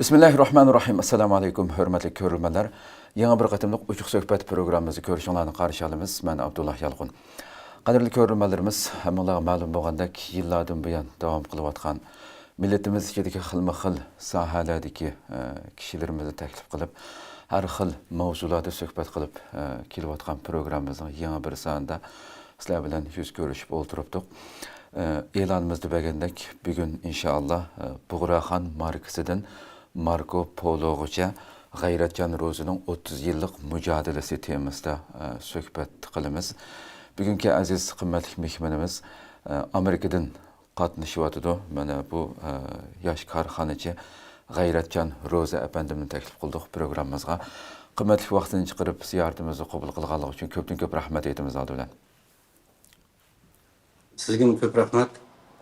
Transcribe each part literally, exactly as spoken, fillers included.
بىسمىللاھىررەھمانىررەھىم. ئەسسالامۇ ئەلەيكۇم، ھۆرمەتلىك كۆرۈرمەنلەر. يېڭى بىر قېتىملىق ئوچۇق سۆھبەت پروگراممىمىزنى كۆرۈشۈڭلارنى قارشى ئالىمىز. مەن ئابدۇللا يالقۇن. قەدىرلىك كۆرۈرمەنلىرىمىز، ھەممىڭلارغا مەلۇم بولغاندەك، يىللاردىن بۇيان داۋام قىلىۋاتقان مىللىتىمىز ئىچىدىكى خىلمۇ خىل ساھەلەردىكى، ئە، كىشىلىرىمىزنى تەكلىپ قىلىپ، ھەر خىل ماۋزۇلاردا سۆھبەت قىلىپ، ئە، كېلىۋاتقان پروگراممىمىزنىڭ يېڭى بىر سانىدا سىلەر بىلەن يۈز كۆرۈشۈپ ئولتۇرۇپتۇق. ئېلانىمىزدا بەرگەندەك، بۈگۈن ئىنشائاللا، بۇغراخان ماركىسىدىن ماركو پولوغىچە غەيرەتجان روزىنىڭ ئوتتۇز يىللىق مۇجادىلىسى تېمىسىدا سۆھبەت قىلىمىز. بۈگۈنكى ئەزىز قىممەتلىك مېھمىنىمىز ئامېرىكىدىن قاتنىشىۋاتىدۇ. مانا بۇ ياش كارخانىچى غەيرەتجان روزى ئەپەندىمنى تەكلىپ قىلدۇق پروگراممىمىزغا. قىممەتلىك ۋاقتىنى چىقىرىپ زىيارىتىمىزنى قوبۇل قىلغانلىقى ئۈچۈن كۆپتىن كۆپ رەھمەت ئېيتىمىز ئالدى بىلەن. سىزگىمۇ كۆپ رەھمەت.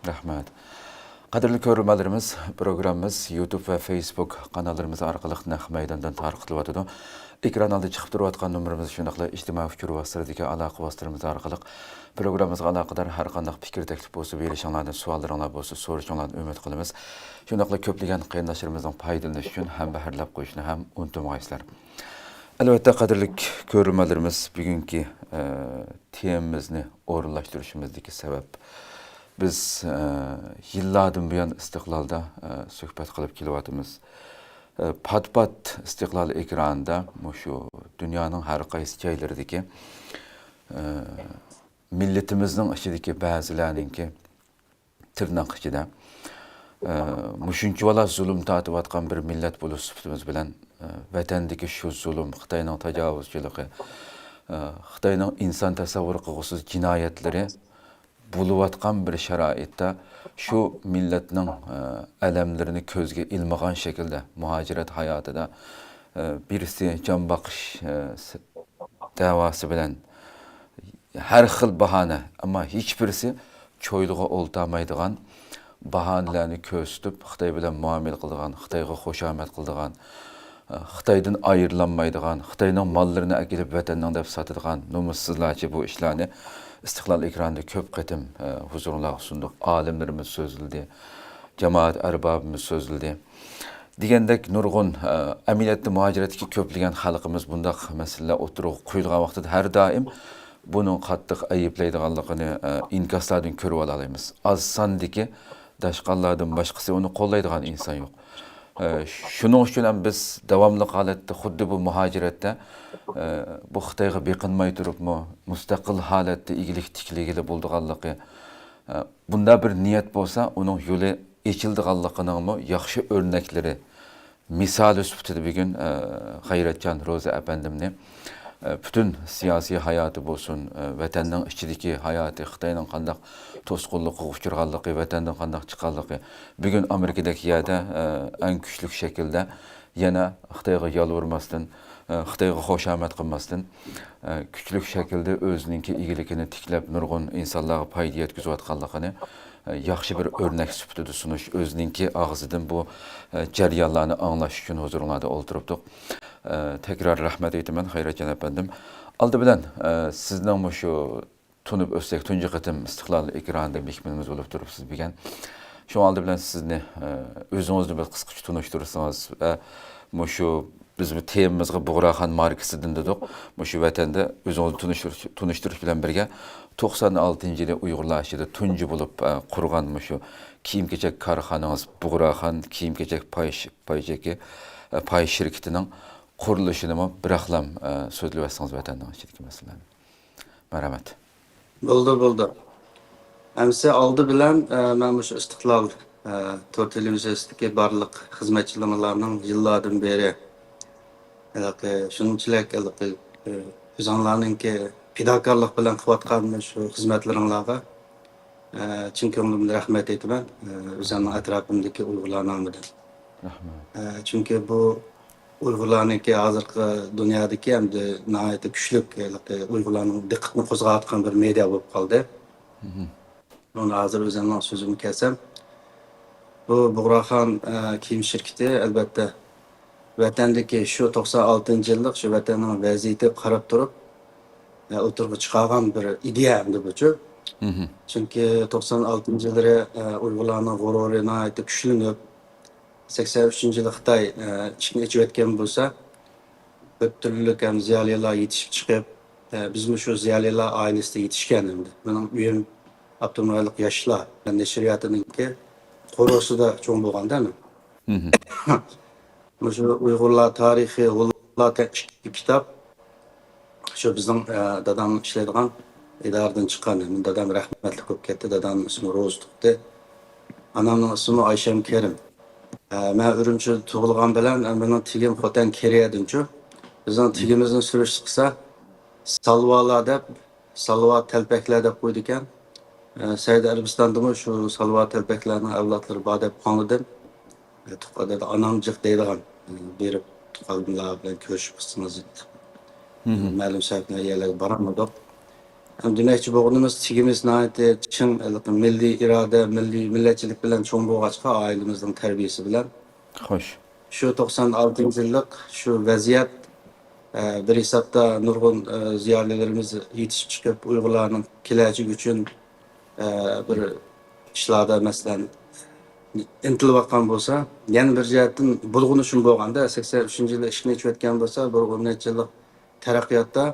رەھمەت. قەدىرلىك كۆرۈرمەنلىرىمىز، پروگراممىمىز يۇتۇب ۋە فېيسبۇك قاناللىرىمىز ئارقىلىق نەق مەيداندىن تارقىتىلىۋاتىدۇ. ئېكران ئالدىدا چىقىپ تۇرۇۋاتقان نومۇرىمىز، شۇنداقلا ئىجتىمائىي ئۇچۇر ۋاسىتىلىرىدىكى ئالاقە ۋاسىتىلىرىمىز ئارقىلىق پروگراممىمىزغا ئالاقىدار ھەر قانداق پىكىر، تەكلىپ بولسا بېرىشىڭلاردىن، سوئاللىرىڭلار بولسا سورىشىڭلاردىن ئۈمىد قىلىمىز. شۇنداقلا كۆپلىگەن قېرىنداشلىرىمىزنىڭ پايدىلىنىشى ئۈچۈن ھەمبەھىرلەپ قويۇشنى ھەم ئۇنتۇمىغايسىلەر. ئەلۋەتتە، قەدىرلىك كۆرۈرمەنلىرىمىز، بۈگۈنكى، ئە، تېمىمىزنى ئورۇنلاشتۇرۇشىمىزدىكى سەۋەب، بىز، ئە، يىللاردىن بۇيان ئىستىقلالدا، ئە، سۆھبەت قىلىپ كېلىۋاتىمىز. ئە، پات-پات ئىستىقلال ئېكرانىدا مۇشۇ دۇنيانىڭ ھەر قايسى جايلىرىدىكى، ئە، مىللىتىمىزنىڭ ئىچىدىكى بەزىلەرنىڭكى تىرناق ئىچىدە، ئە، مۇشۇنچىۋالا زۇلۇم تارتىۋاتقان بىر مىللەت بولۇش سۈپىتىمىز بىلەن، ئە، ۋەتەندىكى شۇ زۇلۇم، خىتاينىڭ تاجاۋۇزچىلىقى، ئە، خىتاينىڭ ئىنسان تەسەۋۋۇر قىلغۇسىز جىنايەتلىرى بولۇۋاتقان بىر شارائىتتا شۇ مىللەتنىڭ، ئە، ئەلەملىرىنى كۆزگە ئىلمىغان شەكىلدە مۇھاجىرەت ھاياتىدا، ئە، بىرسى جان باقىش، ئە، س-، دەۋاسى بىلەن ھەر خىل باھانە، ئەمما ھېچبىرسى چويلىغا ئولتۇرمايدىغان باھانىلەرنى كۆرسىتىپ، خىتاي بىلەن مۇئامىلە قىلىدىغان، خىتايغا خۇشامەت قىلىدىغان، خىتايدىن ئايرىلالمايدىغان، خىتاينىڭ ماللىرىنى ئەكېلىپ ۋەتەننىڭ دەپ ساتىدىغان نومۇسسىزلارچە بۇ ئىشلارنى ئىستىقلال ئېكرانىدا كۆپ قېتىم، ئە، ھۇزۇرۇڭلارغا سۇندۇق. ئالىملىرىمىز سۆزلىدى، جامائەت ئەربابىمىز سۆزلىدى. دېگەندەك نۇرغۇن، ئە، ئەمەلىيەتتە مۇھاجىرەتتىكى كۆپلىگەن خەلقىمىز بۇنداق مەسىلىلەر ئوتتۇرىغا قويۇلغان ۋاقتىدا ھەر دائىم بۇنىڭ قاتتىق ئەيىبلەيدىغانلىقىنى، ئە، ئىنكاسلاردىن كۆرۈۋالالايمىز. ئاز ساندىكى داشقاللاردىن باشقىسى ئۇنى قوللايدىغان ئىنسان يوق. ئە، شۇنىڭ ئۈچۈن ھەم بىز داۋاملىق ھالەتتە خۇددى بۇ مۇھاجىرەتتە، ئە، بۇ خىتايغا بېقىنماي تۇرۇپمۇ مۇستەقىل ھالەتتە ئىگىلىك تىكلىگىلى بولىدىغانلىقى، ئە، بۇنداق بىر نىيەت بولسا، ئۇنىڭ يولى ئېچىلىدىغانلىقىنىڭمۇ ياخشى ئۆرنەكلىرى، مىسالى سۈپىتىدە بۈگۈن، ئە، غەيرەتجان روزى ئەپەندىمنى، ئە، پۈتۈن سىياسىي ھاياتى بولسۇن، ئە، ۋەتەننىڭ ئىچىدىكى ھاياتى، خىتاينىڭ قانداق توسقۇنلۇقىغا ئۇچرىغانلىقى، ۋەتەندىن قانداق چىققانلىقى، بۈگۈن ئامېرىكىدەك يەردە، ئە، ئەڭ كۈچلۈك شەكىلدە يەنە خىتايغا يالۋۇرماستىن، ئە، خىتايغا خۇشامەت قىلماستىن، ئە، كۈچلۈك شەكىلدە ئۆزىنىڭكى ئىگىلىكىنى تىكلەپ، نۇرغۇن ئىنسانلارغا پايدا يەتكۈزۈۋاتقانلىقىنى، ئە، ياخشى بىر ئۆرنەك سۈپىتىدە سۇنۇش، ئۆزىنىڭكى ئاغزىدىن بۇ، ئە، جەريانلارنى ئاڭلاش ئۈچۈن ھۇزۇرۇڭلاردا ئولتۇرۇپتۇق. ئە، تەكرار رەھمەت ئېيتىمەن، غەيرەتجان ئەپەندىم. ئالدى بىلەن، ئە، سىزنىڭ مۇشۇ تونۇپ ئۆتسەك، تۇنجى قېتىم ئىستىقلال ئېكرانىدا مېھمىنىمىز بولۇپ تۇرۇپسىز بۈگۈن. شۇڭا ئالدى بىلەن سىزنى، ئە، ئۆزىڭىزنى بىر قىسقىچە تونۇشتۇرسىڭىز ۋە مۇشۇ بىز بۇ تېمىمىزغا بۇغراخان ماركىسىدىن دېدۇق. مۇشۇ ۋەتەندە ئۆزىڭىزنى تونۇشتۇرۇش، تونۇشتۇرۇش بىلەن بىرگە، توقسان ئالتىنچى يىلى ئۇيغۇرلار ئىچىدە تۇنجى بولۇپ، ئە، قۇرغان مۇشۇ كىيىم-كېچەك كارخانىڭىز، بۇغراخان كىيىم-كېچەك پاي، پاي چېكى، ئە، پاي شىركىتىنىڭ قۇرۇلۇشىنىمۇ بىراقلام، ئە، سۆزلىۋەتسىڭىز ۋەتەننىڭ ئىچىدىكى مەسىلىلەرنى. مەرھەمەت. بولدى، بولدى. ئەمسە ئالدى بىلەن، ئە، مەن مۇشۇ ئىستىقلال، ئە، تور تېلېۋىزىيەسىدىكى بارلىق خىزمەتچىلىرىڭلارنىڭ يىللاردىن بېرى ھېلىقى شۇنچىلىك ھېلىقى، ئە، ئۆزۈڭلارنىڭكى پىداكارلىق بىلەن قىلىۋاتقان شۇ خىزمەتلىرىڭلارغا، ئە، چىن كۆڭلۈمدىن رەھمەت ئېيتىمەن، ئە، ئۆزۈمنىڭ ئەتراپىمدىكى ئۇيغۇرلار نامىدىن. رەھمەت. ئە، چۈنكى بۇ ئۇيغۇرلارنىڭكى ھازىرقى دۇنيادىكى ھەمدە ناھايىتى كۈچلۈك، ھېلىقى ئۇيغۇرلارنىڭ دىققىتىنى قوزغاۋاتقان بىر مېدىيا بولۇپ قالدى. ئۇنى ھازىر ئۆزۈمنىڭ سۆزۈمگە كەلسەم، بۇ بۇغراخان، ئە، كىيىم شىركىتى، ئەلۋەتتە، ۋەتەندىكى شۇ توقسان ئالتىنچى يىللىق شۇ ۋەتەننىڭ ۋەزىيىتىگە قاراپ تۇرۇپ، ئە، ئوتتۇرىغا چىقارغان بىر ئىدىيە ئەمدى بۇچۇ. چۈنكى توقسان ئالتىنچى يىللىرى، ئە، ئۇيغۇرلارنىڭ غۇرۇرى ناھايىتى كۈچلىنىپ، سەكسەن ئۈچىنچى يىلى خىتاي، ئە، ئىشىكنى ئېچىۋەتكەن بولسا، بىر تۈرلۈك ھەم زىيالىيلار يېتىشىپ چىقىپ، ئە، بىزمۇ شۇ زىيالىيلار ئائىلىسىدە يېتىشكەن ئەمدى. مېنىڭ ئۆيۈم ئاپتونوم رايونلۇق ياشلار نەشرىياتىنىڭكى قورۇسىدا چوڭ بولغاندا مەن. مۇشۇ ئۇيغۇرلار تارىخى، غۇللار دېگەن ئىككى كىتاب شۇ بىزنىڭ، ئە، دادام ئىشلەيدىغان ئىدارىدىن چىققان. دادام رەھمەتلىك بولۇپ كەتتى. دادامنىڭ ئىسمى روزا تۇتتى. ئانامنىڭ ئىسمى ئايشەم كېرىم. ئە، مەن ئۈرۈمچىدە تۇغۇلغان بىلەن، ئە، مېنىڭ تېگىم خوتەن كېرىيەدىنچۇ. بىزنىڭ تېگىمىزنى سۈرۈشتە قىلسا، سالۋالار دەپ، سالۋا تەلپەكلەر دەپ قويىدىكەن. ئە، سەئۇدى ئەرەبىستاندىمۇ شۇ سالۋا تەلپەكلەرنىڭ ئەۋلادلىرى بار دەپ ئاڭلىدىم. ئە، تۇغقان دادا، ئانام جىق دەيدىغان، ئە، بېرىپ تۇغقانلار بىلەن كۆرۈشۈپ قىلسىڭىز دەپ. مەلۇم سەۋەبلەر يەرلەرگە بارالمىدۇق. ھەم دېمەكچى بولغىنىمىز، تېگىمىز ناھايىتى چىڭ، ھېلىقى مىللىي ئىرادە، مىللىي، مىللەتچىلىك بىلەن چوڭ بولغاچقا، ئائىلىمىزنىڭ تەربىيىسى بىلەن. خوش. شۇ توقسان ئالتىنچى يىللىق شۇ ۋەزىيەت، ئە، بىر ھېسابتا نۇرغۇن، ئە، زىيالىيلىرىمىز يېتىشىپ چىقىپ، ئۇيغۇرلارنىڭ كېلەچىكى ئۈچۈن، ئە، بىر ئىشلاردا، مەسىلەن، ئىنتىلىۋاتقان بولسا، يەنە بىر جەھەتتىن بۇلغىنىشمۇ بولغاندا، سەكسەن ئۈچىنچى يىلى ئىشىكنى ئېچىۋەتكەن بولسا، بىر ئون نەچچە يىللىق تەرەققىياتتا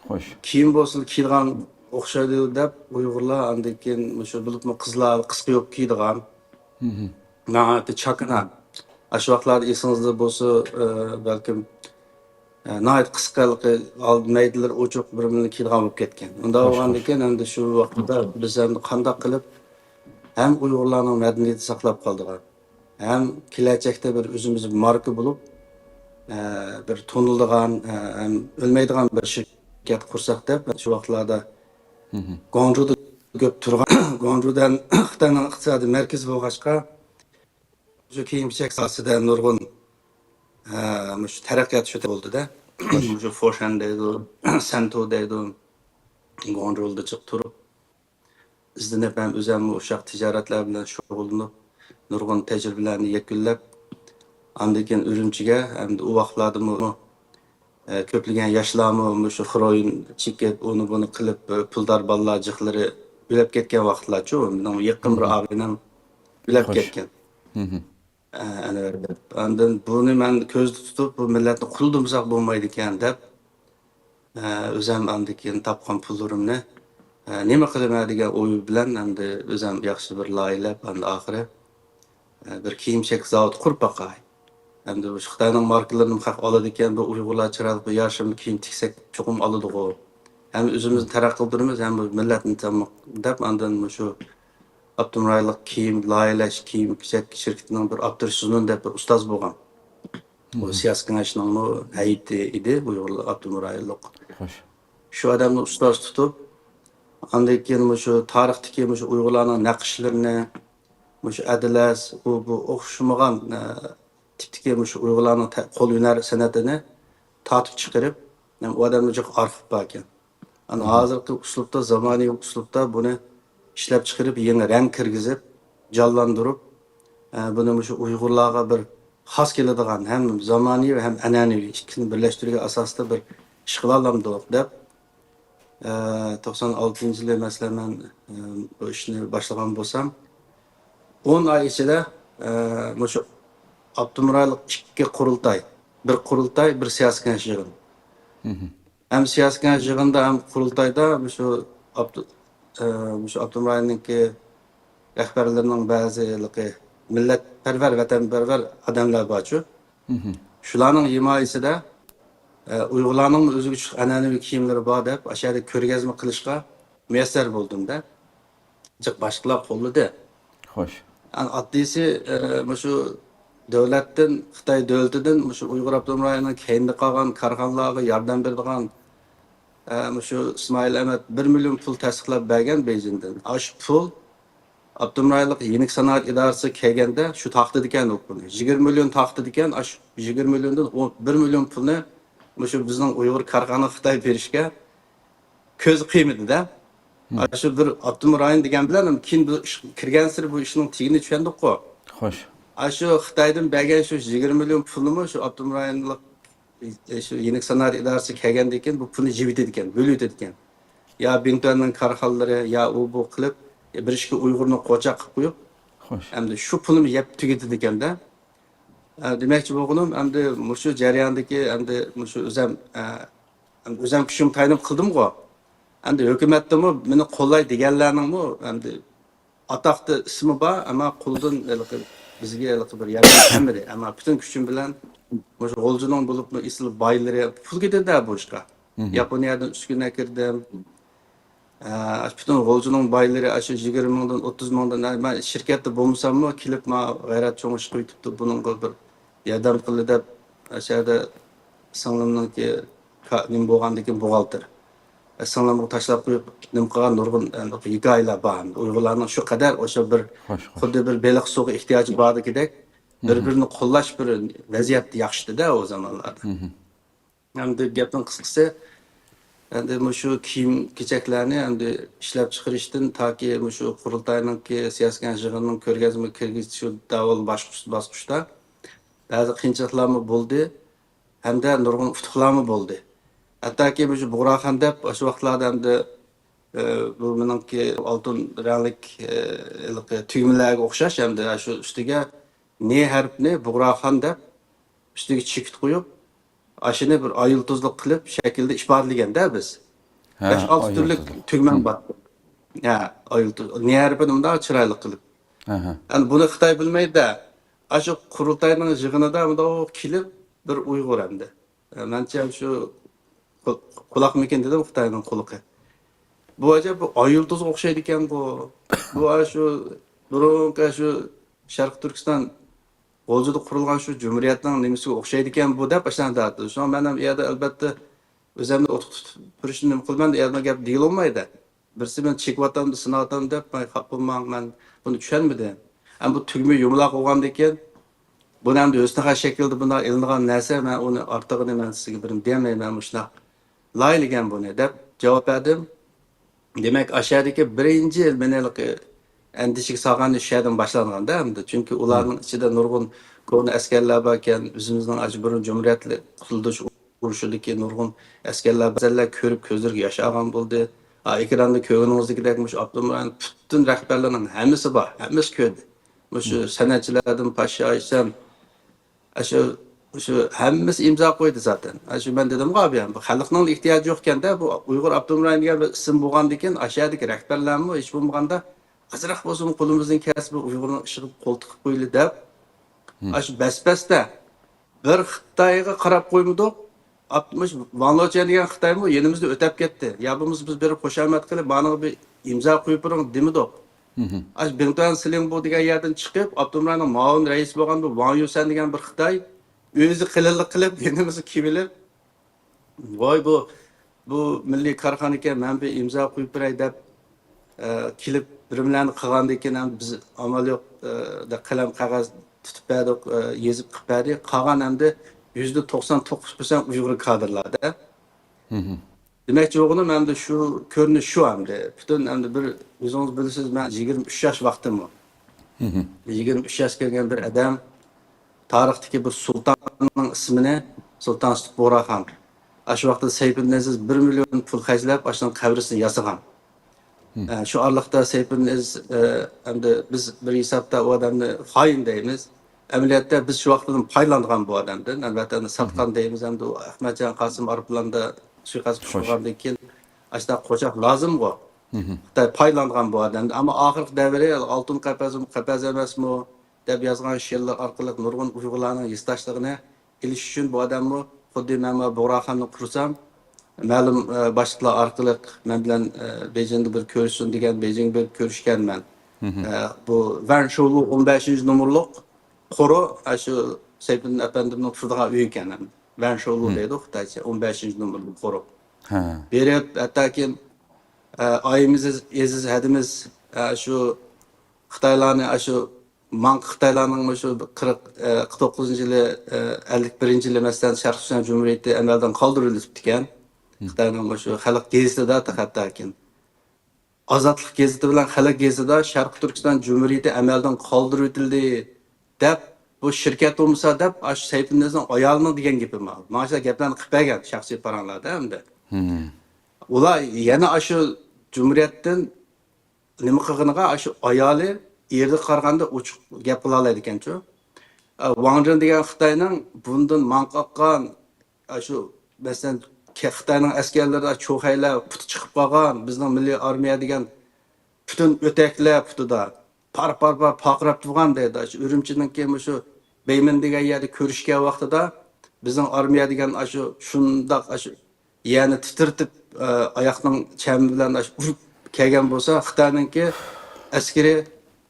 خوش. كىيىم بولسىلا كىيىدىغان ئوخشايدۇ دەپ، ئۇيغۇرلار ئاندىن كېيىن مۇشۇ، بولۇپمۇ قىزلار قىسقا يوپكا كىيىدىغان، ناھايىتى چاكىنا. ئاشۇ ۋاقىتلاردا ئېسىڭىزدە بولسا، ئە، بەلكىم، ئە، ناھايىتى قىسقا، ھېلىقى ئالدى مەيدىلىرى ئوچۇق بىر مىلنى كىيىدىغان بولۇپ كەتكەن. ئۇنداق خوش، بولغاندىن خوش. كېيىن ئەمدى شۇ ۋاقىتتا بىز ئەمدى قانداق قىلىپ ھەم ئۇيغۇرلارنىڭ مەدەنىيىتى ساقلاپ قالىدىغان، ھەم كېلەچەكتە بىر ئۆزىمىز ماركا بولۇپ، ئە، بىر تونۇلىدىغان، ئە، ھەم ئۆلمەيدىغان بىر شىركەت قۇرساق دەپ، شۇ ۋاقىتلاردا گۇاڭجۇدا كۆپ تۇرغان، گۇاڭجۇدا خىتاينىڭ ئىقتىسادىي مەركىزى بولغاچقا، شۇ كىيىم-كېچەك ساھەسىدە نۇرغۇن، ئە، مۇشۇ تەرەققىيات شۇ بولدى-دە. مۇشۇ فوشەن دەيدۇ، سەنتۇ دەيدۇ، گۇاڭجۇدا جىق تۇرۇپ، ئىزدىنىپ ھەم ئۆزەممۇ ئۇششاق تىجارەتلەر بىلەن شۇغۇللىنىپ، نۇرغۇن تەجرىبىلەرنى يەكۈنلەپ، ئاندىن كېيىن ئۈرۈمچىگە، ھەمدە ئۇ ۋاقىتلاردىمۇ، ئە، كۆپلىگەن ياشلارمۇ مۇشۇ خروئىن چېكىپ، ئۇنى بۇنى قىلىپ، ئە، پۇلدار بالىلار جىقلىرى ئۆلۈپ كەتكەن ۋاقىتلارچۇ، مېنىڭ يېقىن بىر ئاغىنەم ئۆلۈپ كەتكەن. ئە، ئەنۋەر دەپ. ئاندىن بۇنى مەن كۆزدە تۇتۇپ، بۇ مىللەتنى قۇلدۇمىساق بولمايدىكەن دەپ، ئە، ئۆزەم ئاندىن كېيىن تاپقان پۇللىرىمنى، ئە، نېمە قىلىمەن دېگەن ئوي بىلەن ئەمدى ئۆزەم ياخشى بىر لايىھەلەپ، ئەمدى ئاخىرى، ئە، بىر كىيىم-كېچەك زاۋۇتى قۇرۇپ باقاي. ئەمدى شۇ خىتاينىڭ ماركىلىرىنىمۇ خەق ئالىدىكەن، بۇ ئۇيغۇرلار چىرايلىق بىر يارىشىم كىيىم تىكسەك چوقۇم ئالىدىغۇ. ھەم ئۆزىمىزنى تەرەققىي قىلدۇرىمىز، ھەم بۇ مىللەتنى تاماق دەپ، ئاندىن مۇشۇ ئاپتونوم رايونلۇق كىيىم لايىھەلەش، كىيىم-كېچەك شىركىتىنىڭ بىر ئاپتورى سۇنۇن دەپ بىر ئۇستاز بولغان. ئۇ سىياسىي كېڭەشنىڭمۇ ھەيئىتى ئىدى، ئۇيغۇر ئاپتونوم رايونلۇق. خوش. شۇ ئادەمنى ئۇستاز تۇتۇپ، ئاندىن كېيىن مۇشۇ تارىختىكى مۇشۇ ئۇيغۇرلارنىڭ نەقىشلىرىنى، مۇشۇ ئەدلەس، ئۇ بۇ ئوخشىمىغان، ئە، تىپتىكى مۇشۇ ئۇيغۇرلارنىڭ تە-، قول ھۈنەر سەنئىتىنى تارتىپ چىقىرىپ، ئۇ ئادەمنىڭ جىق ئارخىپ باركەن. ئەنە ھازىرقى ئۇسلۇبتا، زامانىۋى ئۇسلۇبتا بۇنى ئىشلەپ چىقىرىپ، يېڭى رەڭ كىرگۈزۈپ، جانلاندۇرۇپ، ئە، بۇنى مۇشۇ ئۇيغۇرلارغا بىر خاس كېلىدىغان، ھەم زامانىۋى، ھەم ئەنئەنىۋى ئىككىسىنى بىرلەشتۈرگەن ئاساستا بىر ئىش قىلالامدۇق دەپ، ئە، توقسان ئالتىنچى يىلى، مەسىلەن، مەن، ئە، بۇ ئىشنى باشلىغان بولسام، ئون ئاي ئىچىدە، ئە، مۇشۇ ئاپتونوم رايونلۇق ئىككى قۇرۇلتاي، بىر قۇرۇلتاي، بىر سىياسىي كېڭەش يىغىنى. ھەم سىياسىي كېڭەش يىغىنىدا، ھەم قۇرۇلتايدا مۇشۇ ئاپتو-، ئە، مۇشۇ ئاپتونوم رايوننىڭكى رەھبەرلىرىنىڭ بەزى ھېلىقى مىللەتپەرۋەر، ۋەتەنپەرۋەر ئادەملەر بارچۇ. شۇلارنىڭ ھىمايىسىدە، ئە، ئۇيغۇرلارنىڭمۇ ئۆزىگە چۈشلۈك ئەنئەنىۋى كىيىملىرى بار دەپ، ئاشۇ يەردە كۆرگەزمە قىلىشقا مۇيەسسەر بولدۇم-دە. جىق باشقىلار قوللىدى. خوش. ئەنە ئاددىيسى، ئە، مۇشۇ دۆلەتتىن، خىتاي دۆلىتىدىن مۇشۇ ئۇيغۇر ئاپتونوم رايونىنىڭ كەينىدە قالغان كارخانىلارغا ياردەم بېرىدىغان، ئە، مۇشۇ ئىسمائىل ئەمەت بىر مىليون پۇل تەستىقلاپ بەرگەن بېيجىڭدىن. ئاشۇ پۇل ئاپتونوم رايونلۇق يېنىك سانائەت ئىدارىسى كەلگەندە شۇ تارقىتىدىكەن ئۇ پۇلنى. يىگىرمە مىليون تارقىتىدىكەن، ئاشۇ يىگىرمە مىليوندىن ئون بىر مىليون پۇلنى مۇشۇ بىزنىڭ ئۇيغۇر كارخانىغا خىتاي بېرىشكە كۆز قىيمىدى-دە. ئاشۇ بىر ئاپتونوم رايون دېگەن بىلەن كېيىن بۇ ئىش كىرگەنسېرى بۇ ئىشنىڭ تېگىنى چۈشەندۇققۇ. خوش. ئاشۇ خىتايدىن بەرگەن شۇ يىگىرمە مىليون پۇلنىمۇ شۇ ئاپتونوم رايونلۇق، ئە، شۇ يېنىك سانائەت ئىدارىسى كەلگەندىن كېيىن بۇ پۇلنى يىۋېتىدىكەن، بۆلۈۋېتىدىكەن. يا بىڭتۈەننىڭ كارخانىلىرى، يا ئۇ بۇ قىلىپ، يا بىر ئىككى ئۇيغۇرنى قوچاق قىلىپ قويۇپ، خوش. ئەمدى شۇ پۇلنى يەپ تۈگىتىدىكەن-دە. ئە، دېمەكچى بولغىنىم، ئەمدى مۇشۇ جەرياندىكى، ئەمدى مۇشۇ ئۆزەم، ئە، ئۆزەم كۈچۈم تايىنىپ قىلدىمغۇ. ئەمدى ھۆكۈمەتتىمۇ مېنى قوللاي دېگەنلەرنىڭمۇ ئەمدى ئاتاقتا ئىسمى بار، ئەمما قولىدىن ھېلىقى بىزگە ھېلىقى بىر ياردەم كەلمىدى. ئەمما پۈتۈن كۈچۈم بىلەن مۇشۇ غۇلجىنىڭ بولۇپمۇ ئېسىل بايلىرى، پۇل كېتىدۇ بۇ ئىشقا. ياپونىيەدىن ئۈسكۈنە كىردىم. ئە، پۈتۈن غۇلجىنىڭ بايلىرى ئاشۇ يىگىرمە مىڭدىن، ئوتتۇز مىڭدىن، ئە، مەن شىركەتتە بولمىساممۇ كېلىپ ماڭا غەيرەت چوڭ ئىش قويۇپتۇ، بۇنىڭغا بىر ياردەم قىلدى دەپ، ئاشۇ يەردە سىڭلىمنىڭكى كا-، نېمە بولغاندىكىن بوغالتىر. ئە، سىڭلىمغا تاشلاپ قويۇپ نېمە قىلغان نۇرغۇن، ئە، ھېكايىلەر بار. ئۇيغۇرلارنىڭ شۇ قەدەر ئوشۇ بىر خوش، خوش. خۇددى بىر بېلىق سۇغا ئېھتىياجى باردىكىدەك بىر-بىرىنى قوللاش بىر ۋەزىيەت ياخشىدى-دە ئۇ زامانلاردا. ئەمدى گەپنىڭ قىسقىسى، ئەمدى مۇشۇ كىيىم-كېچەكلەرنى ئەمدى ئىشلەپچىقىرىشتىن تاكى مۇشۇ قۇرۇلتاينىڭكى سىياسىي كېڭەش يىغىنىنىڭ كۆرگەزمە كىرگۈزۈش داۋالغۇش باسقۇچتا بەزى قىيىنچىلىقلارمۇ بولدى ھەمدە نۇرغۇن ئۇتۇقلارمۇ بولدى. ھەتتاكى مۇشۇ بۇغراخان دەپ ئاشۇ ۋاقىتلاردا ئەمدى، ئە، بۇ مېنىڭكى ئالتۇن رەڭلىك، ئە، ھېلىقى تۈگمىلەرگە ئوخشاش ئەمدى شۇ ئۈستىگە ن ھەرپىنى بۇغراخان دەپ ئۈستىگە چېكىت قويۇپ، ئاشۇنى بىر ئاي يۇلتۇزلۇق قىلىپ شەكىلدە ئىپادىلىگەندە بىز. ھە، بەش-ئالتە ئاي تۈرلۈك يۇلتۇزلۇق. تۈگمەم بار. ھە، ئاي يۇلتۇز. ن ھەرپىنى مۇنداق چىرايلىق قىلىپ. ئەھە. ئەمدى بۇنى خىتاي بىلمەيدۇ-دە. ئاشۇ قۇرۇلتاينىڭ يىغىنىدا مۇنداق كېلىپ بىر ئۇيغۇر ئەمدى. مەنچە شۇ قۇ-، قۇلاقمىكىن دېدىم خىتاينىڭ قۇلىقى. بۇ ئەجەب بۇ ئاي يۇلتۇزغا ئوخشايدىكەنغۇ. بۇ ئاشۇ بۇرۇنقى شۇ شەرقىي تۈركىستان غۇلجىدا قۇرۇلغان شۇ جۇمھۇرىيەتنىڭ نېمىسىگە ئوخشايدىكەن بۇ دەپ ئاشۇنداق دەۋاتىدۇ. شۇڭا مەن ھەم ئۇ يەردە ئەلبەتتە ئۆزۈمنى ئوتقا تۇتۇپ تۇرۇشنى نېمە قىلىمەن، ئۇ يەردە گەپ دېيىلالمايدۇ. بىرسى مېنى چېكىۋاتامدۇ، سىناۋاتامدۇ دەپ، مەن خاپا بولماڭ، مەن بۇنى چۈشەنمىدىم. ئەمما بۇ تۈگمە يۇمىلاق بولغاندىن كېيىن، بۇنى ئەمدى ھۆسنىخان شەكلىدە بۇنداق ئېلىنغان نەرسە، مەن ئۇنى ئارتۇقىنى مەن سىزگە بىرنېمە دېيەلمەيمەن، مۇشۇنداق لايىھەلىگەن بۇنى دەپ جاۋاب بەردىم. دېمەك، ئاشۇ يەردىكى بىرىنچى مېنى ھېلىقى ئەندىشىگە سالغان ئىش شۇ يەردىن باشلانغاندا، ئەمدى چۈنكى ئۇلارنىڭ ئىچىدە نۇرغۇن كونا ئەسكەرلەر باركەن، ئۆزىمىزنىڭ ئاشۇ بۇرۇن جۇمھۇرىيەت قۇتۇلدۇرۇش ئۇرۇشىدىكى نۇرغۇن ئەسكەرلەر، بەزىلەر كۆرۈپ كۆزلىرىگە ياش ئالغان بولدى. ئا، ئېكراندا كۆرگىنىڭىزدىكىدەك مۇشۇ ئاپتونوم رايون پۈتۈن رەھبەرلىرىنىڭ ھەممىسى بار، ھەممىسى كۆردى. مۇشۇ سەنئەتچىلەردىن پاشا ئايسەن، ئاشۇ، شۇ ھەممىسى ئىمزا قويدى زاتەن. ئاشۇ مەن دېدىمغۇ، ئابىيان، بۇ خەلقنىڭ ئېھتىياجى يوقكەندە، بۇ ئۇيغۇر ئاپتونوم رايونى دېگەن بىر ئىسىم بولغاندىكىن، ئاشۇ يەردىكى رەھبەرلەرمۇ ھېچ بولمىغاندا ئازراق بولسىمۇ قولىمىزدىن كەلسە بۇ ئۇيغۇرنىڭ ئىشىغا قول تىقىپ قويىلى دەپ، ئاشۇ بەس-بەستە بىر خىتايغا قاراپ قويمىدۇق. ئاپتومۇش ۋاڭ لېچۈەن دېگەن خىتايمۇ يېنىمىزدىن ئۆتەپ كەتتى. يا بولمىسا بىز بېرىپ خۇشامەت قىلىپ، مانىڭغا بىر ئىمزا قويۇپ بېرىڭ دېمىدۇق. ئاشۇ بىڭتۈەن سىلىڭبۇ دېگەن يەردىن چىقىپ، ئاپتونوم رايوننىڭ مۇئاۋىن رەئىسى بولغان بۇ ۋاڭ يۈسەن دېگەن بىر خىتاي ئۆزى قېلىنلىق قىلىپ، يېنىمىزغا كېلىپ، ۋاي، بۇ، بۇ مىللىي كارخانىكەن، مەن بىر ئىمزا قويۇپ بېرەي دەپ، ئە، كېلىپ بىرىملەرنى قىلغاندىن كېيىن ھەم بىز ئامال يوق، ئە، دە قەلەم قەغەز تۇتۇپ بەردۇق، ئە، يېزىپ قىلىپ بەردى. قالغان ئەمدى يۈزدە توقسان توققۇز پىرسەنت ئۇيغۇر كادىرلاردا. دېمەكچى بولغىنىم ئەمدى شۇ كۆرۈنۈش شۇ ئەمدى. پۈتۈن ئەمدى بىر ئۆزىڭىز بىلىسىز، مەن يىگىرمە ئۈچ ياش ۋاقتىمۇ. يىگىرمە ئۈچ ياشقا كىرگەن بىر ئادەم تارىختىكى بىر سۇلتاننىڭ ئىسمىنى، سۇلتان سۇتۇق بۇغراخان، ئاشۇ ۋاقىتتا سەيپىدىن ئەزىز بىر مىليون پۇل خەجلەپ، ئاشۇنىڭ قەبرىسىنى ياسىغان. ئە، شۇ ئارىلىقتا سەيپىدىن ئەزىز، ئە، ئەمدى بىز بىر ھېسابتا ئۇ ئادەمنى خائىن دەيمىز. ئەمەلىيەتتە بىز شۇ ۋاقىتتىن پايدىلانغان بۇ ئادەمدىن. ئەلۋەتتە، ئەمدى ساتقان دەيمىز، ئەمدى ئۇ ئەخمەتجان قاسىم ئايروپىلاندا سۇيىقەست ئۇچرىغاندىن كېيىن ئاشۇنداق قوشاق لازىمغۇ. خىتاي پايدىلانغان بۇ ئادەمدىن. ئەمما ئاخىرقى دەۋرى ئالتۇن قەپەس، قەپەس ئەمەسمۇ دەپ يازغان شېئىرلار ئارقىلىق نۇرغۇن ئۇيغۇرلارنىڭ ھېسداشلىقىنى ئېلىش ئۈچۈن بۇ ئادەممۇ خۇددى مەن بۇغراخاننى قۇرسام، مەلۇم، ئە، باشلىقلار ئارقىلىق مەن بىلەن، ئە، بېيجىڭدا بىر كۆرۈشسۇن دېگەن، بېيجىڭ بېرىپ كۆرۈشكەن مەن. ئە، بۇ ۋەن شوۋلۇ ئون بەشىنچى نومۇرلۇق قورۇ، ئە، شۇ سەيپىدىن ئەپەندىمنىڭ تۇرىدىغان ئۆيى ئىكەن. ۋەن شوۋلۇ دەيدۇ خىتايچە، ئون بەشىنچى نومۇرلۇق قورۇ. بېرىپ، ھەتتاكى، ئە، ئايىمىز ئەزىز ھەدىمىز، ئە، شۇ خىتايلارنى ئاشۇ ماڭقا خىتايلارنىڭ مۇشۇ قىرىق، ئە، قىرىق توققۇزىنچى يىلى، ئە، ئەللىك بىرىنچى يىلى، مەسىلەن، شەرقىي تۈركىستان جۇمھۇرىيىتى ئەمەلدىن قالدۇرۇلۇپتىكەن. خىتاينىڭ مۇشۇ خەلق گېزىتىدا، ھەتتاكى ئازادلىق گېزىتى بىلەن خەلق گېزىتىدا شەرقىي تۈركىستان جۇمھۇرىيىتى ئەمەلدىن قالدۇرۇۋېتىلدى دەپ، بۇ شىركەت بولمىسا دەپ، ئاشۇ سەيپىنىزنىڭ ئايالىنىڭ دېگەن گېپى بار. مانا شۇ گەپلەرنى قىلىپ بەرگەن شەخسىي پاراڭلاردا ئەمدى. ئۇلار يەنە ئاشۇ جۇمھۇرىيەتتىن نېمە قىلغىنىغا، ئاشۇ ئايالى ئېرىگە قارىغاندا ئوچۇق گەپ قىلالايدىكەنچۇ. ئە، ۋاڭ جېن دېگەن خىتاينىڭ بۇندىن ماڭقا ئاققان، ئاشۇ، مەسىلەن، كە-، خىتاينىڭ ئەسكەرلىرىدە چوخەيلەر پۇتى چىقىپ قالغان، بىزنىڭ مىللىي ئارمىيە دېگەن پۈتۈن ئۆتەكلەر پۇتىدا پار، پار، پار پارقىراپ تۇرغان دەيدۇ. ئاشۇ ئۈرۈمچىنىڭكى مۇشۇ بەيمىن دېگەن يەردە كۆرۈشكەن ۋاقتىدا بىزنىڭ ئارمىيە دېگەن ئاشۇ شۇنداق ئاشۇ يەرنى تىترىتىپ، ئە، ئاياقنىڭ چەمى بىلەن ئاشۇ ئۇرۇپ كەلگەن بولسا، خىتاينىڭكى ئەسكىرى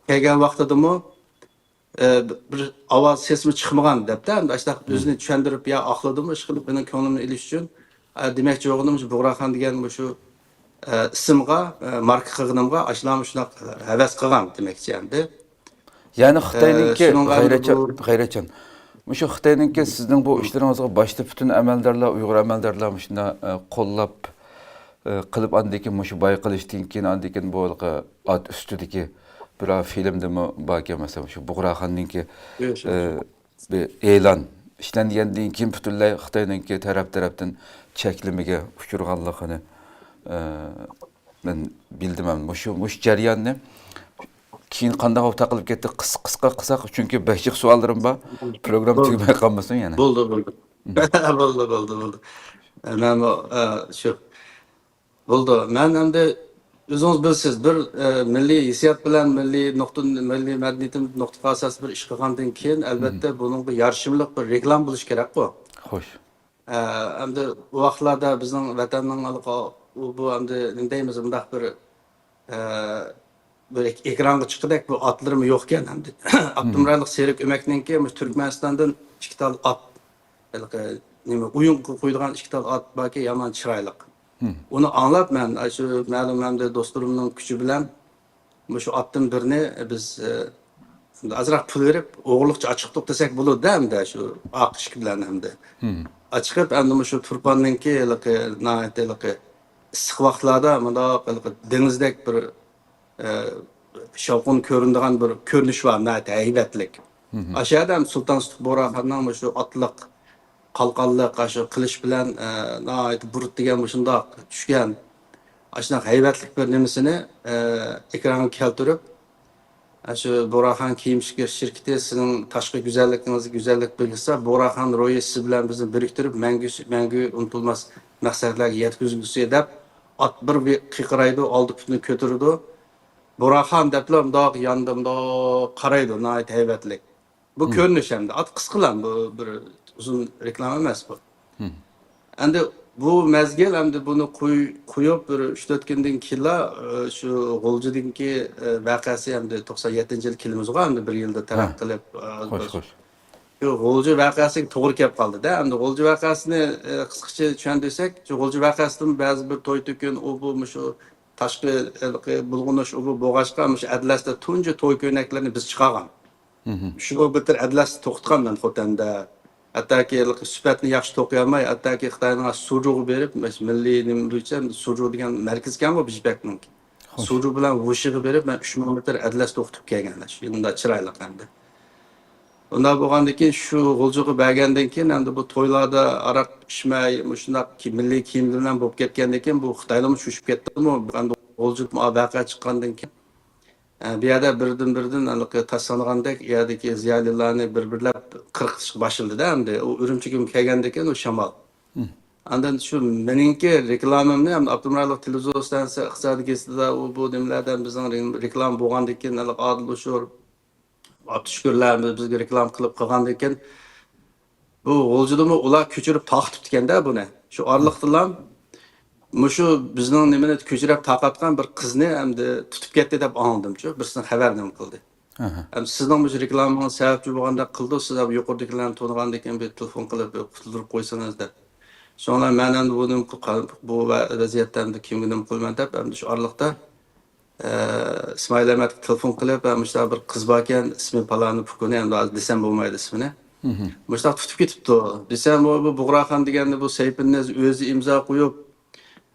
كەلگەن ۋاقتىدىمۇ، ئە، بىر ئاۋاز سېسىمۇ چىقمىغان دەپتە. ئەمدى ئاشۇنداق ئۆزىنى چۈشەندۈرۈپ يا ئاقلىدىمۇ، ئىشقىلىپ مېنىڭ كۆڭلۈمنى ئېلىش ئۈچۈن، ئە، دېمەكچى بولغىنىم شۇ بۇغراخان دېگەن مۇشۇ، ئە، ئىسىمغا، ئە، ماركا قىلغىنىمغا ئاشۇلارمۇ شۇنداق ھەۋەس قىلغان دېمەكچى ئەمدى. يەنى ئە، خىتاينىڭكى شۇنىڭغا ئەمدى غەيرەتچان، بۇ غەيرەتچان. مۇشۇ خىتاينىڭكى سىزنىڭ بۇ ئىشلىرىڭىزغا باشتا پۈتۈن ئەمەلدارلار، ئۇيغۇر ئەمەلدارلار مۇشۇنداق، ئە، قوللاپ، ئە، قىلىپ، ئاندىن كېيىن مۇشۇ بايقىلىشتىن كېيىن، ئاندىن كېيىن بۇ ھېلىقى ئات ئۈستىدىكى بىرەر فىلىمدىمۇ باركەن، مەسىلەن، شۇ بۇغراخاننىڭكى، ياخشى، ئە، ياخشى. بىر ئېلان ئىشلەنگەندىن كېيىن پۈتۈنلەي خىتاينىڭكى تەرەپ-تەرەپتىن چەكلىمىگە ئۇچرىغانلىقىنى، ئە، مەن بىلدىم. مۇشۇ، مۇشۇ جەرياننى كېيىن قانداق ئورتاق قىلىپ كەتتى؟ قىس-، قىسقا قىلساق، چۈنكى بەك جىق سوئاللىرىم بار. پروگرامما بولدى. تۈگىمەي قالمىسۇن يەنە. بولدى، بولدى. مم. بولدى، بولدى، بولدى. ئە، مەن بۇ، ئە، شۇ. بولدى. مەن ئەمدى ئۆزىڭىز بىلىسىز، بىر، ئە، مىللىي ھېسسىيات بىلەن مىللىي نۇقتا، مىللىي مەدەنىيىتىمىز نۇقتىغا ئاساس بىر ئىش قىلغاندىن كېيىن، مم. ئەلۋەتتە، بۇنىڭغا يارىشىملىق بىر رېكلام بولۇشى كېرەكقۇ. خوش. ئە، ئەمدى ئۇ ۋاقىتلاردا بىزنىڭ ۋەتەننىڭ ھېلىقى، ئۇ، بۇ ئەمدى نېمە دەيمىز، مۇنداق بىر، ئە، بىر ئېك-، ئېكرانغا چىققۇدەك بىر ئاتلىرىمۇ يوقكەن ئەمدى. مم. ئابدۇمۇرادلىق سېرىك ئۆمەكنىڭكى مۇشۇ تۈركمەنىستاندىن ئىككى تال ئات، ھېلىقى نېمە، ئويۇنغا قويىدىغان ئىككى تال ئات باركى، يامان چىرايلىق. مم. ئۇنى ئاڭلاپ مەن، ئاشۇ مەلۇم ئەمدى دوستلىرىمنىڭ كۈچى بىلەن مۇشۇ ئاتتىن بىرنى بىز، ئە، ئازراق پۇل بېرىپ، ئوغرىلىقچە ئاچىقتۇق دېسەك بولىدۇ ئەمدى، شۇ ئاق ئىشىك بىلەن ئەمدى. مم. ئاچىقىپ، ئەمدى مۇشۇ تۇرپاننىڭكى ھېلىقى، ناھايىتى ھېلىقى ئىسسىق ۋاقىتلاردا مۇنداق ھېلىقى دېڭىزدەك بىر، ئە، شاۋقۇن كۆرۈنىدىغان بىر كۆرۈنۈش بار، ناھايىتى ھەيۋەتلىك. مم. ئاشۇ يەردە ھەم سۇلتان سۇتۇق بۇغراخاننىڭ مۇشۇ ئاتلىق، قالقانلىق، ئاشۇ قىلىچ بىلەن، ئە، ناھايىتى بۇرۇت دېگەن مۇشۇنداق چۈشكەن، ئاشۇنداق ھەيۋەتلىك بىر نېمىسىنى، ئە، ئېكرانغا كەلتۈرۈپ، ئاشۇ بۇغراخان كىيىم شىركىتى سىزنىڭ تاشقى گۈزەللىكىڭىزگە گۈزەللىك بېغىشلىسا، بۇغراخان روھى سىز بىلەن بىزنى بىرىكتۈرۈپ، مەڭگۈ، مەڭگۈ ئۇنتۇلماس مەقسەتلەرگە يەتكۈزگۈسى دەپ، ئات بىر، بىر قىقىرايدۇ، ئالدى پۇتىنى كۆتۈرىدۇ. بۇغراخان دەپلا مۇنداق ياندا مۇنداق قارايدۇ، ناھايىتى ھەيۋەتلىك. بۇ مم. كۆرۈنۈش ئەمدى. ئات قىسقىلا بۇ بىر ئۇزۇن رېكلاما ئەمەس بۇ. مم. ئەمدى بۇ مەزگىل ئەمدى بۇنى قوي-، قويۇپ بىر ئۈچ تۆت كۈندىن كېيىنلا، ئە، شۇ غۇلجىدىكى، ئە، ۋەقەسى ئەمدى توقسان يەتتىنچى يىل كېلىمىزغۇ ئەمدى بىر يىلدا تەرەققىي ھە. قىلىپ، ئە، خوش، بىر خوش. شۇ غۇلجا ۋەقەسىگە توغرا كەپ قالدى-دە. ئەمدى غۇلجا ۋەقەسىنى، ئە، قىسقىچە چۈشەندۈرسەك، شۇ غۇلجا ۋەقەسىدىن بەزى بىر توي-تۆكۈن، ئۇ بۇ مۇشۇ تاشقى، ھېلىقى بۇلغىنىش ئۇ بۇ بولغاچقا، مۇشۇ ئەتلەستە تۇنجى توي كۆينەكلىرىنى بىز چىقارغان. مم. ئۈچ مىڭ مېتىر ئەتلەستە توختىغان مەن خوتەندە. ھەتتاكى ھېلىقى سۈپەتنى ياخشى توقۇيالماي، ھەتتاكى خىتاينىڭ سۇجۇغا بېرىپ، مۇشۇ مىللىي نېمە بويىچە سۇجۇ دېگەن مەركىز ئىكەنغۇ بىجپەكنىڭكى. خوش. سۇجۇ بىلەن ۋۇشىغا بېرىپ، مەن ئۈچ مىڭ مېتىر ئەتلەس توختىتىپ كەلگەن. شۇنداق چىرايلىق ئەمدى. ئۇنداق بولغاندىن كېيىن، شۇ غۇلجىغا بەرگەندىن كېيىن، ئەمدى بۇ تويلاردا ئاراق ئىچمەي، مۇشۇنداق كى-، مىللىي كىيىملىرى بىلەن بولۇپ كەتكەندىن كېيىن، بۇ خىتايلارمۇ چۆچۈپ كەتتىمۇ، ئەمدى غۇلجىدا ۋەقە چىققاندىن كېيىن، ئە، بۇ يەردە بىردىن-بىردىن ھېلىقى تاشلانغاندەك، يەردىكى زىيالىيلارنى بىر-بىرلەپ قىرقىتىشقا باشلىدى-دە، ئەمدى ئۇ ئۈرۈمچىگىمۇ كەلگەندىن كېيىن ئۇ شامال. مم. ئاندىن شۇ مېنىڭكى رېكلامامنى، ئەمدى ئابدۇمۇرادلىق تېلېۋىزور ئىستانسىسى، ئىقتىسادىي گېزىتىدا ئۇ بۇ نېمىلەردە بىزنىڭ رېكلام بولغاندىن كېيىن، ھېلىقى ئادىل ئۇشۇر، ئابدۇشۈكۈرلەر بىزگە رېكلام قىلىپ قىلغاندىن كېيىن، بۇ غۇلجىدىمۇ ئۇلار كۆچۈرۈپ تارقىتىپتىكەن-دە بۇنى. شۇ ئارىلىقتىلا مۇشۇ بىزنىڭ نېمىنى كۆچۈرۈپ تارقاتقان بىر قىزنى ئەمدى تۇتۇپ كەتتى دەپ ئاڭلىدىمچۇ. بىرسىنىڭ خەۋەر نېمە قىلدى. ئەمدى سىزنىڭ مۇشۇ رېكلامىڭىز سەۋەبچى بولغاندەك قىلدى. سىز يۇقىرىدىكىلەرنى تونۇغاندىن كېيىن بىر تېلېفون قىلىپ قۇتۇلدۇرۇپ قويسىڭىز دەپ. شۇڭا مەن ئەمدى بۇ نېمە قىل-، بۇ ۋە-، ۋەزىيەتتە ئەمدى كىمگە نېمە قىلىمەن دەپ، ئەمدى شۇ ئارىلىقتا ئىسمائىل ئەمەتكە تېلېفون قىلىپ، ھە، مۇشۇنداق بىر قىز باركەن، ئىسمى پالانى پۇكۇنى، ئەمدى ھازىر دېسەم بولمايدۇ ئىسمىنى. مۇشۇنداق تۇتۇپ كېتىپتۇ. دېسەم، ئۇ بۇ بۇغراخان دېگەننى بۇ سەيپىننىز ئۆزى ئىمزا قويۇپ،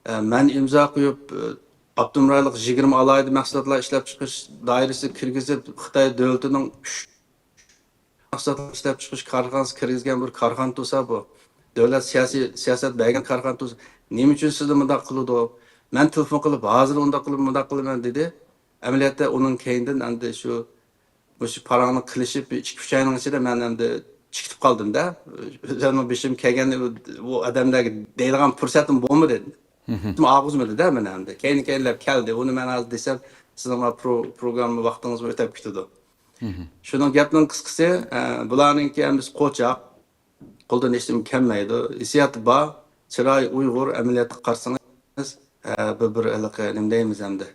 ئە، مەن ئىمزا قويۇپ، ئە، ئاپتونوم رايونلۇق يىگىرمە ئالاھىدە مەھسۇلاتلار ئىشلەپچىقىرىش دائىرىسىگە كىرگۈزۈپ، خىتاي دۆلىتىنىڭ ئۈچ مەھسۇلاتلار ئىشلەپچىقىرىش كارخانىسىغا كىرگۈزگەن بىر كارخانا تۇرسا بۇ، دۆلەت سىياسىي سىياسەت بەرگەن كارخانا تۇرسا، نېمە ئۈچۈن سىزنى مۇنداق قىلىدۇ؟ مەن تېلېفون قىلىپ، ھازىر ئۇنداق قىلىمەن، مۇنداق قىلىمەن دېدى. ئەمەلىيەتتە ئۇنىڭ كەينىدىن ئەمدى شۇ، مۇشۇ پاراڭنى قىلىشىپ، بىر ئىككى-ئۈچ ئاينىڭ ئىچىدە مەن ئەمدى چىقىتىپ قالدىم-دە. ئۆزۈمنىڭ بېشىم كەلگەننى بۇ ئادەملەرگە دەيدىغان پۇرسەتىم بولمىدى. ئاغزىمىدە-دە مەن ئەمدى. كەينى-كەينىلەپ كەلدى. ئۇنى مەن ھازىر دېسەم، سىزنىڭ پرو-، پروگرامما ۋاقتىڭىزمۇ ئۆتەپ كېتىدۇ. شۇنىڭ گەپنىڭ قىسقىسى، ئە، بۇلارنىڭكى ھەممىسى قوچاق. قولدىن ھېچنېمە كەلمەيدۇ. ھېسسىياتى بار، چىرايى ئۇيغۇر، ئەمەلىيەتتە قارىسىڭىز، ئە، بىر، بىر ھېلىقى نېمە دەيمىز ئەمدى؟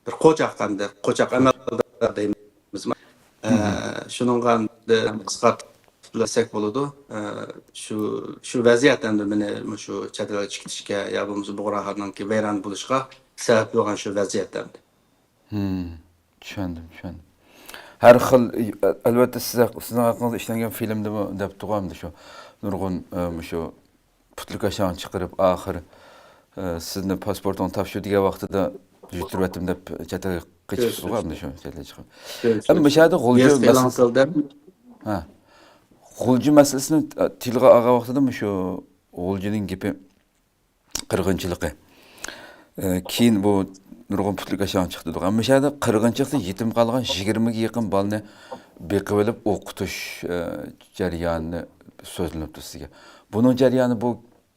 بىر قوچاق ئەمدى، قوچاق ئەمەلدار دەيمىزمۇ؟ ئە، شۇنىڭغا ئەمدى قىسقارتىپ دېسەك بولىدۇ. ئە، شۇ، شۇ ۋەزىيەت ئەمدى مېنى مۇشۇ چەت ئەلگە چىقىشقا يا بولمىسا بۇغراخاننىڭكى ۋەيران بولۇشىغا سەۋەب بولغان شۇ ۋەزىيەت ئەمدى. چۈشەندىم، چۈشەندىم. ھەر خىل، ئەلۋەتتە، سىز ھەق-، سىزنىڭ ھەققىڭىزدە ئىشلەنگەن فىلىمدىمۇ دەپتىغۇ ئەمدى شۇ نۇرغۇن، ئە، مۇشۇ پۇتلىكاشاڭ چىقىرىپ، ئاخىر، ئە، سىزنى پاسپورتىڭىزنى تاپشۇر دېگەن ۋاقتىدا يۈتتۈرۈۋەتتىم دەپ چەت ئەلگە قېچىپسىزغۇ ئەمدى شۇ چەت ئەلگە چىقىپ. ئەمدى مۇشۇ يەردە غۇلجا مەسىلىسى، ھە، غۇلجا مەسىلىسىنى تىلغا ئالغان ۋاقتىدا مۇشۇ غۇلجىنىڭ گېپى قىرغىنچىلىقى. ئە، كېيىن بۇ نۇرغۇن پۇتلۇك ئاشاڭ چىقتى دېدۇق. مۇشۇ يەردە قىرغىنچىلىقتا يېتىم قالغان يىگىرمىگە يېقىن بالىنى بېقىۋېلىپ ئوقۇتۇش، ئە، جەريانى سۆزلىنىپتۇ سىزگە. بۇنىڭ جەريانى بۇ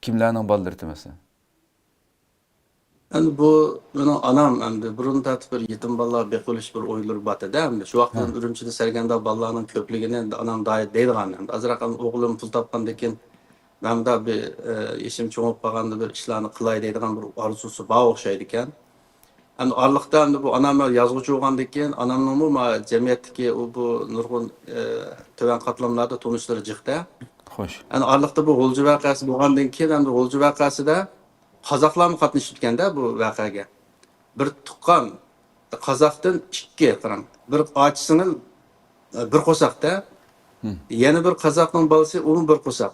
كىملەرنىڭ بالىلىرى دېمەسە؟ ئەمدى بۇ مېنىڭ ئانام ئەمدى بۇرۇن تارتىپ بىر يېتىم بالىلار بېقىۋېلىش بىر ئويلىرى بارتى-دە، ئەمدى شۇ ۋاقىتتىن ئۈرۈمچىدە سەرگەردان بالىلاردىن كۆپلىكىنى ئەمدى ئانام دايى دەيدىغان، ئەمدى ئازراق ئەمدى ئوغلۇم پۇل تاپقاندىن كېيىن مەن مۇنداق بىر، ئە، يېشىم چوڭىيىپ قالغاندا بىر ئىشلارنى قىلاي دەيدىغان بىر ئارزۇسى بار ئوخشايدىكەن. ئەمدى ئارىلىقتا ئەمدى بۇ ئانام يازغۇچى بولغاندىن كېيىن ئانامنىڭمۇ ما جەمئىيەتتىكى ئۇ بۇ نۇرغۇن، ئە، تۆۋەن قاتلاملاردا تونۇشلىرى جىق-دە. خوش. ئەمدى ئارىلىقتا بۇ غۇلجا ۋەقەسى بولغاندىن كېيىن ئەمدى غۇلجا ۋەقەسىدە قازاقلارمۇ قاتنىشىپتىكەن-دە بۇ ۋەقەگە. بىر تۇغقان قازاقتىن ئىككى، قاراڭ، بىر ئاچا سىڭىل، بىر قورساق-دە. يەنە بىر قازاقنىڭ بالىسى، ئۇمۇ بىر قورساق.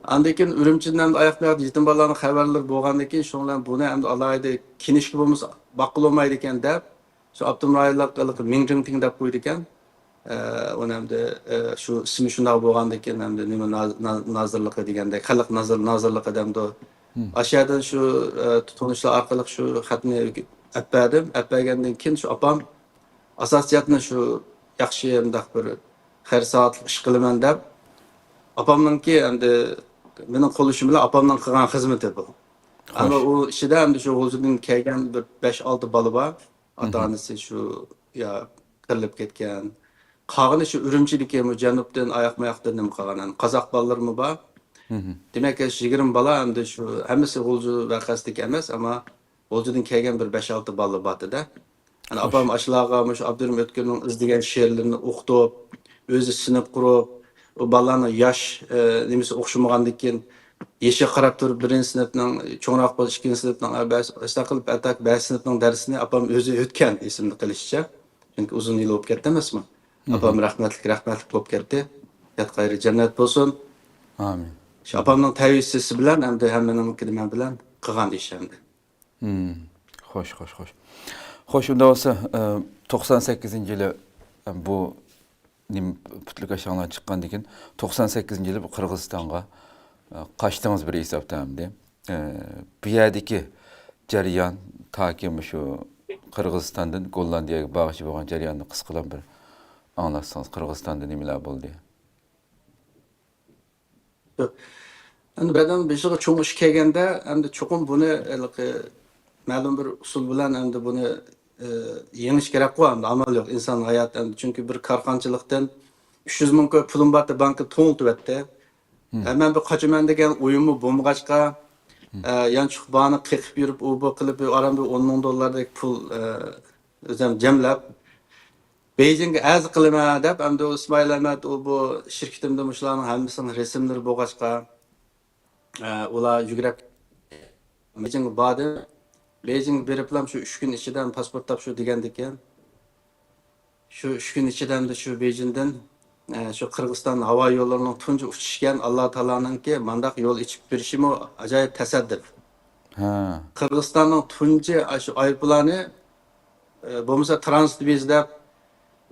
ئاندىن كېيىن ئۈرۈمچىدىن ئەمدى ئاياق مېياق يېتىم بالىلارنىڭ خەۋەرلىرى بولغاندىن كېيىن، شۇنىڭ بىلەن بۇنى ئەمدى ئالاھىدە كىنىشكا بولمىسا باققىلى بولمايدىكەن دەپ، شۇ ئاپتونوم رايونلۇق مىڭجىڭتىڭ دەپ قويىدىكەن. ئە، ئۇنى ئەمدى، ئە، شۇ ئىسمى شۇنداق بولغاندىكىن، ئەمدى نېمە ناز-، نا-، نازىرلىقى دېگەندەك، خەلق نازىر-، نازىرلىقى دەمدۇ. ئاشۇ يەردىن شۇ، ئە، تونۇشلار ئارقىلىق شۇ خەتنى ئەپ بەردىم. ئەپ بەرگەندىن كېيىن شۇ ئاپام ئاساسىيەتنى شۇ ياخشى مۇنداق بىر خەير-سائاتلىق ئىش قىلىمەن دەپ، ئاپامنىڭكى ئەمدى مېنىڭ قوللىشىم بىلەن ئاپامنىڭ قىلغان خىزمىتى بۇ. ئەمما ئۇ ئىچىدە ئەمدى شۇ غۇلجىدىن كەلگەن بىر بەش-ئالتە بالا بار. ئاتا-ئانىسى شۇ يا قىرىلىپ كەتكەن. قالغىنى شۇ ئۈرۈمچىدىكى مۇ جەنۇبتىن ئاياق-ماياقتىن نېمە قىلغان. قازاق بالىلىرىمۇ بار. دېمەك، يىگىرمە بالا ئەمدى شۇ ھەممىسى غۇلجا ۋەقەسىدىكى ئەمەس، ئەمما غۇلجىدىن كەلگەن بىر بەش-ئالتە بالا بارتى-دە. ئەنە ئاپام ئاشۇلارغا مۇشۇ ئابدۇرېھىم ئۆتكۈرنىڭ ئىزدىگەن شېئىرلىرىنى ئوقۇتۇپ، ئۆزى سىنىپ قۇرۇپ، ئۇ بالىلارنىڭ ياش، ئە، نېمىسى ئوخشىمىغاندىكىن، يېشىغا قاراپ تۇرۇپ بىرىنچى سىنىپنىڭ، چوڭراق بولسا ئىككىنچى سىنىپنىڭ، ئە، بەش، ئاشۇنداق قىلىپ ئەتاك بەشىنچى سىنىپنىڭ دەرسىنى ئاپام ئۆزى ئۆتكەن، ئېسىمدە قېلىشىچە. چۈنكى ئۇزۇن يىل بولۇپ كەتتى ئەمەسمۇ؟ ئاپام رەھمەتلىك، رەھمەتلىك بولۇپ كەتتى. ياتقان يېرى جەننەت بولسۇن. ئامىن. شۇ ئاپامنىڭ تەۋسىيىسى بىلەن ئەمدى ھەممىنىڭكىدە مەن بىلەن قىلغان ئىش ئەمدى. خوش، خوش، خوش. خوش، ئۇنداق بولسا، ئە، توقسان سەككىزىنچى يىلى، ئە، بۇ نېمە پۇتلۇك ئاشاڭلار چىققاندىن كېيىن، توقسان سەككىزىنچى يىلى بۇ قىرغىزىستانغا، ئە، قاچتىڭىز بىر ھېسابتا ئەمدى. ئە، بۇ يەردىكى جەريان، تاكى مۇشۇ قىرغىزىستاندىن گوللاندىيەگە بارغىچە بولغان جەرياننى قىسقىلا بىر ئاڭلاتسىڭىز، قىرغىزىستاندا نېمىلەر بولدى؟ ئەمدى بىر ئادەم بېشىغا چوڭ ئىش كەلگەندە، ئەمدى چوقۇم بۇنى ھېلىقى مەلۇم بىر ئۇسۇل بىلەن ئەمدى بۇنى، ئى، يېڭىش كېرەكقۇ، ئەمدى ئامال يوق. ئىنسان ھاياتى ئەمدى، چۈنكى بىر كارخانىچىلىقتىن ئۈچ يۈز مىڭ كوي پۇلۇم بارتى، بانكا توڭلىتىۋەتتى. ھە، مەن بىر قاچىمەن دېگەن ئويۇممۇ بولمىغاچقا، ئە، يانچۇق بارنى قېقىپ يۈرۈپ، ئۇ بۇ قىلىپ، ئاران بىر ئون مىڭ دوللاردەك پۇل، ئە، ئۆزۈم جەملەپ، بېيجىڭغا ئەرز قىلىمەن دەپ، ئەمدى ئۇ ئىسمائىل ئەمەت، ئۇ بۇ شىركىتىمدە مۇشۇلارنىڭ ھەممىسىنىڭ رەسىملىرى بولغاچقا، ئە، ئۇلار يۈگرەپ بېيجىڭغا باردى. بېيجىڭغا بېرىپلا شۇ ئۈچ كۈن ئىچىدە پاسپورت تاپشۇر دېگەندىكىن، شۇ ئۈچ كۈن ئىچىدە ئەمدى شۇ بېيجىڭدىن، ئە، شۇ قىرغىزىستان ھاۋا يوللىرىنىڭ تۇنجى ئۇچۇشى ئىكەن، ئاللا تائالانىڭكى مانداق يول ئېچىپ بېرىشىمۇ ئاجايىپ تەسادىپ. ھە. قىرغىزىستاننىڭ تۇنجى ئاشۇ ئايروپىلانى، ئە، بولمىسا ترانزىت ۋىزا دەپ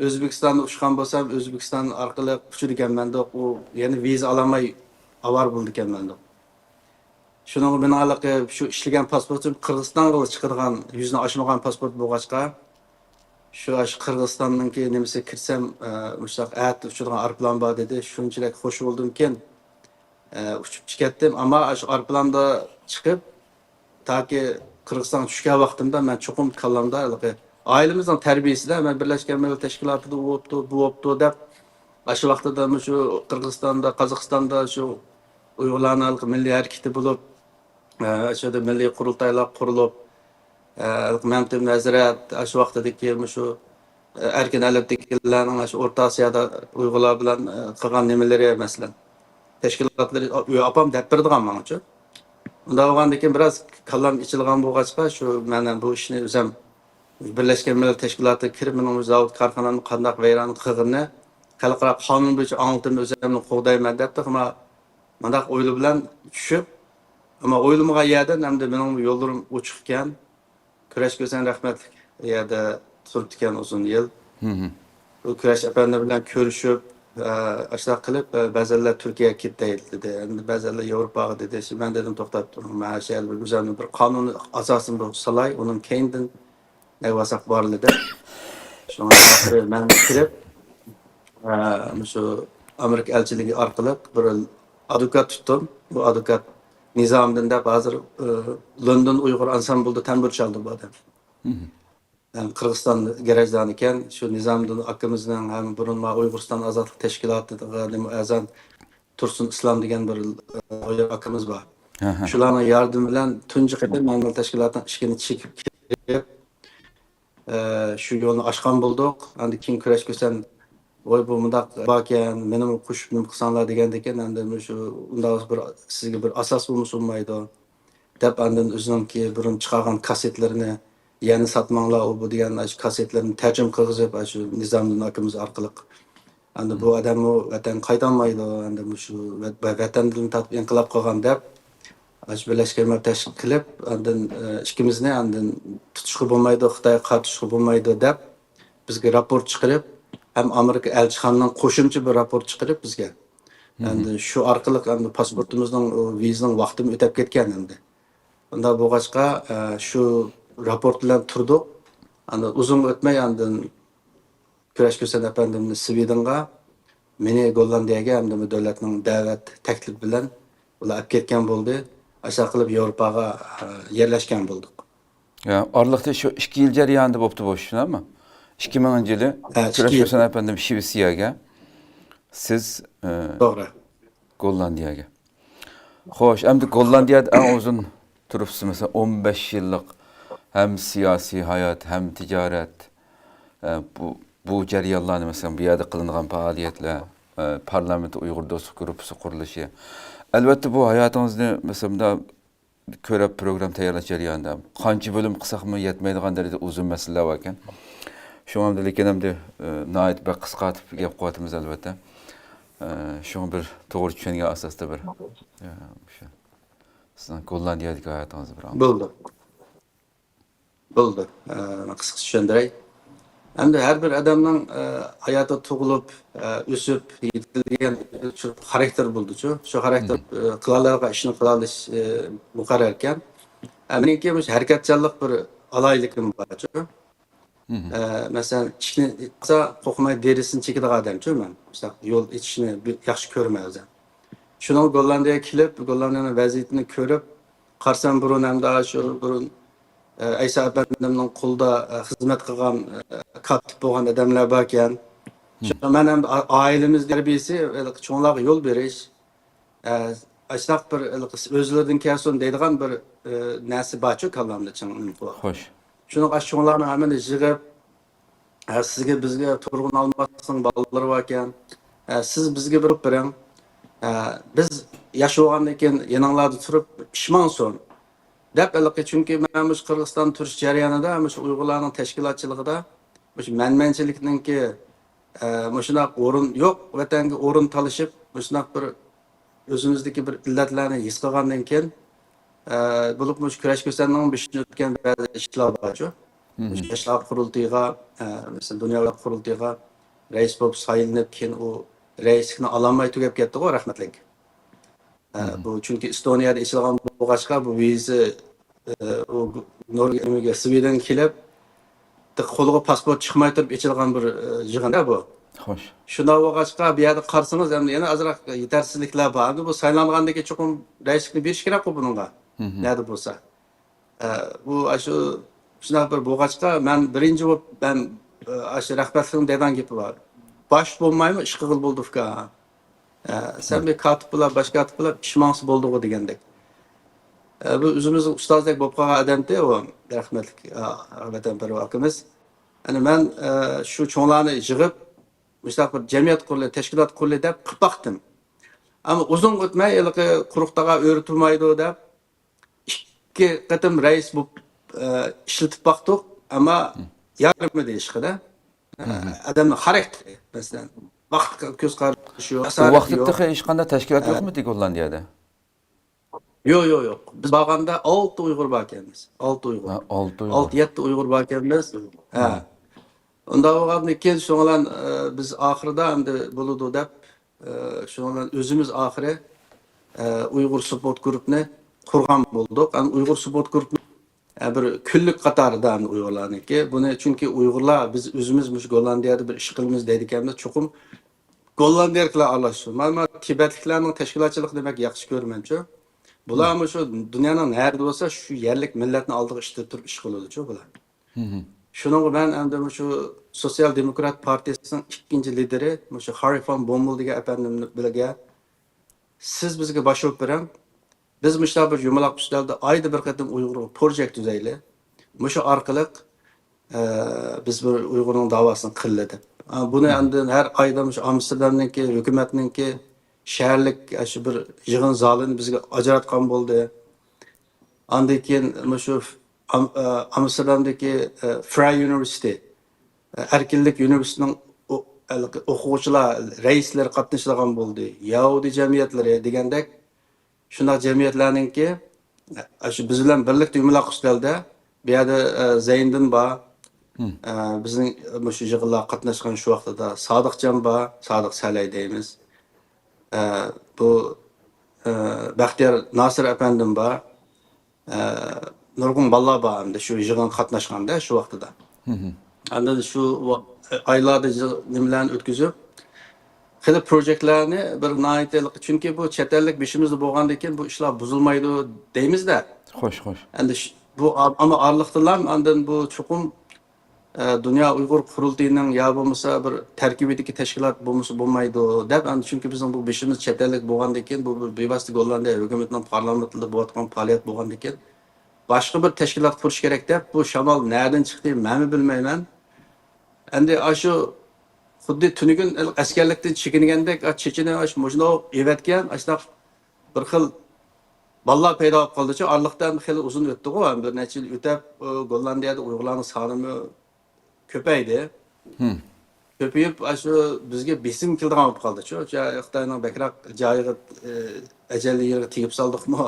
ئۆزبېكىستاندا ئۇچقان بولسام، ئۆزبېكىستان ئارقىلىق ئۇچىدىكەنمەندۇق، ئۇ يەنە ۋىزا ئالالماي ئاۋارە بولىدىكەنمەندۇق. شۇنىڭغا بىنالىق شۇ ئىشلىگەن پاسپورتۇم قىرغىزىستانغىلا چىقىدىغان، يۈزىنى ئاچمىغان پاسپورت بولغاچقا، شۇ ئاشۇ قىرغىزىستاننىڭكى نېمىسىگە كىرسەم، ئە، مۇشۇنداق ئەتە ئۇچىدىغان ئايروپىلان بار دېدى. شۇنچىلىك خوش بولدۇمكىن، ئە، ئۇچۇپ چىقەتتىم. ئەمما شۇ ئايروپىلاندا چىقىپ، تاكى قىرغىزىستانغا چۈشكەن ۋاقتىمدا مەن چوقۇم كاللامدا ھېلىقى ئائىلىمىزنىڭ تەربىيىسىدە، مەن بىرلەشكەن مىللەتلەر تەشكىلاتىدا ئۇ بوپتۇ، بۇ بوپتۇ دەپ، ئاشۇ ۋاقتىدا مۇشۇ قىرغىزىستاندا، قازاقىستاندا شۇ ئۇيغۇرلارنىڭ ھېلىقى مىللىي ھەرىكىتى بولۇپ، ئە، شۇ يەردە مىللىي قۇرۇلتايلار قۇرۇلۇپ، ئە، مەمتىمىن ھەزرەت، ئاشۇ ۋاقتىدىكى مۇشۇ، ئە، ئەركىن ئەلىپتىكىلەرنىڭ ئاشۇ ئورتا ئاسىيادا ئۇيغۇرلار بىلەن، ئە، قىلغان نېمىلىرى، مەسىلەن، تەشكىلاتلىرى، ئاپام دەپ بېرىدىغان ماڭىچۇ. ئۇنداق بولغاندىن كېيىن بىراز كاللام ئېچىلغان بولغاچقا، شۇ مەن بۇ ئىشنى ئۆزۈم بىرلەشكەن مىللەتلەر تەشكىلاتىغا كىرىپ، مېنىڭ زاۋۇت كارخانامنى قانداق ۋەيران قىلغىنىنى خەلقئارا قانۇن بويىچە ئاڭلىتىمەن، ئۆزۈمنى قوغدايمەن دەپتۇ. ئەمما مۇنداق ئويلار بىلەن چۈشۈپ، ئەمما ئويلىمىغان يەردىن ئەمدى مېنىڭ يوللىرىم ئوچۇق ئىكەن. كۈرەش كۆسەن رەھمەتلىك يەردە تۇرۇپتىكەن ئۇزۇن يىل. ھىم. بۇ كۈرەش ئەپەندى بىلەن كۆرۈشۈپ، ئە، ئاشۇنداق قىلىپ، ئە، بەزىلەر تۈركىيەگە كېتەي دېدى. ئەمدى بەزىلەر ياۋروپاغا دېدى. مەن دېدىم، توختاپ تۇرۇڭ. مەن شۇ يەردە بىر ئۆزۈمنىڭ بىر قانۇنىي ئاساسىمنى بىر سالاي، ئۇنىڭ كەينىدىن نەگە بارساق بارلى دەپ. شۇڭا مەن كىرىپ، ئە، مۇشۇ ئامېرىكا ئەلچىلىكى ئارقىلىق بىر ئادۋوكات تۇتتۇم. بۇ ئادۋوكات نىزامىدىن دەپ ھازىر، ئە، لوندون ئۇيغۇر ئانسامبلدا تەمبۇر چالدى بۇ ئادەم. ھىم. ھەم قىرغىزىستان گراژدانى ئىكەن، شۇ نىزامىدىن ئاكىمىزنىڭ ھەم بۇرۇن ما ئۇيغۇرىستان ئازادلىق تەشكىلاتىغا نېمە ئەزا تۇرسۇن ئىسلام دېگەن بىر، ئە، لايېر ئاكىمىز بار. ئەھە. شۇلارنىڭ ياردىمى بىلەن تۇنجى قېتىم مەن بۇ تەشكىلاتنىڭ ئىشىكىنى چېكىپ كىرىپ، ئە، شۇ يولنى ئاچقان بولدۇق. ئاندىن كېيىن كۈرەش كۆسەن، ۋاي، بۇ مۇنداق باركەن، مېنىمۇ قوشۇپ نېمە قىلساڭلار دېگەندىكىن، ئەمدى شۇ ئۇنداق بىر سىزگە بىر ئاساس بولمىسا بولمايدۇ. دەپ ئاندىن ئۆزىنىڭكى بۇرۇن چىقارغان كاسسېتلىرىنى يەنە ساتماڭلار، ئۇ بۇ دېگەن ئاشۇ كاسسېتلىرىنى تەرجىمە قىلغۇزۇپ، ئاشۇ نىزامىدىن ئاكىمىز ئارقىلىق. ئەمدى بۇ ئادەممۇ ۋەتەنگە قايتالمايدۇ، ئەمدى مۇشۇ ۋە-، ۋە-، ۋەتەندىن تارتىپ ئىنقىلاب قىلغان دەپ، ئاشۇ بىرلەشكەن مىللەتلەر تەشكىل قىلىپ، ئاندىن، ئە، ئىككىمىزنى ئاندىن تۇتۇشقا بولمايدۇ، خىتايغا قارىتىشقا بولمايدۇ دەپ، بىزگە راپورت چىقىرىپ، ھەم ئامېرىكا ئەلچىخانىنىڭ قوشۇمچە بىر راپورت چىقىرىپ بىزگە. ئەمدى شۇ ئارقىلىق ئەمدى پاسپورتىمىزنىڭ، ئۇ ۋىزىنىڭ ۋاقتىمۇ ئۆتەپ كەتكەن ئەمدى. ئۇنداق بولغاچقا، ئە، شۇ راپورت بىلەن تۇردۇق. ئاندىن ئۇزۇن ئۆتمەي ئاندىن كۈرەش كۆسەن ئەپەندىمنى سۋېدېنغا، مېنى گوللاندىيەگە ئەمدى بۇ دۆلەتنىڭ دەۋەت تەكلىپى بىلەن ئۇلار ئەپ كەتكەن بولدى. ئاشۇنداق قىلىپ ياۋروپاغا، ئە، يەرلەشكەن بولدۇق. يا، ئارىلىقتا شۇ ئىككى يىل جەريانىدا بوپتۇ بۇ، شۇنداقمۇ؟ ئىككى مىڭىنچى يىلى ھە، كۈرەش ئىككى يىل. ھۈسەن ئەپەندىم شىۋېتسىيەگە، سىز، ئە، توغرا. گوللاندىيەگە. خوش، ئەمدى گوللاندىيەدە ئەڭ ئۇزۇن تۇرۇپسىز، مەسىلەن، ئون بەش يىللىق ھەم سىياسىي ھايات، ھەم تىجارەت، ئە، بۇ، بۇ جەريانلارنى، مەسىلەن، بۇ يەردە قىلىنغان پائالىيەتلەر، ئە، پارلامېنت ئۇيغۇر دوستلۇق گۇرۇپپىسى قۇرۇلۇشى. ئەلۋەتتە، بۇ ھاياتىڭىزنى، مەسىلەن، مۇنداق كۆرۈپ پروگرامما تەييارلاش جەريانىدا قانچە بۆلۈم قىلساقمۇ يەتمەيدىغان دەرىجىدە ئۇزۇن مەسىلىلەر باركەن. شۇڭا ئەمدى، لېكىن ئەمدى، ئە، ناھايىتى بەك قىسقارتىپ گەپ قىلىۋاتىمىز، ئەلۋەتتە. ئە، شۇڭا بىر توغرا چۈشەنگەن ئاساستا بىر، ئە، شۇ سىزنىڭ گوللاندىيەدىكى ھاياتىڭىزنى بىر ئاڭلىساق. بولدى. بولدى. ئە، قىسقىچە چۈشەندۈرەي. ئەمدى ھەر بىر ئادەمنىڭ، ئە، ھاياتى تۇغۇلۇپ، ئە، ئۆسۈپ، يېتىلگەن شۇ خاراكتېر بولىدۇچۇ. شۇ خاراكتېر، ئە، قىلالايدىغان ئىشنى قىلالىش، ئە، مۇقەررەركەن. ئە، مېنىڭكى مۇشۇ ھەرىكەتچانلىق بىر ئالاھىدىلىكىم بارچۇ. ئە، مەسىلەن، ئىشىكنى ئاچسا قورقماي دېرىزىسىنى چېكىدىغان ئادەمچۇ مەن. مۇشۇنداق يول ئېچىشنى بىر ياخشى كۆرىمەن ئۆزۈم. شۇنىڭ گوللاندىيەگە كېلىپ، گوللاندىيەنىڭ ۋەزىيىتىنى كۆرۈپ، قارىسام بۇرۇن ھەمدە شۇ بۇرۇن، ئە، ئەيسا ئەپەندىمنىڭ قولىدا، ئە، خىزمەت قىلغان، ئە، كاتىپ بولغان ئادەملەر باركەن. شۇڭا مەن ھەم ئا-، ئائىلىمىز تەربىيەسى، ئە، چوڭلارغا يول بېرىش، ئە، ئاشۇنداق بىر، ئە، ئۆزلىرىدىن كەلسۇن دەيدىغان بىر، ئە، نەرسە بارچۇ كاللامدا چىڭ. خوش. شۇنىڭغا چوڭلارنىڭ ھەممىنى يىغىپ، ئە، سىزگە، بىزگە تۇرغۇن ئالماسنىڭ بالىلىرى باركەن. ئە، سىز بىزگە بېرىپ بېرىڭ. ئە، بىز ياش بولغاندىن كېيىن يېنىڭلاردا تۇرۇپ ئىش ماڭسۇن. دەپ ھېلىقى، چۈنكى مەن مۇشۇ قىرغىزىستاندا تۇرۇش جەريانىدا مۇشۇ ئۇيغۇرلارنىڭ تەشكىلاتچىلىقىدا مۇشۇ مەنمەنچىلىكنىڭكى، ئە، مۇشۇنداق ئورۇن يوق، ۋەتەنگە ئورۇن تالىشىپ، مۇشۇنداق بىر ئۆزىمىزدىكى بىر ئىللەتلەرنى ھېس قىلغاندىن كېيىن، ئە، بولۇپمۇ مۇشۇ كۈرەش كۆسەننىڭ بېشىدىن ئۆتكەن بەزى ئىشلار بارچۇ. مۇشۇ ياشلار قۇرۇلتىيىغا، ئە، مەسىلەن، دۇنيا قۇرۇلتىيىغا رەئىس بولۇپ سايلىنىپ، كېيىن ئۇ رەئىسلىكنى ئالالماي تۈگەپ كەتتىغۇ، رەھمەتلىك. ئە، بۇ چۈنكى ئېستونىيەدە ئېچىلغان بولغاچقا، بۇ ۋىزا، ئە، ئۇ نورۋېگىيە، سۋېدېنگە كېلىپ، قولىغا پاسپورت چىقماي تۇرۇپ ئېچىلغان بىر، ئە، يىغىن-دە بۇ. خوش. شۇنداق بولغاچقا، بۇ يەردە قارىسىڭىز، ئەمدى يەنە ئازراق يېتەرسىزلىكلەر بار. ئەمدى بۇ سايلانغاندىن كېيىن چوقۇم رەئىسلىكنى بېرىش كېرەكقۇ بۇنىڭغا. نەدە بولسا. ئە، بۇ ئاشۇ شۇنداق بىر بولغاچقا، مەن بىرىنچى بولۇپ، مەن، ئە، ئاشۇ رەھمەتلىكنىڭ دەيدىغان گېپى بار. باش بولمايمۇ ئىش قىلغىلى بولىدۇ، ئۇكا. ئە، سەن بىر كاتىپ بولا، باش كاتىپ بولا، ئىش ماڭسا بولدىغۇ دېگەندەك. ئە، بۇ ئۆزىمىزنىڭ ئۇستازدەك بولۇپ قالغان ئادەمتى ئۇ، رەھمەتلىك، ئە، ۋەتەنپەرۋەر ئاكىمىز. يەنى مەن، ئە، شۇ چوڭلارنى يىغىپ، مۇشۇنداق بىر جەمئىيەت قۇرۇلى، تەشكىلات قۇرۇلى دەپ قىلىپ باقتىم. ئەمما ئۇزۇن ئۆتمەي، ھېلىقى قۇرۇق تاغار ئۆرە تۇرمايدۇ دەپ، ئىككى قېتىم رەئىس بولۇپ، ئە، ئىشلىتىپ باقتۇق، ئەمما يارىمىدى ھېچقىدە. ئادەمنىڭ خاراكتېرى، مەسىلەن، ۋاقىتقا كۆز قارىشى يوق، ئۇ جاسارىتى ۋاقىتتا يوق. تېخى ھېچقانداق تەشكىلات ئە، يوقمىدى گوللاندىيەدە؟ يوق، يوق، يوق. بىز بارغاندا ئالتە ئۇيغۇر باركەنمىز. ئالتە ئۇيغۇر. ھە، ئالتە ئۇيغۇر. ئالتە، يەتتە ئۇيغۇر باركەنمىز. ھە. ئۇنداق بولغاندىن كېيىن، شۇنىڭ بىلەن، ئە، بىز ئاخىرىدا ئەمدى بولىدۇ دەپ، ئە، شۇنىڭ بىلەن ئۆزىمىز ئاخىرى، ئە، ئۇيغۇر سپورت گۇرۇپنى قۇرغان بولدۇق. ئەمدى ئۇيغۇر سپورت گۇرۇپنى، ئە، بىر كۈنلۈك قاتارىدا ئەمدى ئۇيغۇرلارنىڭكى. بۇنى چۈنكى ئۇيغۇرلار، بىز ئۆزىمىز مۇشۇ گوللاندىيەدە بىر ئىش قىلىمىز دەيدىكەنمىز، چوقۇم گوللاندىيەلىكلەر ئارىلاشسۇن. مانا، مانا تىبەتلىكلەرنىڭ تەشكىلاتچىلىقىنى بەك ياخشى كۆرىمەنچۇ. بۇلار مۇشۇ دۇنيانىڭ نەدە بولسا، شۇ يەرلىك مىللەتنىڭ ئالدىغا ئىشتە تۇرۇپ ئىش قىلىدۇچۇ بۇلار. شۇنىڭغا مەن ئەمدى مۇشۇ سوتسىيال دېموكرات پارتىيىسىنىڭ ئىككىنچى لىدىرى، مۇشۇ خارى فان بومبېل دېگەن ئەپەندىم بىلەن، سىز بىزگە باش بولۇپ بېرىڭ. بىز مۇشۇنداق بىر يۇمىلاق ئۈستەلدە ئايدا بىر قېتىم ئۇيغۇرغا پروژېكت تۈزەيلى. مۇشۇ ئارقىلىق، ئە، بىز بىر ئۇيغۇرنىڭ داۋاسىنى قىلىلى دەپ. ئە، بۇنى ئاندىن ھەر ئايدا مۇشۇ ئامستېردامنىڭكى، ھۆكۈمەتنىڭكى شەھەرلىك، ئە، شۇ بىر يىغىن زالىنى بىزگە ئاجراتقان بولدى. ئاندىن كېيىن مۇشۇ ئام-، ئە، ئامستېردامدىكى، ئە، فراي ئۇنىۋېرسىتېت، ئە، ئەركىنلىك ئۇنىۋېرسىتېتىنىڭ ئو-، ھېلىقى ئوقۇغۇچىلار رەئىسلىرى قاتنىشىدىغان بولدى. يەھۇدىي جەمئىيەتلىرى دېگەندەك، شۇنداق جەمئىيەتلەرنىڭكى، ئە، شۇ بىز بىلەن بىرلىكتە يۇمىلاق ئۈستەلدە، بۇ يەردە، ئە، زەينىدىن بار، ئە، بىزنىڭ مۇشۇ يىغىنلارغا قاتناشقان شۇ ۋاقتىدا سادىقجان بار، سادىق سەلەي دەيمىز. ئە، بۇ، ئە، بەختىيار ناسىر ئەپەندىم بار. ئە، نۇرغۇن بالىلار بار ئەمدى شۇ يىغىنغا قاتناشقاندا شۇ ۋاقتىدا. ئاندىن شۇ ۋا-، ئايلاردا يىغ-، نېمىلەرنى ئۆتكۈزۈپ، خېلى پروژېكتلارنى بىر ناھايىتى، چۈنكى بۇ چەت ئەللىك بېشىمىزدا بولغاندىن كېيىن بۇ ئىشلار بۇزۇلمايدۇ دەيمىز-دە. خوش، خوش. ئەمدى ش-، بۇ ئا-، ئەمما ئارىلىقتىلا ئاندىن بۇ چوقۇم ئە، دۇنيا ئۇيغۇر قۇرۇلتىيىنىڭ يا بولمىسا بىر تەركىبىدىكى تەشكىلات بولمىسا بولمايدۇ دەپ، ئەمدى چۈنكى بىزنىڭ بۇ بېشىمىز چەت ئەللىك بولغاندىن كېيىن، بۇ بىر بىۋاسىتە گوللاندىيە ھۆكۈمىتىنىڭ پارلامېنتىدا بولۇۋاتقان پائالىيەت بولغاندىن كېيىن، باشقا بىر تەشكىلات قۇرۇش كېرەك دەپ، بۇ شامال نەدىن چىقتى، مەنمۇ بىلمەيمەن. ئەمدى ئاشۇ خۇددى تۈنۈگۈن ئەسكەرلىكتىن چېكىنگەندەك، ئا، چېچىنى ئاشۇ مۇشۇنداق ئېۋەتكەن، ئاشۇنداق بىر خىل بالىلار پەيدا بولۇپ قالدىچۇ. ئارىلىقتا خېلى ئۇزۇن ئۆتتىغۇ، بىر نەچچە يىل ئۆتەپ، ئۇ گوللاندىيەدە ئۇيغۇرلارنىڭ سانىمۇ كۆپەيدى. كۆپىيىپ، ئاشۇ بىزگە بېسىم كېلىدىغان بولۇپ قالدىچۇ. جا-، خىتاينىڭ بەكرەك جايىغا، ئە، ئەجەللىك يېرىگە تېگىپ سالدۇقمۇ؟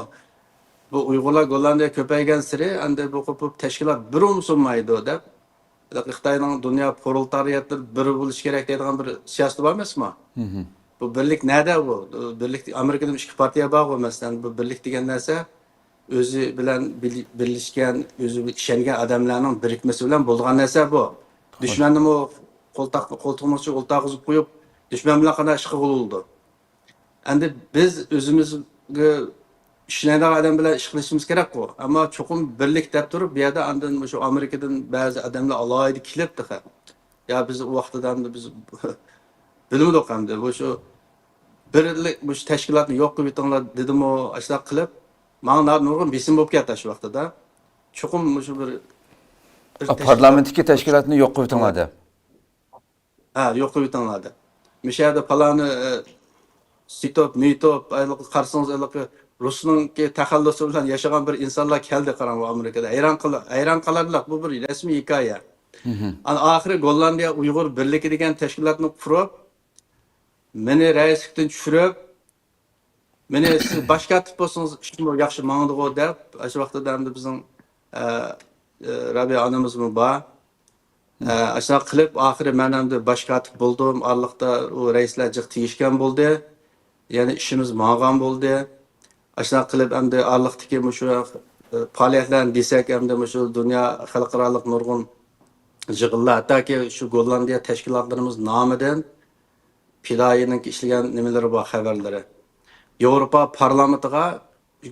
بۇ ئۇيغۇرلار گوللاندىيە كۆپەيگەنسېرى، ئەمدى بۇ قوپۇپ تەشكىلات بىر ئۇمسۇنمايدۇ دەپ، خىتاينىڭ دۇنيا پرولېتارىياتلىرى بىر بولۇشى كېرەك دەيدىغان بىر سىياسىتى بار ئەمەسمۇ؟ بۇ بىرلىك نەدە بۇ؟ بىرلىك، ئامېرىكىدا ئىككى پارتىيە بارغۇ، مەسىلەن، بۇ بىرلىك دېگەن نەرسە ئۆزى بىلەن بىل-، بىرلىشكەن، ئۆزى ئىشەنگەن ئادەملەرنىڭ بىرىكمىسى بىلەن بولىدىغان نەرسە بۇ. دۈشمەننىمۇ قولتاق-، قولتۇقنىڭ ئۈستىگە ئولتۇرغۇزۇپ قويۇپ، دۈشمەن بىلەن قانداق ئىش قىلغىلى بولىدۇ؟ ئەمدى بىز ئۆزىمىزگە ئىشىنىدىغان ئادەم بىلەن ئىش قىلىشىمىز كېرەكقۇ. ئەمما چوقۇم بىرلىك دەپ تۇرۇپ، بۇ يەردە ئاندىن مۇشۇ ئامېرىكىدىن بەزى ئادەملەر ئالاھىدە كېلىپ تېخى. يا بىز ئۇ ۋاقتىدا ئەمدى بىز بىلمىدۇق ئەمدى. مۇشۇ بىرلىك، مۇشۇ تەشكىلاتنى يوق قىلىۋېتىڭلار دېدىمۇ، ئاشۇنداق قىلىپ، ماڭا نۇرغۇن بېسىم بولۇپ كەتتى شۇ ۋاقتىدا. چوقۇم مۇشۇ بىر، بىر ئا، تەشكىلات پارلامېنتتىكى تەشكىلاتنى يوق قىلىۋېتىڭلار دەپ. ھە، يوق قىلىۋېتىڭلار دەپ. مۇشۇ يەردە پالانى، ئە، سىتوپ، مىتوپ، ھېلىقى قارىسىڭىز، ھېلىقى رۇسنىڭكى تەخەللۇسى بىلەن ياشىغان بىر ئىنسانلار كەلدى، قاراڭ، بۇ ئامېرىكىدا. ھەيران قىل-، ھەيران قالارلىق، بۇ بىر رەسمىي ھېكايە. ئانا ئاخىرى گوللاندىيە ئۇيغۇر بىرلىكى دېگەن تەشكىلاتنى قۇرۇپ، مېنى رەئىسلىكتىن چۈشۈرۈپ، مېنى سىز باش كاتىپ بولسىڭىز ئىشمۇ ياخشى ماڭىدىغۇ دەپ، ئاشۇ ۋاقتىدا ئەمدى بىزنىڭ، ئە، ئە، رابىيە ئانىمىزمۇ بار. ئە، ئاشۇنداق قىلىپ، ئاخىرى مەن ئەمدى باش كاتىپ بولدۇم. ئارىلىقتا ئۇ رەئىسلەر جىق تېگىشكەن بولدى. يەنە ئىشىمىز ماڭغان بولدى. ئاشۇنداق قىلىپ، ئەمدى ئارىلىقتىكى مۇشۇ، ئە، پائالىيەتلەرنى دېسەك، ئەمدى مۇشۇ دۇنيا خەلقئارالىق نۇرغۇن يىغىنلار، ھەتتاكى شۇ گوللاندىيە تەشكىلاتلىرىمىز نامىدىن پىدائىينىڭ ئىشلىگەن نېمىلىرى بار، خەۋەرلىرى. ياۋروپا پارلامېنتىغا،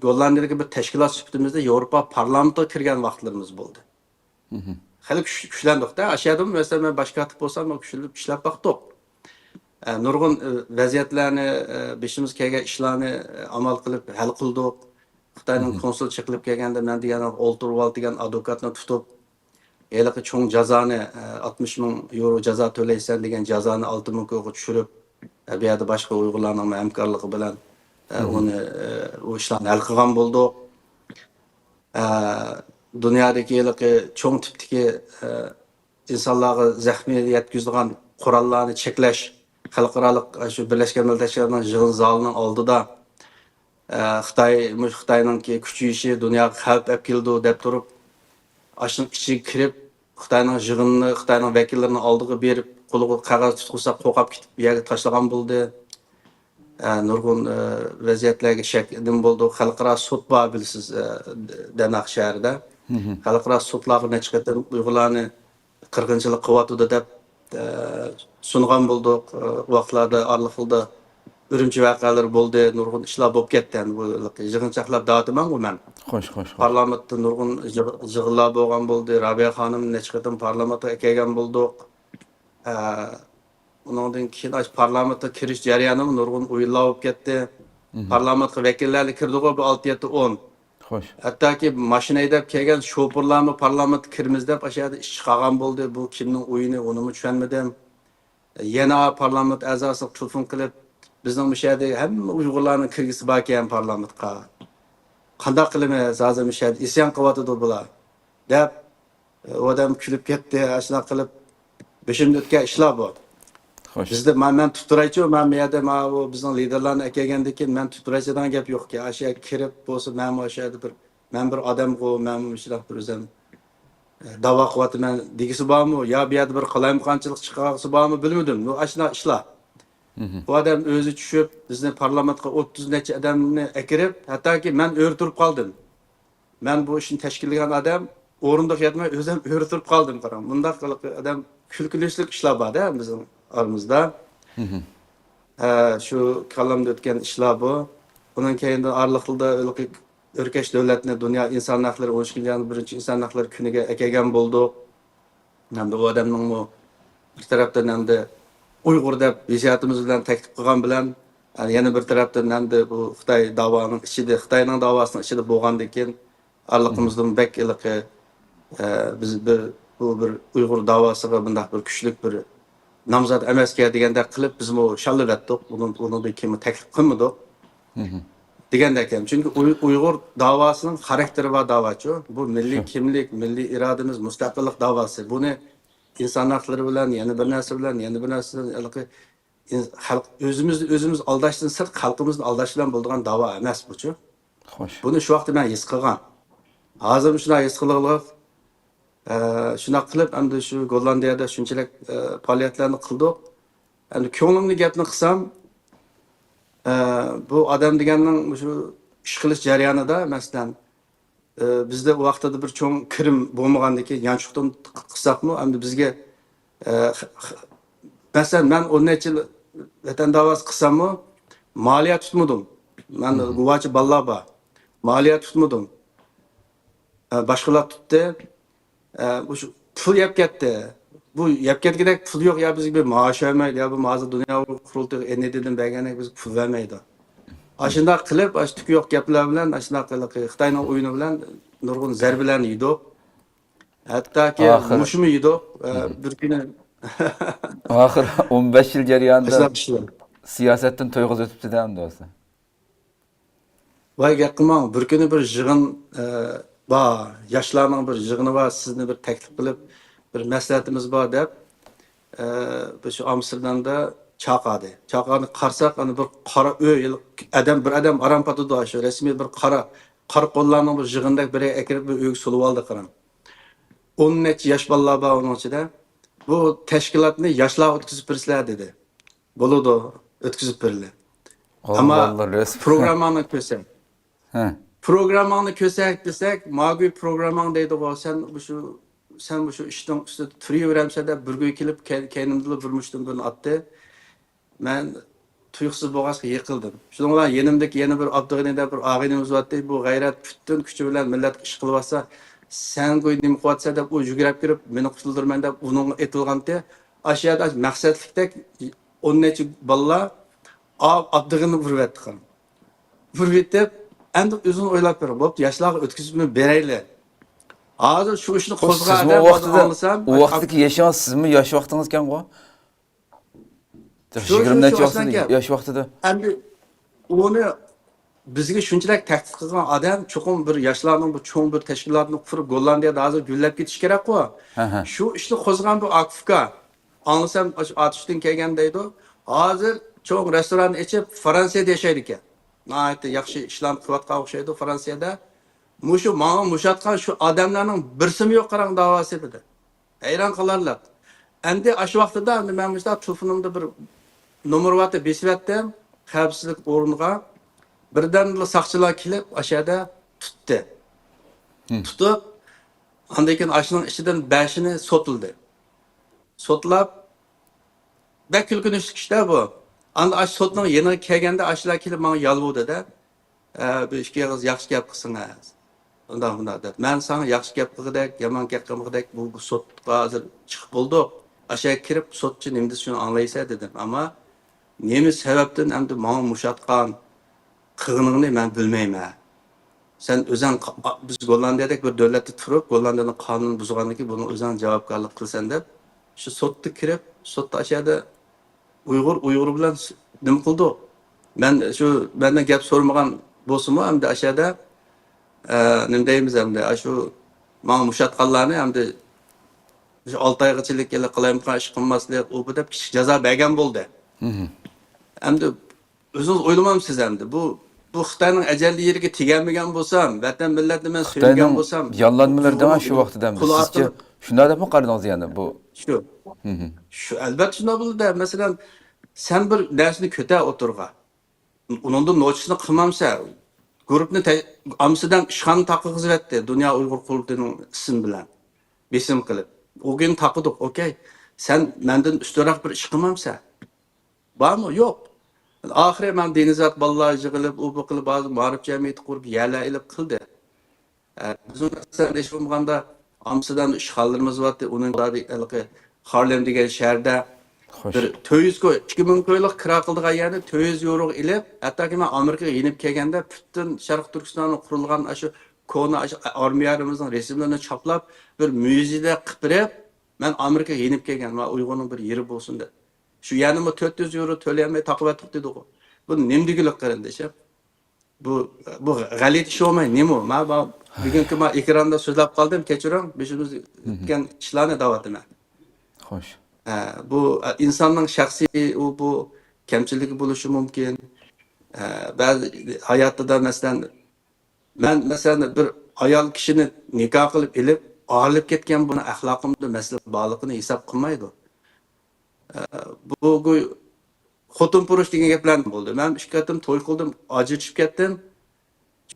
گوللاندىيەدىكى بىر تەشكىلات سۈپىتىمىزدە ياۋروپا پارلامېنتىغا كىرگەن ۋاقىتلىرىمىز بولدى. خېلى كۈچ-، كۈچلەندۇق-دە. ئاشۇ يەردىمۇ، مەسىلەن، مەن باش كاتىپ بولسام، كۈچلىنىپ ئىشلەپ باقتۇق. ئە، نۇرغۇن، ئە، ۋەزىيەتلەرنى، ئە، بېشىمىزغا كەلگەن ئىشلارنى، ئە، ئامال قىلىپ ھەل قىلدۇق. خىتاينىڭ كونسۇلى چېقىلىپ كەلگەندە، مەن دېگەن ئولتۇرۇۋال دېگەن ئادۋوكاتنى تۇتۇپ، ھېلىقى چوڭ جازانى، ئە، ئاتمىش مىڭ يورو جازا تۆلەيسەن دېگەن جازانى ئالتە مىڭ كويغا چۈشۈرۈپ، ئە، بۇ يەردە باشقا ئۇيغۇرلارنىڭ ھەمكارلىقى بىلەن، ئە، ئۇنى، ئە، ئۇ ئىشلارنى ھەل قىلغان بولدۇق. ئە، دۇنيادىكى ھېلىقى چوڭ تىپتىكى، ئە، ئىنسانلارغا زەخمىيەت يەتكۈزىدىغان قوراللارنى چەكلەش خەلقئارالىق، ئە، شۇ بىرلەشكەن مىللەتلەر تەشكىلاتىنىڭ يىغىن زالىنىڭ ئالدىدا، ئە، خىتاي، مۇشۇ خىتاينىڭكى كۈچىيىشى دۇنياغا خەۋپ ئەپ كېلىدۇ دەپ تۇرۇپ، ئاشۇنىڭ ئىچىگە كىرىپ، خىتاينىڭ يىغىنىنى، خىتاينىڭ ۋەكىللىرىنىڭ ئالدىغا بېرىپ، قولىغا قەغەز تۇتقۇزسا قورقۇپ كېتىپ، بۇ يەرگە تاشلىغان بولدى. ئە، نۇرغۇن، ئە، ۋەزىيەتلەرگە شەك نېمە بولدى. خەلقئارا سوت بار، بىلىسىز، ئە، دەنمارك شەھىرىدە. خەلقئارا سوتلارغا نەچچە قېتىم ئۇيغۇرلارنى قىرغىنچىلىق قىلىۋاتىدۇ دەپ، ئە، سۇنغان بولدۇق. ئە، ئۇ ۋاقىتلاردا ئارىلىقلىدا ئۈرۈمچى ۋەقەلىرى بولدى، نۇرغۇن ئىشلار بولۇپ كەتتى. ئەمدى بۇ يىغىنچاقلاپ دەۋاتىمەنغۇ مەن. خوش، خوش، خوش. پارلامېنتتا نۇرغۇن يىغ-، يىغىنلار بولغان بولدى. رابىيە خانىمنى نەچچە قېتىم پارلامېنتقا ئەكەلگەن بولدۇق. ئە، ئۇنىڭدىن كېيىن ئاشۇ پارلامېنتقا كىرىش جەريانىمۇ نۇرغۇن ئويۇنلار بولۇپ كەتتى. پارلامېنتقا ۋەكىللەرلا كىردىغۇ، بۇ ئالتە، يەتتە، ئون. خوش. ھەتتاكى ماشىنا ھەيدەپ كەلگەن شوپۇرلارمۇ پارلامېنتقا كىرىمىز دەپ ئاشۇ يەردە ئىش چىقارغان بولدى. بۇ كىمنىڭ ئويۇنى، ئۇنىمۇ چۈشەنمىدىم. يەنە پارلامېنت ئەزاسىغا تېلېفون قىلىپ، بىزنىڭ مۇشۇ يەردە ھەممە ئۇيغۇرلارنىڭ كىرگۈسى باركەن پارلامېنتقا. قانداق قىلىمىز ھازىر، مۇشۇ يەردە ئىسيان قىلىۋاتىدۇ بۇلار، دەپ، ئۇ ئادەم كۈلۈپ كەتتى. ئاشۇنداق قىلىپ بېشىمدىن ئۆتكەن ئىشلار بۇ. خوش. بىزدە ما-، مەن تۇتۇپ تۇرايچۇ، مەن بۇ يەردە ما-، بۇ بىزنىڭ لىدېرلارنى ئەكەلگەندىن كېيىن مەن تۇتۇپ تۇرايچۇ دېگەن گەپ يوقكەن. ئاشۇ يەرگە كىرىپ بولسا، مەنمۇ ئاشۇ يەردە بىر، مەن بىر ئادەمغۇ، مەنمۇ مۇشۇنداق بىر ئۆزۈم، ئە، داۋا قىلىۋاتىمەن دېگۈسى بارمۇ؟ يا بۇ يەردە بىر قالايمىقانچىلىق چىقارغۇسى بارمۇ؟ بىلمىدىم. بۇ ئاشۇنداق ئىشلار. بۇ ئادەم ئۆزى چۈشۈپ، بىزنى پارلامېنتقا ئوتتۇز نەچچە ئادەمنى ئەكىرىپ، ھەتتاكى مەن ئۆرە تۇرۇپ قالدىم. مەن بۇ ئىشنى تەشكىللىگەن ئادەم ئورۇندۇق يەتمەي ئۆزۈم ئۆرە تۇرۇپ قالدىم، قاراڭ. مۇنداق قىلىق ئادەم، كۈلكىلىشلىك ئىشلار بار-دە بىزنىڭ ئارىمىزدا. ھە، شۇ كاللامدا ئۆتكەن ئىشلار بۇ. ئۇنىڭ كەينىدىن ئارىلىقلىدا ئۆركەش دۆلەتنى دۇنيا ئىنسان ھەقلىرى، ئون ئىككىنچى ئاينىڭ بىرىنچى ئىنسان ھەقلىرى كۈنىگە ئەكەلگەن بولدۇق. ھەمدە ئۇ ئادەمنىڭمۇ بىر تەرەپتىن ھەمدە ئۇيغۇر دەپ ھېسسىياتىمىز بىلەن تەكلىپ قىلغان بىلەن، يەنە بىر تەرەپتىن ھەمدە بۇ خىتاي داۋانىڭ ئىچىدە، خىتاينىڭ داۋاسىنىڭ ئىچىدە بولغاندىكىن، ئارىلىقىمىزدىمۇ بەك ھېلىقى، ئە، بىز بىر، بۇ بىر ئۇيغۇر داۋاسىغا بۇنداق بىر كۈچلۈك بىر نامزات ئەمەسكەن دېگەندەك قىلىپ، بىزمۇ شاللىۋەتتۇق. ئۇنىڭ، ئۇنىڭدىن كېيىنمۇ تەكلىپ قىلمىدۇق. دېگەندەك، يەنى، چۈنكى ئۇي-، ئۇيغۇر داۋاسىنىڭ خاراكتېرى بار داۋاچۇ. بۇ مىللىي كىملىك، مىللىي ئىرادىمىز، مۇستەقىللىق داۋاسى. بۇنى ئىنسان ھەقلىرى بىلەن، يەنە بىر نەرسە بىلەن، يەنە بىر نەرسە بىلەن، ھېلىقى ئىن-، خەلق، ئۆزىمىزنى ئۆزىمىز ئالداشتىن سىرت، خەلقىمىزنى ئالداش بىلەن بولىدىغان داۋا ئەمەس بۇچۇ. خوش. بۇنى شۇ ۋاقىتتا مەن ھېس قىلغان. ھازىرمۇ شۇنداق ھېس قىلغانلىق. ئە، شۇنداق قىلىپ، ئەمدى شۇ گوللاندىيەدە شۇنچىلىك، ئە، پائالىيەتلەرنى قىلدۇق. ئەمدى كۆڭلۈمدە گەپنى قىلسام، ئە، بۇ ئادەم دېگەننىڭ مۇشۇ ئىش قىلىش جەريانىدا، مەسىلەن، ئە، بىزدە ئۇ ۋاقتىدا بىر چوڭ كىرىم بولمىغاندىكىن، يانچۇقتىن قىلساقمۇ، ئەمدى بىزگە، ئە، خ-، خ-، مەسىلەن، مەن ئون نەچچە يىل ۋەتەن داۋاسى قىلساممۇ، مالىيە تۇتمىدىم. مەن گۇۋاچى بالىلار بار. مالىيە تۇتمىدىم. ئە، باشقىلار تۇتتى. ئە، مۇشۇ پۇل يەپ كەتتى. بۇ يەپ كەتكۈدەك پۇل يوق، يا بىزگە بىر مائاش بەرمەيدۇ، يا بۇ ھازىر دۇنيا قۇرۇلتىيىغا ئېن ئى دىدىن بەرگەندەك بىزگە پۇل بەرمەيدۇ. ئاشۇنداق قىلىپ، ئاشۇ تۈكى يوق گەپلەر بىلەن، ئاشۇنداق قىلىپ خىتاينىڭ ئويۇنى بىلەن نۇرغۇن زەربىلەرنى يېدۇق. ھەتتاكى ئاخىر مۇشۇمۇ يېدۇق. ئە، بىر كۈنى ئاخىر ئون بەش يىل جەريانىدا ئاشۇنداق ئىشلار. سىياسەتتىن تويغۇزۇۋېتىپتۇ-دە ئەمدى ئۆزى. ۋاي گەپ قىلماڭ، بىر كۈنى بىر يىغىن، ئە، بار، ياشلارنىڭ بىر يىغىنى بار، سىزنى بىر تەكلىپ قىلىپ، بىر مەسلىھەتىمىز بار دەپ، ئە، بىز شۇ ئامستېردامدا چاقىردى. چاقىرغاندا قارىساق، ئانا بىر قارا ئۆي، ئادەم، بىر ئادەم ئاران پاتىدۇ، شۇ رەسمىي بىر قارا، قارا قوللارنىڭ بىر يىغىندەك بىرى ئەكىرىپ بىر ئۆيگە سولىۋالدى، قاراڭ. ئون نەچچە ياش بالىلار بار ئۇنىڭ ئىچىدە. بۇ تەشكىلاتنى ياشلارغا ئۆتكۈزۈپ بېرىسىلەر دېدى. بولىدۇ، ئۆتكۈزۈپ بېرىلە. ئەمما ئاللا، رەسمىي پروگرامماڭنى كۆرسەڭ. ھە. پروگرامماڭنى كۆرسەك دېسەك، ماگۈي پروگرامماڭ دەيدىغۇ، سەن مۇشۇ، سەن مۇشۇ ئىشنىڭ ئۈستىدە تۇرۇۋېرەمسەن دەپ بىر گۈي كېلىپ، كەي-، كەينىمدىلا بىر مۇشتتىن بىرنى ئاتتى. مەن تۇيۇقسىز بولغاچقا يىقىلدىم. شۇنىڭ بىلەن يېنىمدىكى يەنە بىر ئابدۇغېنى دەپ بىر ئاغىنىمىز بارتتى. بۇ غەيرەت پۈتۈن كۈچى بىلەن مىللەتكە ئىش قىلىۋاتسا، سەن گۇي نېمە قىلىۋاتىسەن دەپ، ئۇ يۈگۈرۈپ كىرىپ، مېنى قۇتۇلدۇرىمەن دەپ، ئۇنىڭغا ئېتىلغانتى. ئاشۇ يەردە مەقسەتلىكتەك ئون نەچچە بالىلار ئا-، ئابدۇغېنى ئۇرۇۋەتتى. ئۇرۇۋېتىپ، ئەمدى ئۆزۈڭ ئويلاپ بېرىڭ. بوپتۇ، ياشلارغا ئۆتكۈزۈپمۇ بېرەيلى. ھازىر شۇ ئىشنى قوزغىغان ئادەم، ھازىر ئاڭلىسام، ئۇ ۋاقىتتىكى يېشىڭىز، سىزمۇ ياش ۋاقتىڭىزكەنغۇ؟ شۇ، شۇ، يىگىرمە شۇ نەچچە ۋاقتىدا، ئاشۇنداكەن. ياش ۋاقتىدا. ئەمدى ئۇنى بىزگە شۇنچىلىك تەھدىت قىلغان ئادەم، چوقۇم بىر ياشلارنىڭ بىر چوڭ بىر تەشكىلاتىنى قۇرۇپ، گوللاندىيەدە ھازىر گۈللەپ كېتىشى كېرەكقۇ. ھە، ھە. شۇ ئىشنى قوزغىغان بۇ ئاكا ئۇكا. ئاڭلىسام، ئاشۇ ئاتۇشتىن كەلگەن دەيدۇ. ھازىر چوڭ رېستوران ئېچىپ، فرانسىيەدە ياشايدىكەن. ناھايىتى ياخشى ئىشلارنى قىلىۋاتقان ئوخشايدۇ فرانسىيەدە. مۇشۇ ماڭا مۇشاتقان شۇ ئادەملەرنىڭ بىرسىمۇ يوق، قاراڭ، داۋاسى دېدى. ھەيران قالارلىق. ئەمدى ئاشۇ ۋاقتىدا ئەمدى مەن مۇشۇنداق تېلېفونۇمدا بىر نومۇر بارتى، بېسىۋەتتىم خەۋپسىزلىك ئورنىغا. بىردەمدىلا ساقچىلار كېلىپ، ئاشۇ يەردە تۇتتى. ھىم. تۇتۇپ، ئاندىن كېيىن ئاشۇنىڭ ئىچىدىن بەشىنى سوتلىدى. سوتلاپ، بەك كۈلكىنى ئىش-دە بۇ. ئاندىن ئاشۇ سوتنىڭ يېنىغا كەلگەندە، ئاشۇلار كېلىپ ماڭا يالۋۇردى-دە. ئە، بىر ئىككى ئېغىز ياخشى گەپ قىلسىڭىز. ئۇنداق، مۇنداق دەپ. مەن ساڭا ياخشى گەپ قىلغۇدەك، يامان گەپ قىلمىغۇدەك، بۇ، بۇ سوتقا ھازىر چىقىپ بولدۇق. ئاشۇ يەرگە كىرىپ، سوتچى نېمە دېسە شۇنى ئاڭلايسەن دېدىم. ئەمما نېمە سەۋەبتىن ئەمدى ماڭا مۇشاتقان قىلغىنىڭنى مەن بىلمەيمەن. سەن ئۆزەڭ قا-، بىز گوللاندىيەدەك بىر دۆلەتتە تۇرۇپ، گوللاندىيەنىڭ قانۇنىنى بۇزغاندىن كېيىن بۇنىڭ ئۆزەڭ جاۋابكارلىق قىلىسەن دەپ، شۇ سوتتا كىرىپ، سوتتا ئاشۇ يەردە ئۇيغۇر، ئۇيغۇر بىلەن س-، نېمە قىلدۇق؟ مەن شۇ، مەندىن گەپ سورىمىغان بولسىمۇ، ئەمدى ئاشۇ يەردە، ئە، نېمە دەيمىز ئەمدى، ئاشۇ ماڭا مۇشاتقانلارنى ئەمدى شۇ ئالتە ئايغىچىلىك يەنە قالايمىقان ئىش قىلماسلىق، ئۇ بۇ دەپ كىچىك جازا بەرگەن بولدى. مھم. ئەمدى ئۆزىڭىز ئويلىمامسىز ئەمدى؟ بۇ، بۇ خىتاينىڭ ئەجەللىك يېرىگە تېگەلمىگەن بولسام، ۋەتەن مىللەتنى مەن سۆيمىگەن بولسام، ياللانمىلىرى دەڭ شۇ ۋاقىتتا ئەمدى. سىزچە شۇنداق دەپمۇ قارىدىڭىز يەنە بۇ؟ شۇ. مھم. شۇ، ئەلۋەتتە شۇنداق بولىدۇ. مەسىلەن، سەن بىر نەرسىنى كۆتەر ئوتتۇرىغا. ئۇنىڭدىن نوچىسىنى قىلمامسەن؟ گۇرۇپنى تە-، ئامستېردام ئىشخانا تاقىغۇزۇۋەتتى دۇنيا ئۇيغۇر قۇرۇلتىيىنىڭ ئىسمى بىلەن. بېسىم قىلىپ. ئۇ كۈنى تاقىدۇق، ئوكەي. سەن مەندىن ئۈستۈنرەك بىر ئىش قىلمامسەن؟ بارمۇ؟ يوق. ئاخىرى مەن دىنىزات بالىلار يىغىلىپ، ئۇ بۇ قىلىپ، ھازىر مائارىپ جەمئىيىتى قۇرۇپ، يەرلەر ئېلىپ قىلدى. ئە، بىزمۇ مەسىلەن، ھېچ بولمىغاندا ئامستېردامدا ئىشخانىلىرىمىز بارتى، ئۇنىڭ ھېلىقى خارلېم دېگەن شەھەردە بىر تۆت يۈز كوي، ئىككى مىڭ كويلۇق كىرا قىلىدىغان يەرنى تۆت يۈز يورو ئېلىپ، ھەتتاكى مەن ئامېرىكىغا يېنىپ كەلگەندە پۈتۈن شەرقىي تۈركىستاندا قۇرۇلغان ئاشۇ كونا ئاشۇ ئارمىيەلىرىمىزنىڭ رەسىملىرىنى چاپلاپ، بىر مۇزېيدە قىلىپ بېرىپ، مەن ئامېرىكىغا يېنىپ كەلگەن، مانا ئۇيغۇرنىڭ بىر يېرى بولسۇن دەپ. شۇ يەرنىمۇ تۆت يۈز يورو تۆلىيەلمەي تاقىۋەتتۇق دېدىغۇ. بۇ نېمە دېگۈلۈك قېرىندىشىم؟ بۇ، بۇ غەلىتە ئىش بولماي نېمە؟ ما، ما بۈگۈنكى ما ئېكراندا سۆزلەپ قالدىم، كەچۈرۈڭ، بېشىمىز ئۆتكەن ئىشلارنى دەۋاتىمەن. خوش. ئە، بۇ، ئە، ئىنساننىڭ شەخسىي، ئۇ، بۇ كەمچىلىكى بولۇشى مۇمكىن. ئە، بەزى ھاياتىدا، مەسىلەن، مەن، مەسىلەن، بىر ئايال كىشىنى نىكاھ قىلىپ ئېلىپ، ئايرىلىپ كەتكەن، بۇنىڭ ئەخلاقىمدا مەسىلە بارلىقىنى ھېساب قىلمايدۇ. ئە، بۇ، بۇ خوتۇن پۇرۇش دېگەن گەپلەرنى بولدى. مەن ئىككى قېتىم توي قىلدىم، ئاجرىشىپ كەتتىم.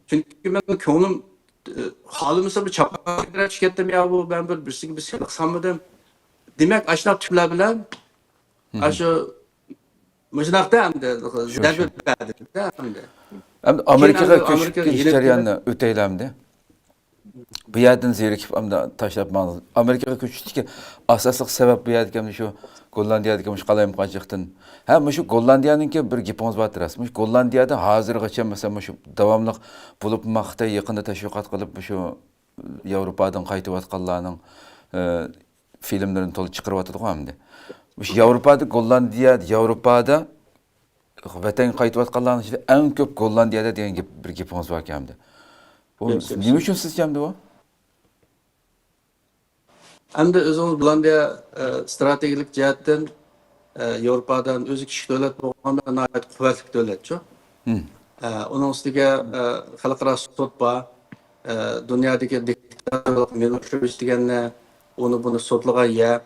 چۈنكى مەن كۆڭلۈم، ئە، خالىمىسا بىر چاپان كىيدۈرۈپ كەتتىم، يا بۇ مەن بىر بىرسىگە بىر سېلىق سالمىدىم. دېمەك، ئاشۇنداق تۈرلەر بىلەن ئاشۇ مۇشۇنداقتا ئەمدى زەربە بەردى ئەمدى. ئەمدى ئامېرىكىغا كۆچۈپ كېتىش جەريانىنى ئۆتەيلى ئەمدى. بۇ يەردىن زېرىكىپ ئەمدى تاشلاپ ماڭدىڭىز. ئامېرىكىغا كۆچۈشتىكى ئاساسلىق سەۋەب بۇ يەردىكى ئەمدى شۇ گوللاندىيەدىكى مۇشۇ قالايمىقانچىلىقتىن. ھە، مۇشۇ گوللاندىيەنىڭكى بىر گېپىڭىز بار راست. مۇشۇ گوللاندىيەدە ھازىرغىچە مەسىلەن مۇشۇ داۋاملىق بولۇپمۇ خىتاي يېقىندا تەشۋىقات قىلىپ مۇشۇ ياۋروپادىن قايتىۋاتقانلارنىڭ، ئە، فىلىملىرىنى تولا چىقىرىۋاتىدىغۇ ئەمدى. مۇشۇ ياۋروپادا، گوللاندىيە، ياۋروپادا ۋەتەنگە قايتىۋاتقانلارنىڭ ئىچىدە ئەڭ كۆپ گوللاندىيەدە دېگەن گەپ، بىر گېپىڭىز باركەن ئەمدى. بۇ نېمە ئۈچۈن سىزچە ئەمدى بۇ؟ ئەمدى ئۆزىڭىز گوللاندىيە، ئە، ئىستراتېگىيەلىك جەھەتتىن، ئە، ياۋروپادا ئۆزى كىچىك دۆلەت بولغاندا ناھايىتى قۇۋۋەتلىك دۆلەتچۇ. ئە، ئۇنىڭ ئۈستىگە، ئە، خەلقئارا سوت بار. ئە، دۇنيادىكى دىكتاتورلۇق مىلوشېۋىچ دېگەننى ئۇنى بۇنى سوتلىغان يەر.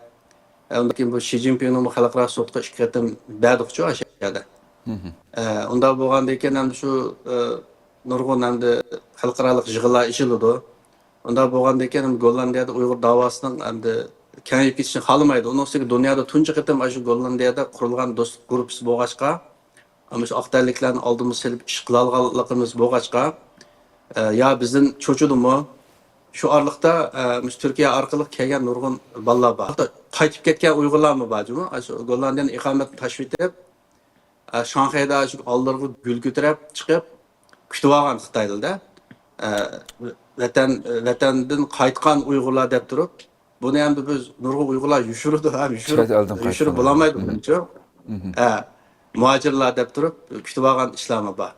ئە، ئۇندىن كېيىن بۇ شى جىنپىڭنىمۇ خەلقئارا سوتقا ئىككى قېتىم بەردۇقچۇ ئاشۇ يەردە. ئە، ئۇنداق بولغاندىن كېيىن ئەمدى شۇ، ئە، نۇرغۇن ئەمدى خەلقئارالىق يىغىنلار ئېچىلىدۇ. ئۇنداق بولغاندىن كېيىن ئەمدى گوللاندىيەدە ئۇيغۇر داۋاسىنىڭ ئەمدى كېڭىيىپ كېتىشىنى خالىمايدۇ. ئۇنىڭ ئۈستىگە دۇنيادا تۇنجى قېتىم ئاشۇ گوللاندىيەدە قۇرۇلغان دوستلۇق گۇرۇپپىسى بولغاچقا، مۇشۇ ئاق تەنلىكلەرنى ئالدىمىزغا سېلىپ ئىش قىلالىغانلىقىمىز بولغاچقا، ئە، يا بىزدىن چوچىدىمۇ؟ شۇ ئارىلىقتا، ئە، مۇشۇ تۈركىيە ئارقىلىق كەلگەن نۇرغۇن بالىلار بار. ھەتتا قايتىپ كەتكەن ئۇيغۇرلارمۇ بار جۇمۇ. ئاشۇ گوللاندىيەنىڭ ئىقامىتىنى تاشلىۋېتىپ، ئە، شاڭخەيدە شۇ ئالدىرىغا گۈل كۆتۈرۈپ چىقىپ كۈتۈۋالغان خىتايلاردا. ئە، ۋەتەن، ۋەتەندىن قايتقان ئۇيغۇرلار دەپ تۇرۇپ، بۇنى ئەمدى بىز نۇرغۇن ئۇيغۇرلار يوشۇرىدۇ، ھەم يوشۇرۇپ، چەت ئەلدىن يوشۇرۇپ قايتقان بولالمايدۇ ئۇيغۇر. مەنچۇ. ھە، مۇھاجىرلار دەپ تۇرۇپ كۈتۈۋالغان ئىشلارمۇ بار.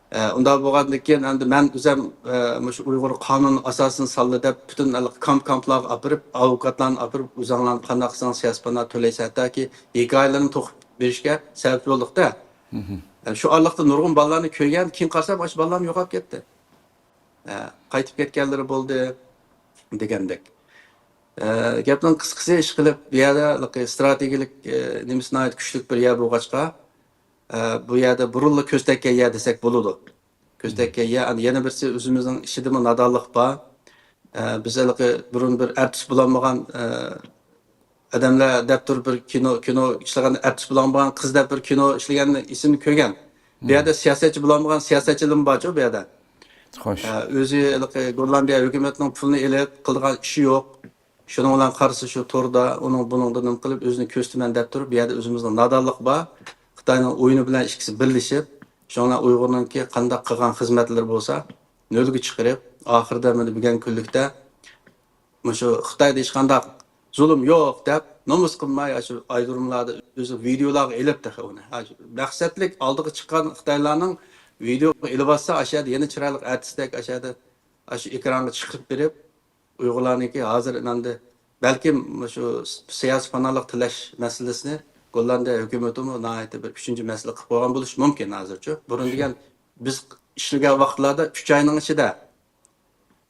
ئە، ئۇنداق بولغاندىن كېيىن ئەمدى مەن ئۆزۈم، ئە، مۇشۇ ئۇيغۇر قانۇن ئاساسىنى سالدى دەپ پۈتۈن كامپ-كامپلارغا ئاپىرىپ، ئاۋوكاتلارنى ئاپىرىپ، ئۆزۈڭلارنى قانداق قىلساڭ سىياسىي پانا تۆلەيسەن، ھەتتاكى ھېكايىلىرىنى توقۇپ بېرىشكە سەۋەب بولدۇق-دە. ئە، شۇ ئارىلىقتا نۇرغۇن بالىلارنى كۆرگەن، كېيىن قارىسام، ئاشۇ بالىلارمۇ يوقاپ كەتتى. ئە، قايتىپ كەتكەنلىرى بولدى دېگەندەك. ئە، گەپنىڭ قىسقىسى، ئىشقىلىپ، بۇ يەردە ھېلىقى ئىستراتېگىيەلىك، ئە، نېمىسى ناھايىتى كۈچلۈك بىر يەر بولغاچقا، ئە، بۇ يەردە بۇرۇنلا كۆز تەگكەن يەر دېسەك بولىدۇ. كۆز تەگكەن يەر، ئەنە يەنە بىرسى ئۆزىمىزنىڭ ئىچىدىمۇ نادانلىق بار. ئە، بىز ھېلىقى بۇرۇن بىر ئارتىس بولالمىغان، ئە، ئادەملەر دەپ تۇرۇپ بىر كىنو، كىنو ئىشلىگەن، ئارتىس بولالمىغان قىز دەپ بىر كىنو ئىشلىگەننى ئېسىمدە كۆرگەن. بۇ يەردە سىياسەتچى بولالمىغان سىياسەتچىلىرمۇ بارچۇ بۇ يەردە. خوش. ئە، ئۆزى ھېلىقى گوللاندىيە ھۆكۈمىتىنىڭ پۇلىنى ئېلىپ قىلىدىغان ئىشى يوق. شۇنىڭ بىلەن قارىسا شۇ توردا ئۇنىڭ بۇنىڭدا نېمە قىلىپ ئۆزىنى كۆرسىتىمەن دەپ تۇرۇپ، بۇ يەردە ئۆزىمىزنىڭ نادانلىق بار. خىتاينىڭ ئويۇنى بىلەن ئىككىسى بىرلىشىپ، شۇنىڭ بىلەن ئۇيغۇرنىڭكى قانداق قىلغان خىزمەتلىرى بولسا نۆلگە چىقىرىپ، ئاخىرىدا مانا بۈگۈنكى كۈنلۈكتە مۇشۇ خىتايدا ھېچقانداق زۇلۇم يوق دەپ، نومۇس قىلماي، ئاشۇ ئايرىملاردا ئۆزى ۋىدېئولارغا ئېلىپ تېخى ئۇنى. ئاشۇ مەقسەتلىك ئالدىغا چىققان خىتايلارنىڭ ۋىدېئوغا ئېلىۋاتسا، ئاشۇ يەردە يەنە چىرايلىق ئارتىستەك ئاشۇ يەردە ئاشۇ ئېكرانغا چىقىرىپ بېرىپ، ئۇيغۇرلارنىڭكى ھازىر ئەمدى بەلكىم مۇشۇ سىياسىي پاناھلىق تىلەش مەسىلىسىنى گوللاندىيە ھۆكۈمىتىمۇ ناھايىتى بىر ئۈچىنچى مەسىلە قىلىپ قويغان بولۇشى مۇمكىن ھازىرچۇ. بۇرۇن دېگەن بىز ئىشلىگەن ۋاقىتلاردا ئۈچ ئاينىڭ ئىچىدە،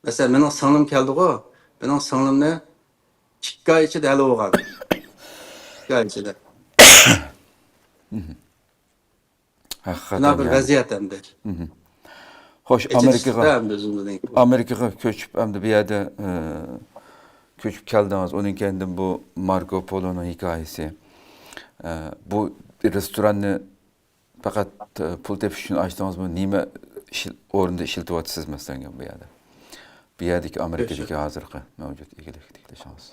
مەسىلەن، مېنىڭ سىڭلىم كەلدىغۇ، مېنىڭ سىڭلىمنى ئىككى ئاي ئىچىدە ھەل بولغان. ئىككى ئاي ئىچىدە. ھەقىقەتەن شۇنداق بىر يەنى. ۋەزىيەت ئەمدى. خوش، ئېچىلىشتا ئامېرىكىغا، ئەمدى ئۆزىمىزنىڭ. ئامېرىكىغا كۆچۈپ، ئەمدى بۇ يەردە، ئە، كۆچۈپ كەلدىڭىز. ئۇنىڭ كەينىدىن بۇ ماركو پولونىڭ ھېكايىسى. ئە، بۇ رېستوراننى پەقەت، ئە، پۇل تېپىش ئۈچۈن ئاچتىڭىزمۇ؟ نېمە ئىش، ئورنىدا ئىشلىتىۋاتىسىز، مەسىلەن، بۇ يەردە؟ بۇ يەردىكى ئامېرىكىدىكى ھازىرقى مەۋجۇت ئىگىلىك، ئىگىلىشىڭىز.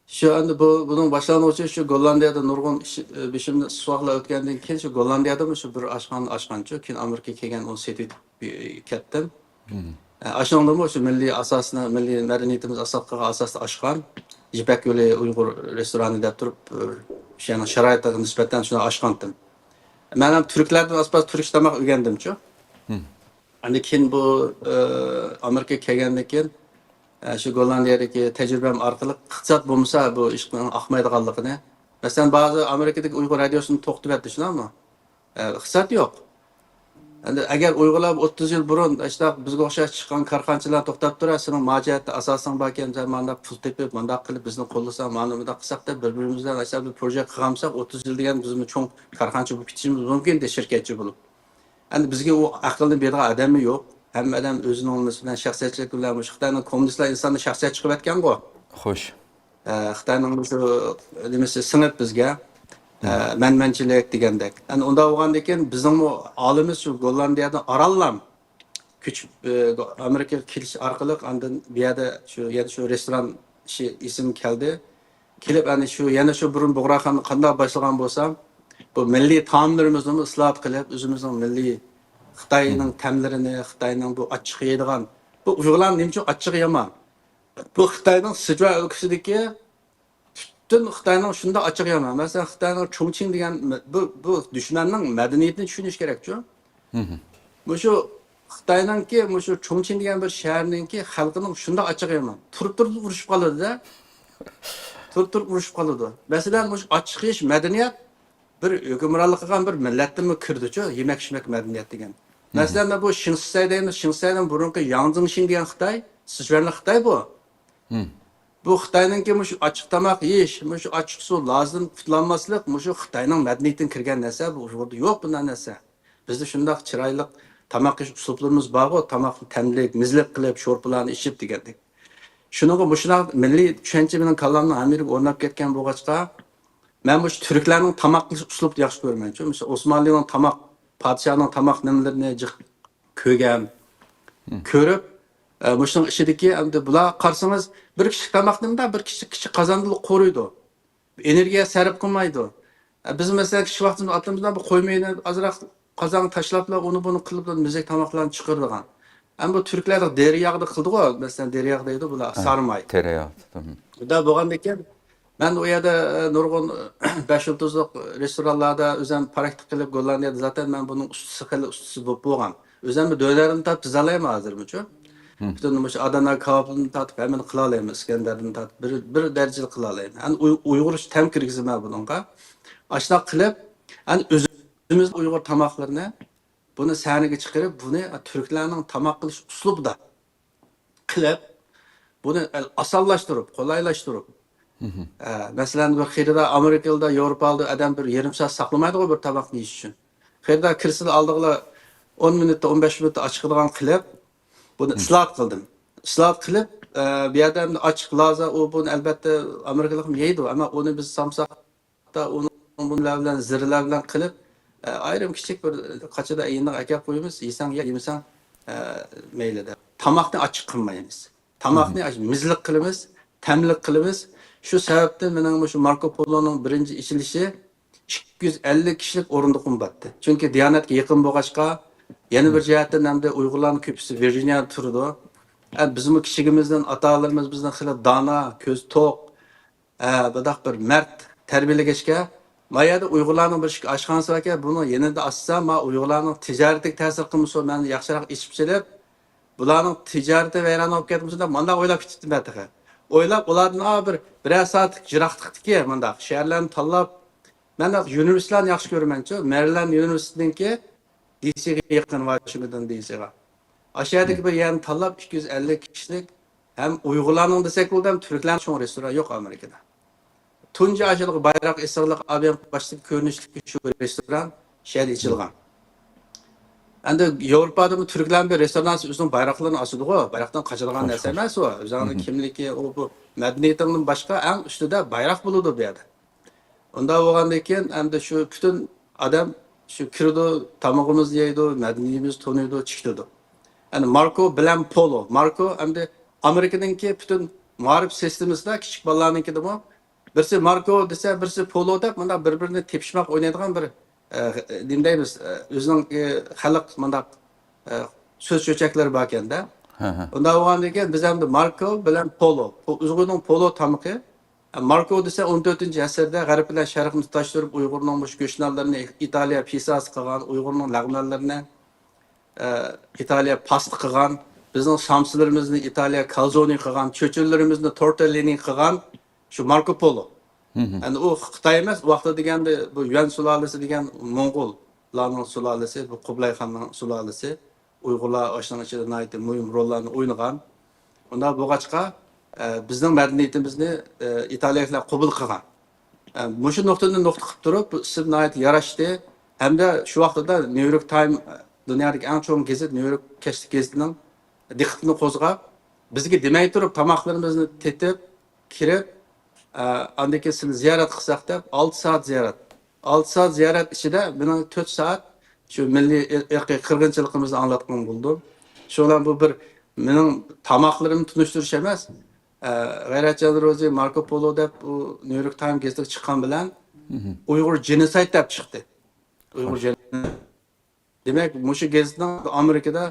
شۇ ئەمدى بۇ، بۇنىڭ باشلانغۇچى شۇ گوللاندىيەدە نۇرغۇن ئىش، بېشىمدىن ئىسسىقلا ئۆتكەندىن كېيىن شۇ گوللاندىيەدىمۇ شۇ بىر ئاشخانا ئاچقانچۇ، كېيىن ئامېرىكىغا كەلگەن ئۇنى سېتىۋېتىپ كەتتىم. ئە، ئاشۇنىڭدىمۇ شۇ مىللىي ئاساسنى، مىللىي مەدەنىيىتىمىز ئاساس قىلغان ئاساستا ئاچقان يىپەك يولى ئۇيغۇر رېستورانى دەپ تۇرۇپ، شۇ يەرنىڭ شارائىتىغا نىسبەتەن شۇنى ئاچقانتىم. مەن ھەم تۈركلەردىن ئاسپاس تۈركچە تاماق ئۆگەندىمچۇ. ئاندىن كېيىن بۇ، ئە، ئامېرىكىغا كەلگەندىن كېيىن، ئە، شۇ گوللاندىيەدىكى تەجرىبەم ئارقىلىق ئىقتىساد بولمىسا بۇ ئىشنىڭ ئاقمايدىغانلىقىنى. مەسىلەن، بەزى ئامېرىكىدىكى ئۇيغۇر رادىيوسىنى توختىتىۋەتتى، شۇنداقمۇ؟ ئە، ئىقتىساد يوق. ئەمدى ئەگەر ئۇيغۇرلار ئوتتۇز يىل بۇرۇن ئاشۇنداق بىزگە ئوخشاش چىققان كارخانىچىلار توختاپ تۇرا، سېنىڭ ما جەھەتتە ئاساسىڭ باركەن، سەن مانداق پۇل تېپىپ، مانداق قىلىپ بىزنى قوللىساڭ، مانا مۇنداق قىلساق دەپ بىر-بىرىمىز بىلەن ئاشۇنداق بىر پروژېكت قىلغانمىساق، ئوتتۇز يىل دېگەن بىزمۇ چوڭ كارخانىچى بولۇپ كېتىشىمىز مۇمكىن ئىدى، شىركەتچى بولۇپ. ئەمدى بىزگە ئۇ ئەقىلنى بېرىدىغان ئادەممۇ يوق. ھەممە ئادەم ئۆزىنىڭ نېمىسى بىلەن شەخسىيەتچىلىك بىلەن، مۇشۇ خىتاينىڭ كوممۇنىستلار ئىنساننى شەخسىيەتچى قىلىۋەتكەنغۇ. خوش. ئە، خىتاينىڭ مۇشۇ نېمىسى سىڭىپ بىزگە، ئە، مەنمەنچىلىك دېگەندەك. ئەنە ئۇنداق بولغاندىن كېيىن بىزنىڭمۇ ھالىمىز شۇ گوللاندىيەدىن ئارانلا كۆچۈپ، ئە، ئامېرىكىغا كېلىش ئارقىلىق ئاندىن بۇ يەردە شۇ، يەنە شۇ رېستوران ئىشى ئېسىمگە كەلدى. كېلىپ، ئەنە شۇ، يەنە شۇ بۇرۇن بۇغراخانىنى قانداق باشلىغان بولسام، بۇ مىللىي تائاملىرىمىزنىمۇ ئىسلاھات قىلىپ، ئۆزىمىزنىڭ مىللىي خىتاينىڭ تەملىرىنى، خىتاينىڭ بۇ ئاچچىقى يەيدىغان، بۇ ئۇيغۇرلارنىڭ نېمە ئۈچۈن ئاچچىقى يامان؟ بۇ خىتاينىڭ سىچۈەن ئۆلكىسىدىكى پۈتۈن خىتاينىڭ شۇنداق ئاچچىقى يامان. مەسىلەن، خىتاينىڭ چۇڭچىڭ دېگەن، بۇ، بۇ دۈشمەننىڭ مەدەنىيىتىنى چۈشىنىش كېرەكچۇ. مۇشۇ خىتاينىڭكى، مۇشۇ چۇڭچىڭ دېگەن بىر شەھەرنىڭكى خەلقىنىڭ شۇنداق ئاچچىقى يامان. تۇرۇپ تۇرۇپ ئۇرۇشۇپ قالىدۇ-دە. تۇرۇپ تۇرۇپ ئۇرۇشۇپ قالىدۇ. مەسىلەن، مۇشۇ ئاچچىق يېيىش مەدەنىيەت بىر ھۆكۈمرانلىق قىلغان بىر مىللەتتىنمۇ كىرىدۇچۇ، يېمەك ئىچمەك مەدەنىيەت دېگەن. مەسىلەن، مەن بۇ شىڭسىسەي دەيمىز، شىڭسىسەيدىن بۇرۇنقى ياڭ زېڭشىن دېگەن خىتاي، سىچۈەنلىك خىتاي بۇ. بۇ خىتاينىڭكى مۇشۇ ئاچچىق تاماق يېيىش، مۇشۇ ئاچچىق سۇ لازدىن قۇتۇلالماسلىق، مۇشۇ خىتاينىڭ مەدەنىيىتىدىن كىرگەن نەرسە، بۇ ئۇيغۇردا يوق بۇنداق نەرسە. بىزدە شۇنداق چىرايلىق تاماق يېيىش ئۇسۇللىرىمىز بارغۇ، تاماقنى تەملىك، مىزلىق قىلىپ، شورپىلارنى ئىچىپ دېگەندەك. شۇنىڭغا مۇشۇنداق مىللىي چۈشەنچە مېنىڭ كاللامنىڭ ھەممە يېرىگە ئورناپ كەتكەن بولغاچقا، مەن مۇشۇ تۈركلەرنىڭ تاماق قىلىش ئۇسلۇبىنى ياخشى كۆرىمەن. شۇ مىسال، ئوسمانلىنىڭ تاماق، پادىشاھنىڭ تاماق نېمىلىرىنى جىق كۆرگەن، كۆرۈپ، ئە، مۇشۇنىڭ ئىچىدىكى، ئەمدى بۇلار قارىسىڭىز، بىر كىچىك تاماقنى مۇنداق بىر كىچىك، كىچىك قازاندىلا قورۇيدۇ. ئېنېرگىيە سەرپ قىلمايدۇ. ئە، بىز، مەسىلەن، كىچىك ۋاقتىمىزدا ئاتىمىزدا بۇ قوي مېيىنى ئازراق قازانغا تاشلاپلا، ئۇنى بۇنى قىلىپ، مىزەك تاماقلارنى چىقىرىدىغان. ئەمما بۇ تۈركلەردە دېرىياغدا قىلىدىغۇ، مەسىلەن، دېرىياغ دەيدۇ بۇلار، ھە، سارىماي. تېرەياغ. مم. بۇنداق بولغاندىكىن، مەن ئۇ يەردە، ئە، نۇرغۇن بەش يۇلتۇزلۇق رېستورانلاردا ئۆزۈم پراكتىكا قىلىپ، گوللاندىيەدە زاتەن مەن بۇنىڭ ئۇستىسى، خېلى ئۇستىسى بولۇپ بولغان. ئۆزۈممۇ دۆنەردىن تارتىپ تىزالايمەن ھازىرمۇچۇ. مم. پۈتۈن مۇشۇ ئادانا كاۋاپىدىن تارتىپ ھەممىنى قىلالايمەن، ئىسكەندەردىن تارتىپ بىر، بىر دەرىجىدە قىلالايمەن. ئەنە ئۇي-، ئۇيغۇرچە تەم كىرگۈزىمەن بۇنىڭغا. ئاشۇنداق قىلىپ، ئەنە ئۆزىمىز ئۇيغۇر تاماقلىرىنى بۇنى سەھنىگە چىقىرىپ، بۇنى تۈركلەرنىڭ تاماق قىلىش ئۇسلۇبىدا قىلىپ، بۇنى ئاسانلاشتۇرۇپ، قولايلاشتۇرۇپ، ئە، مەسىلەن، بىر خېرىدار ئامېرىكىلىدا، ياۋروپالىدا ئادەم بىر يېرىم سائەت ساقلىمايدىغۇ بىر تاماقنى يېيىش ئۈچۈن. خېرىدار كىرسىلا ئالدىغىلا ئون مىنۇتتا، ئون بەش مىنۇتتا ئاچىقىدىغان قىلىپ، بۇنى ئىسلاھات قىلدىم. ئىسلاھات قىلىپ، ئە، بۇ يەردە ئەمدى ئاچچىق لازا، ئۇ، بۇنى ئەلبەتتە ئامېرىكىلىقمۇ يەيدۇ، ئەمما ئۇنى بىز سامساق ھەتتا ئۇنىڭ بۇنىلار بىلەن، زىرىلەر بىلەن قىلىپ، ئە، ئايرىم كىچىك بىر قاچىدا ئېيىنىغا ئەكەپ قويىمىز، يېسەڭ يە، يېمىسەڭ، ئە، مەيلى دەپ. تاماقنى ئاچچىق قىلمايمىز. تاماقنى ئاش-، مىزلىق قىلىمىز، تەملىك قىلىمىز. شۇ سەۋەبتىن مېنىڭ مۇشۇ ماركو پولونىڭ بىرىنچى ئېچىلىشى ئىككى يۈز ئەللىك كىشىلىك ئورۇندۇقۇم بارتتى. چۈنكى دىيانەتكە يېقىن بولغاچقا، يەنە بىر جەھەتتىن ئەمدى ئۇيغۇرلارنىڭ كۆپىسى ۋىرجىنىيەدە تۇرىدۇ. ئە، بىزمۇ كىچىكىمىزدىن ئاتا-ئانىلىرىمىز بىزنى خېلى دانا، كۆزى توق، ئە، بۇنداق بىر مەرد تەربىيەلىگەچكە، ما يەردە ئۇيغۇرلارنىڭ بىر ئىككى ئاشخانىسى باركەن، بۇنىڭ يېنىدا ئاچسا، ما ئۇيغۇرلارنىڭ تىجارىتىگە تەسىر قىلمىسۇن، مەن ياخشىراق ئېچىپ سېلىپ، بۇلارنىڭ تىجارىتى ۋەيران بولۇپ كەتمىسۇن دەپ مانداق ئويلاپ كېتىپتىمەن تېخى. ئويلاپ، ئۇلاردىن، ئا، بىر، بىرەر سائەتلىك يىراقلىقتىكى مۇنداق شەھەرلەرنى تاللاپ، مەن يۇنىۋېرسىتېتلارنى ياخشى كۆرىمەنچۇ، مەرىلەند يۇنىۋېرسىتېتىنىڭكى دىسىغا يېقىن، ۋاشىنگتون دىسىغا. ئاشۇ يەردىكى بىر يەرنى تاللاپ، ئىككى يۈز ئەللىك كىشىلىك، ھەم ئۇيغۇرلارنىڭ دېسەك بولىدۇ، ھەم تۈركلەرنىڭ چوڭ رېستوران يوق ئامېرىكىدا. تۇنجى ئاشۇنداق بايراق ئېسىقلىق، ئابىيان باشتىكى كۆرۈنۈشلۈك شۇ رېستوران شۇ يەردە ئېچىلغان. ئەمدى ياۋروپادىمۇ تۈركلەرنىڭ بىر رېستورانسى ئۆزىنىڭ بايراقلىرىنى ئاسىدىغۇ، بايراقتىن قاچىدىغان نەرسە ئەمەس ئۇ. ئۆزۈڭنىڭ كىملىكى، ئۇ بۇ مەدەنىيىتىڭدىن باشقا ئەڭ ئۈستىدە بايراق بولىدۇ بۇ يەردە. ئۇنداق بولغاندىن كېيىن، ئەمدى شۇ پۈتۈن ئادەم شۇ كىرىدۇ، تامىقىمىزنى يەيدۇ، مەدەنىيىتىمىزنى تونۇيدۇ، چىقىدۇ. يەنى ماركو بىلەن پولو. ماركو ئەمدى ئامېرىكىنىڭكى پۈتۈن مائارىپ سىستېمىسىدا كىچىك بالىلارنىڭكىدىمۇ بىرسى ماركو دېسە، بىرسى پولو دەپ مۇنداق بىر-بىرىنى تېپىشماق ئوينايدىغان بىر، ئە، نېمە دەيمىز، ئە، ئۆزىنىڭ، ئە، خەلق مۇنداق، ئە، سۆز چۆچەكلىرى باركەن-دە. ئۇنداق بولغاندىن كېيىن بىز ئەمدى ماركو بىلەن پولو، پو-، ئۇيغۇرنىڭ پولو تامىقى، ماركو دېسە، ئون تۆتىنچى ئەسىردە غەرب بىلەن شەرقنى تۇتاشتۇرۇپ، ئۇيغۇرنىڭ مۇشۇ گۆش نانلىرىنى ئىتالىيە پىساسى قىلغان، ئۇيغۇرنىڭ لەغمەنلىرىنى، ئە، ئىتالىيە پاستا قىلغان، بىزنىڭ سامسىلىرىمىزنى ئىتالىيە كالزونى قىلغان، چۆچۈرىلىرىمىزنى تورتېللىنى قىلغان شۇ ماركو پولو. ئەمدى ئۇ خىتاي ئەمەس، ئۇ ۋاقىتتا دېگەندە بۇ يۈەن سۇلالىسى دېگەن موڭغۇللارنىڭ سۇلالىسى، بۇ قۇبلاي خاننىڭ سۇلالىسى. ئۇيغۇرلار ئاشۇنىڭ ئىچىدە ناھايىتى مۇھىم روللارنى ئوينىغان. ئۇنداق بولغاچقا، ئە، بىزنىڭ مەدەنىيىتىمىزنى، ئە، ئىتالىيەلىكلەر قوبۇل قىلغان. ئە، مۇشۇ نۇقتىدىن نۇقتا قىلىپ تۇرۇپ، بۇ ئىسىم ناھايىتى ياراشتى. ھەمدە شۇ ۋاقتىدا نيۇ يورك تايم، دۇنيادىكى ئەڭ چوڭ گېزىت، نيۇ يورك كەچلىك گېزىتىنىڭ دىققىتىنى قوزغاپ، بىزگە دېمەي تۇرۇپ، تاماقلىرىمىزنى تېتىپ، كىرىپ، ئە، ئاندىن كېيىن سىلىنى زىيارەت قىلساق دەپ، ئالتە سائەت زىيارەت. ئالتە سائەت زىيارەت ئىچىدە مېنىڭ تۆت سائەت شۇ مىللىي ئىر-، ئىرقىي قىرغىنچىلىقىمىزنى ئاڭلاتقىنىم بولىدۇ. شۇ بىلەن بۇ بىر مېنىڭ تاماقلىرىمنى تونۇشتۇرۇش ئەمەس. ئە، غەيرەتجان روزى ماركو پولو دەپ ئۇ نيۇ يورك تايم گېزىتىگە چىققان بىلەن ئۇيغۇر جېنوسايد دەپ چىقتى. ئۇيغۇر جېنوسايد. دېمەك، مۇشۇ گېزىتنىڭ ئامېرىكىدا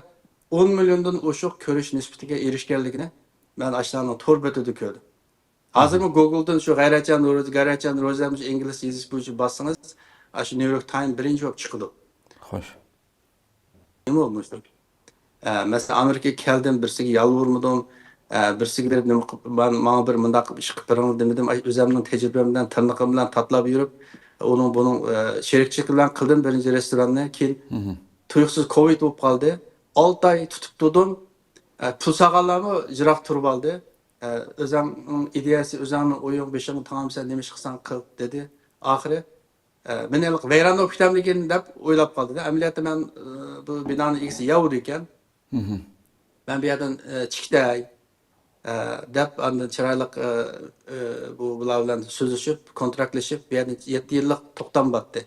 ئون مىليوندىن ئوشۇق كۆرۈش نىسبىتىگە ئېرىشكەنلىكىنى مەن ئاشۇلارنىڭ تور بېتىدە كۆردۈم. ھازىرمۇ گوگلدىن شۇ غەيرەتچان روزى، غەيرەتچان روزى دېمىش ئىنگلىز يېزىش بويىچە باسسىڭىز، ئاشۇ نيۇ يورك تايمس بىرىنچى بولۇپ چىقىدۇ. خوش. نېمە بولمىسۇن؟ ئە، مەسىلەن، ئامېرىكىغا كەلدىم، بىرسىگە يالۋۇرمىدىم. ئە، بىرسىگە بېرىپ نېمە قىلىپ، ماڭا بىر مۇنداق قىلىپ ئىش قىلىپ بېرىڭ دېمىدىم. ئۆزۈمنىڭ تەجرىبەم بىلەن، تىرنىقىم بىلەن تاتىلاپ يۈرۈپ، ئۇنىڭ بۇنىڭ، ئە، شېرىكچىلىكى بىلەن قىلدىم بىرىنچى رېستوراننى. كېيىن تۇيۇقسىز كوۋىد بولۇپ قالدى. ئالتە ئاي تۇتۇپ تۇردۇم. ئە، پۇل سالغانلارمۇ يىراق تۇرۇپ ئالدى. ئە، ئۆزۈڭنىڭ ئىدىيەسى، ئۆزۈڭنىڭ ئويۇڭ، بېشىڭغا تاڭام، سەن نېمە ئىش قىلساڭ قىل، دېدى. ئاخىرى، ئە، مەن ھېلىقى ۋەيران بولۇپ كېتەمدىكىن دەپ ئويلاپ قالدى. ئەمەلىيەتتە مەن، ئە، بۇ بىنانىڭ ئىگىسى يەھۇدىي ئىكەن. مەن بۇ يەردىن، ئە، چىقىتەي، ئە، دەپ ئاندىن چىرايلىق، ئە، ئە، بۇ، بۇلار بىلەن سۆزلىشىپ، كونتراكتلىشىپ، بۇ يەردىن يەتتە يىللىق توختام باتتى.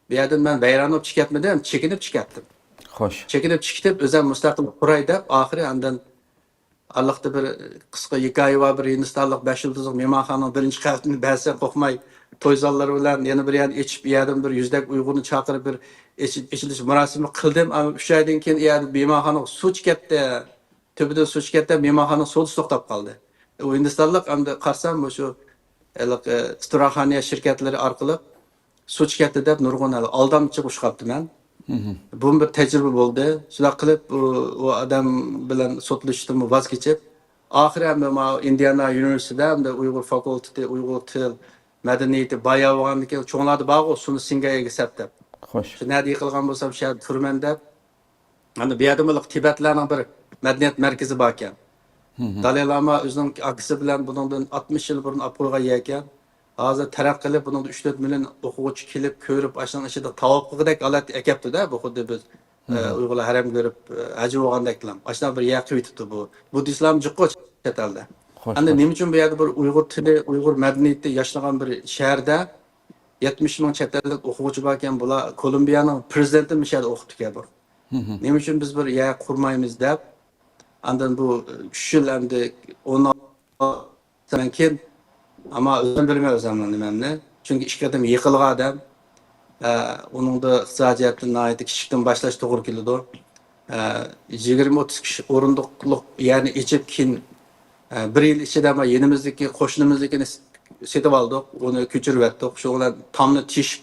بۇ يەردىن مەن ۋەيران بولۇپ چىقىپ كەتمىدىم، چېكىنىپ چىقىپ كەتتىم. خوش. چېكىنىپ چىقىپ كېتىپ، ئۆزۈم مۇستەقىل قۇراي دەپ، ئاخىرى ئاندىن ئارىلىقتا بىر قىسقا ھېكايە بار، بىر ھىندىستانلىق بەش يۇلتۇزلۇق مېھمانخانىنىڭ بىرىنچى قەۋىتىنى بەرسەم قورقماي، توي زاللىرى بىلەن يەنە بىر يەرنى ئېچىپ، ئۇ يەردىن بىر يۈزدەك ئۇيغۇرنى چاقىرىپ، بىر ئېچىل-، ئېچىلىش مۇراسىمى قىلدىم. ئەمما ئۈچ ئايدىن كېيىن ئۇ يەردە مېھمانخانىنىڭ سۇ چىقىپ كەتتى. تۈبىدىن سۇ چىقىپ كەتتى، مېھمانخانىنىڭ سودىسى توختاپ قالدى. ئۇ ھىندىستانلىق ئەمدى قارىسام، مۇشۇ ھېلىقى ئىستراخانىيە شىركەتلىرى ئارقىلىق سۇ چىقىپ كەتتى دەپ نۇرغۇن ئالدامچىغا ئۇچراپتىمەن. بۇمۇ بىر تەجرىبە بولدى. شۇنداق قىلىپ، ئۇ، ئۇ ئادەم بىلەن سوتلىشىشتىنمۇ ۋاز كېچىپ، ئاخىرى ئەمدى ماۋۇ ئىندىئانا يۇنىۋېرسىتېتىدا ئەمدى ئۇيغۇر فاكۇلتېتى، ئۇيغۇر تىل، مەدەنىيىتى بايا بولغاندىن كېيىن، چوڭلاردا بارغۇ، سۇنى سىڭگەن ئەگىسەپ دەپ. خوش. شۇ نەدە يىقىلغان بولسام، شۇ يەردە تۇرىمەن دەپ. ئەمدى بۇ يەردىمۇ تىبەتلەرنىڭ بىر مەدەنىيەت مەركىزى باركەن. دالاي لاما ئۆزىنىڭ ئاكىسى بىلەن بۇنىڭدىن ئاتمىش يىل بۇرۇن ئاپىرىلغان يەركەن. ھازىر تەرەققىي قىلىپ، بۇنىڭدا ئۈچ تۆت مىليون ئوقۇغۇچى كېلىپ، كۆرۈپ، ئاشۇنىڭ ئىچىدە تاۋاپ قىلغۇدەك ھالەتكە ئەكەپتۇ-دە، بۇ خۇددى بىز، ئە، ئۇيغۇرلار ھەرەم كۆرۈپ، ئە، ھەجى بولغاندەكلا. ئاشۇنداق بىر يەر قىلىۋېتىپتۇ بۇ. بۇددىستلارمۇ جىق چەت ئەلدە. ئەمدى نېمە ئۈچۈن بۇ يەردە بىر ئۇيغۇر تىلى، ئۇيغۇر مەدەنىيىتى ياشنىغان بىر شەھەردە يەتمىش مىڭ چەت ئەللىك ئوقۇغۇچى باركەن، بۇلار كولومبىيەنىڭ پرېزىدېنتى مۇشۇ يەردە ئوقۇپتىكەن بۇ. نېمە ئۈچۈن بىز بىر يەر قۇرمايمىز دەپ، ئاندىن بۇ ئۈچ يىل ئەمدى ئون ئالتىدىن كېيىن، ئەمما ئۆزۈم بىلمەي ئۆزۈمنىڭ نېمەمنى. چۈنكى ئىككى قېتىم يىقىلغان ئادەم، ئە، ئۇنىڭدا ئىقتىسادىي جەھەتتىن ناھايىتى كىچىكتىن باشلاش توغرا كېلىدۇ. ئە، يىگىرمە ئوتتۇز كىشى ئورۇندۇقلۇق يەرنى ئېچىپ، كېيىن، ئە، بىر يىل ئىچىدە ما يېنىمىزدىكى، قوشنىمىزدىكىنى س-، سېتىۋالدۇق، ئۇنى كۆچۈرۈۋەتتۇق. شۇ بىلەن تامنى تېشىپ،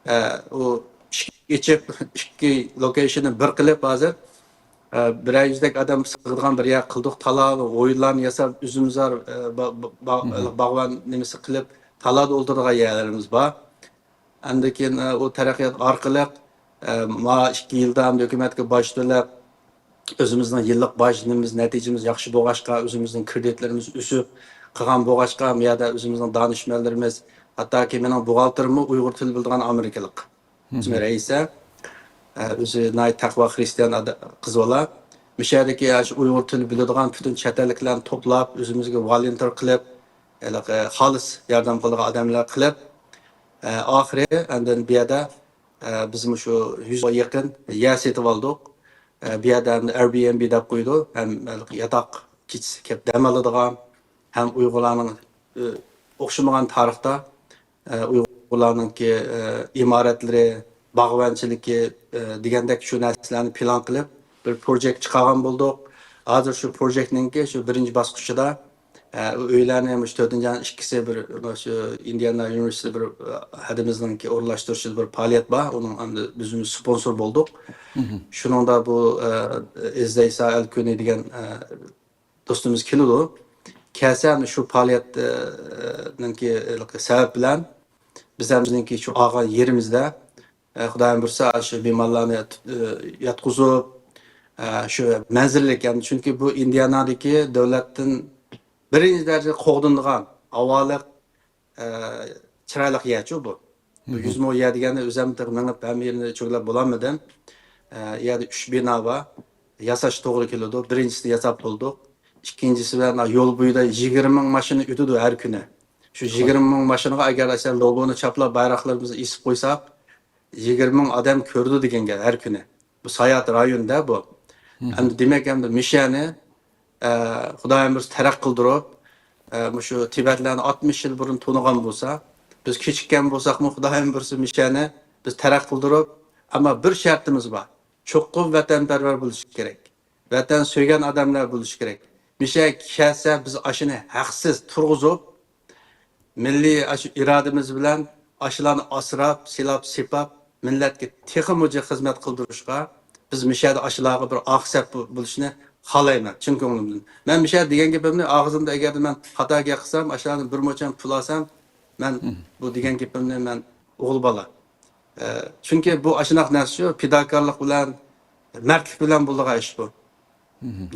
ئە، ئۇ ئىككى ئېچىپ، ئىككى لوكېيشننى بىر قىلىپ ھازىر، ئە، بىرەر يۈزدەك ئادەم سىغىدىغان بىر يەر قىلدۇق. تالا، ئويۇنلارنى ياساپ، ئۈزۈمزار، ئە، با-، با-، با-، باغۋەن نېمىسى قىلىپ، تالادا ئولتۇرىدىغان يەرلىرىمىز بار. ئاندىن كېيىن، ئە، ئۇ تەرەققىيات ئارقىلىق، ئە، ما ئىككى يىلدا ھەمدە ھۆكۈمەتكە باج تۆلەپ، ئۆزىمىزنىڭ يىللىق باجنىمىز، نەتىجىمىز ياخشى بولغاچقا، ئۆزىمىزنىڭ كرېدىتلىرىمىز ئۆسۈپ قالغان بولغاچقا، بۇ يەردە ئۆزىمىزنىڭ دانىشمەنلىرىمىز، ھەتتاكى مېنىڭ بوغالتىرىممۇ ئۇيغۇر تىلى بىلىدىغان ئامېرىكىلىق. ئىسمى رەئىسە. ئە، ئۆزى ناھايىتى تەقۋا خىرىستىيان ئادا-، قىز بالا. مۇشۇ يەردىكى ئاشۇ ئۇيغۇر تىلى بىلىدىغان پۈتۈن چەت ئەللىكلەرنى توپلاپ، ئۆزىمىزگە ۋولونتېر قىلىپ، ھېلىقى خالىس ياردەم قىلىدىغان ئادەملەر قىلىپ، ئە، ئاخىرى ئاندىن بۇ يەردە، ئە، بىز مۇشۇ يۈزگە يېقىن يەر سېتىپ ئالدۇق. ئە، بۇ يەردە ئەمدى ئەيربىئېنبى دەپ قويىدۇ. ھەم ياتاق كېچىسى كېلىپ دەم ئالىدىغان، ھەم ئۇيغۇرلارنىڭ، ئە، ئوخشىمىغان تارىختا، ئە، ئۇيغۇرلارنىڭكى، ئە، ئىمارەتلىرى، باغۋەنچىلىكى، ئە، دېگەندەك شۇ نەرسىلەرنى پىلان قىلىپ، بىر پروژېكت چىقارغان بولدۇق. ھازىر شۇ پروژېكتنىڭكى شۇ بىرىنچى باسقۇچىدا، ئە، ئۆيلەرنى مۇشۇ تۆتىنچى ئاينىڭ ئىككىسى بىر، مۇشۇ ئىندىئانا يۇنىۋېرسىتېتى بىر، ئە، ھەدىمىزنىڭكى ئورۇنلاشتۇرۇشىدا بىر پائالىيەت بار. ئۇنىڭ ئەمدى بىزمۇ سپونسور بولدۇق. شۇنىڭدا بۇ، ئە، ئىززەيسا ئەلكۈنى دېگەن، ئە، دوستىمىز كېلىدۇ. كەلسە، ئەمدى شۇ پائالىيەتنىڭكى سەۋەب بىلەن بىز ھەم بىزنىڭكى شۇ ئالغان يېرىمىزدە، ئە، خۇدايىم بۇيرۇسا، شۇ بىمارلارنى يات-، ئە، ياتقۇزۇپ، ئە، شۇ مەنزىرىلىك، يەنى چۈنكى بۇ ئىندىئانادىكى دۆلەتتىن بىرىنچى دەرىجىدە قوغدىنىدىغان ھاۋالىق، ئە، چىرايلىق يەرچۇ بۇ. بۇ يۈز مو يەر دېگەندە ئۆزۈم تېخى مېڭىپ ھەممە يېرىنى چۆگىلەپ بولالمىدىم. ئە، يەردە ئۈچ بىنا بار. ياساش توغرا كېلىدۇ. بىرىنچىسىنى ياساپ بولدۇق. ئىككىنچىسى بىلەن يول بويىدا يىگىرمە مىڭ ماشىنا ئۆتىدۇ ھەر كۈنى. شۇ يىگىرمە مىڭ ماشىنىغا ئەگەر ئاشۇ لوگونى چاپلاپ، بايراقلىرىمىزنى ئېسىپ قويساق، يىگىرمە مىڭ ئادەم كۆرىدۇ دېگەن گەپ ھەر كۈنى. بۇ ساياھەت رايونىدا بۇ. ئەمدى دېمەك، ئەمدى مىشەنى، ئە، خۇدايىم بۇيرۇسا تەرەققىي قىلدۇرۇپ، ئە، مۇشۇ تىبەتلەرنى ئاتمىش يىل بۇرۇن تونۇغان بولسا، بىز كېچىككەن بولساقمۇ، خۇدايىم بۇيرۇسا مىشەنى بىز تەرەققىي قىلدۇرۇپ، ئەمما بىر شەرتىمىز بار. چوقۇم ۋەتەنپەرۋەر بولۇش كېرەك. ۋەتەن سۆيگەن ئادەملەر بولۇشى كېرەك. مىشەگە كەلسە، بىز ئاشۇنى ھەقسىز تۇرغۇزۇپ، مىللىي ئاشۇ ئىرادىمىز بىلەن ئاشۇلارنى ئاسراپ، سىلاپ، سىپاپ، مىللەتكە تېخىمۇ جىق خىزمەت قىلدۇرۇشقا، بىز مۇشۇ يەردە ئاشۇلارغا بىر ئاق سەپ بولۇشنى خالايمەن، چىن كۆڭلۈمدىن. مەن مۇشۇ يەردە دېگەن گېپىمنى، ئاغزىمدا ئەگەردە مەن خاتا گەپ قىلسام، ئاشۇلارنى بىر موچەن پۇل ئالسام، مەن بۇ دېگەن گېپىمنى مەن ئوغۇل بالا. ئە، چۈنكى بۇ ئاشۇنداق نەرسە شۇ، پىداكارلىق بىلەن، مەردلىك بىلەن بولىدىغان ئىش بۇ.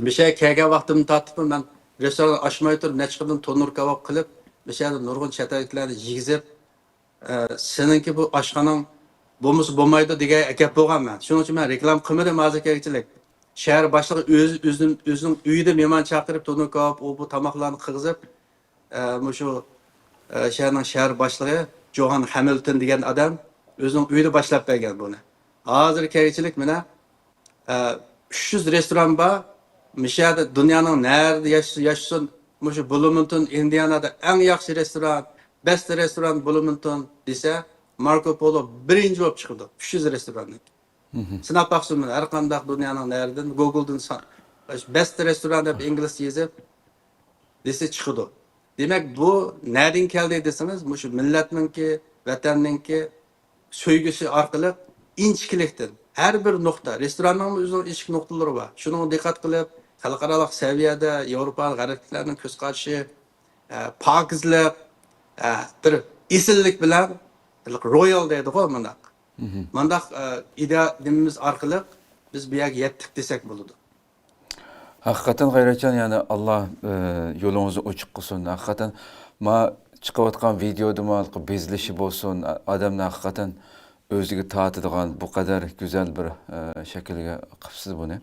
مۇشۇ يەرگە كەلگەن ۋاقتىمدىن تارتىپلا مەن رېستوران ئاچماي تۇرۇپ، نەچچە قېتىم تونۇر كاۋاپ قىلىپ، مۇشۇ يەردە نۇرغۇن چەت ئەللىكلەرنى يېگۈزۈپ، ئە، سېنىڭكى بۇ ئاشخاناڭ بولمىسا بولمايدۇ دېگەن گەپ بولغان مەن. شۇنىڭ ئۈچۈن مەن رېكلام قىلمىدىم ھازىرغا كەلگۈچىلىك. شەھەر باشلىقى ئۆزى، ئۆزىنىڭ، ئۆزىنىڭ ئۆيىدە مېھمان چاقىرىپ، تونۇر كاۋاپ، ئۇ بۇ تاماقلارنى قىلغۇزۇپ، ئە، مۇشۇ، ئە، شەھەرنىڭ شەھەر باشلىقى جوھان ھامىلتون دېگەن ئادەم ئۆزىنىڭ ئۆيىدە باشلاپ بەرگەن بۇنى. ھازىر كەلگۈچىلىك مانا، ئە، ئۈچ يۈز رېستوران بار. مۇشۇ يەردە دۇنيانىڭ نەرىدە ياش-، ياشىسۇن، مۇشۇ بلۇمىنگتون، ئىندىئانادا ئەڭ ياخشى رېستوران، بەست رېستوران بلۇمىنگتون دېسە، ماركو پولو بىرىنچى بولۇپ چىقىدۇ، ئۈچ يۈز رېستوراننىڭ. سىناپ باقسۇن، مانا، ھەر قانداق دۇنيانىڭ نەرىدىن، گوگلدىن سا-، بەست رېستوران دەپ ئىنگلىزچە يېزىپ دېسە چىقىدۇ. دېمەك، بۇ نەدىن كەلدى دېسىڭىز، مۇشۇ مىللەتنىڭكى، ۋەتەننىڭكى سۆيگۈسى ئارقىلىق ئىنچىكىلىكتىن ھەر بىر نۇقتا، رېستوراننىڭمۇ ئۆزىنىڭ ئىنچىكە نۇقتىلىرى بار. شۇنىڭغا دىققەت قىلىپ، خەلقئارالىق سەۋىيەدە ياۋروپا، غەربلىكلەرنىڭ كۆز قارىشى، ئە، پاكىزلىق، ئە، بىر ئېسىللىك بىلەن، رويال دەيدىغۇ، مۇنداق. مانداق، ئە، ئىدىيە نېمىمىز ئارقىلىق بىز بۇ يەرگە يەتتۇق دېسەك بولىدۇ. ھەقىقەتەن غەيرەتجان، يەنى ئاللا، ئە، يولىڭىزنى ئوچۇق قىلسۇن. ھەقىقەتەن ما چىقىۋاتقان ۋىدېودىمۇ بېزىلىشى بولسۇن، ئادەمنى ھەقىقەتەن ئۆزىگە تارتىدىغان بۇ قەدەر گۈزەل بىر، ئە، شەكىلگە قىپسىز بۇنى.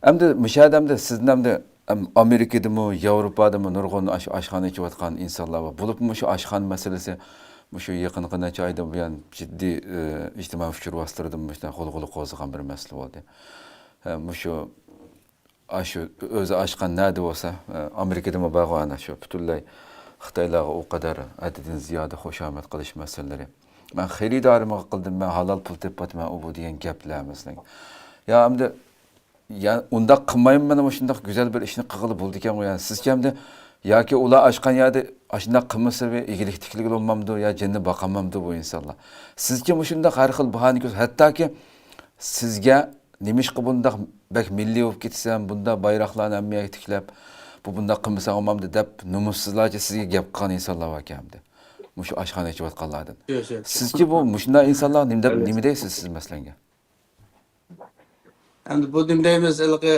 ئەمدى مۇشۇ يەردە ئەمدى سىزنى ئەمدى ئەم-، ئامېرىكىدىمۇ، ياۋروپادىمۇ نۇرغۇن ئاش-، ئاشخانا ئېچىۋاتقان ئىنسانلار بار. بولۇپمۇ مۇشۇ ئاشخانا مەسىلىسى مۇشۇ يېقىنقى نەچچە ئايدىن بۇيان جىددىي، ئى، ئىجتىمائىي ئۇچۇر ۋاسىتىلىرىدا مۇشۇنداق غۇلغۇلا قوزغىغان بىر مەسىلە بولدى. ھە، مۇشۇ، ئاشۇ ئۆزى ئاچقان نەدە بولسا، ئى، ئامېرىكىدىمۇ بارغۇ ئەنە شۇ پۈتۈنلەي خىتايلارغا ئۇ قەدەر ھەددىدىن زىيادە خۇشامەت قىلىش مەسىلىلىرى. مەن خېرىدارىمغا قىلدىم، مەن ھالال پۇل تېپىۋاتىمەن، ئۇ بۇ دېگەن گەپلەر مەسىلەن. يا ئەمدى يا ئۇنداق قىلمايمۇ، مانا مۇشۇنداق گۈزەل بىر ئىشنى قىلغىلى بولىدىكەنغۇ يا. سىزچە ئەمدى ياكى ئۇلار ئاچقان يەردە ئاشۇنداق قىلمىسا بىر ئىگىلىك تىكلىگىلى بولمامدۇ يا جېنىنى باقالمامدۇ بۇ ئىنسانلار؟ سىزچە مۇشۇنداق ھەر خىل باھانە كۆز-، ھەتتاكى سىزگە نېمىشقا بۇنداق بەك مىللىي بولۇپ كېتىسەن، بۇنداق بايراقلارنى ھەممە يەرگە تىكلەپ، بۇ بۇنداق قىلمىساڭ بولمامدۇ دەپ نومۇسسىزلارچە سىزگە گەپ قىلغان ئىنسانلار باركەن ئەمدى. مۇشۇ ئاشخانا ئېچىۋاتقانلاردىن. ياق، ياق. سىزچە بۇ مۇشۇنداق ئىنسانلارغا نېمە دەپ، نېمە دەيسىز سىز مەسىلەنگە؟ ئەمدى بۇ نېمە دەيمىز، ھېلىقى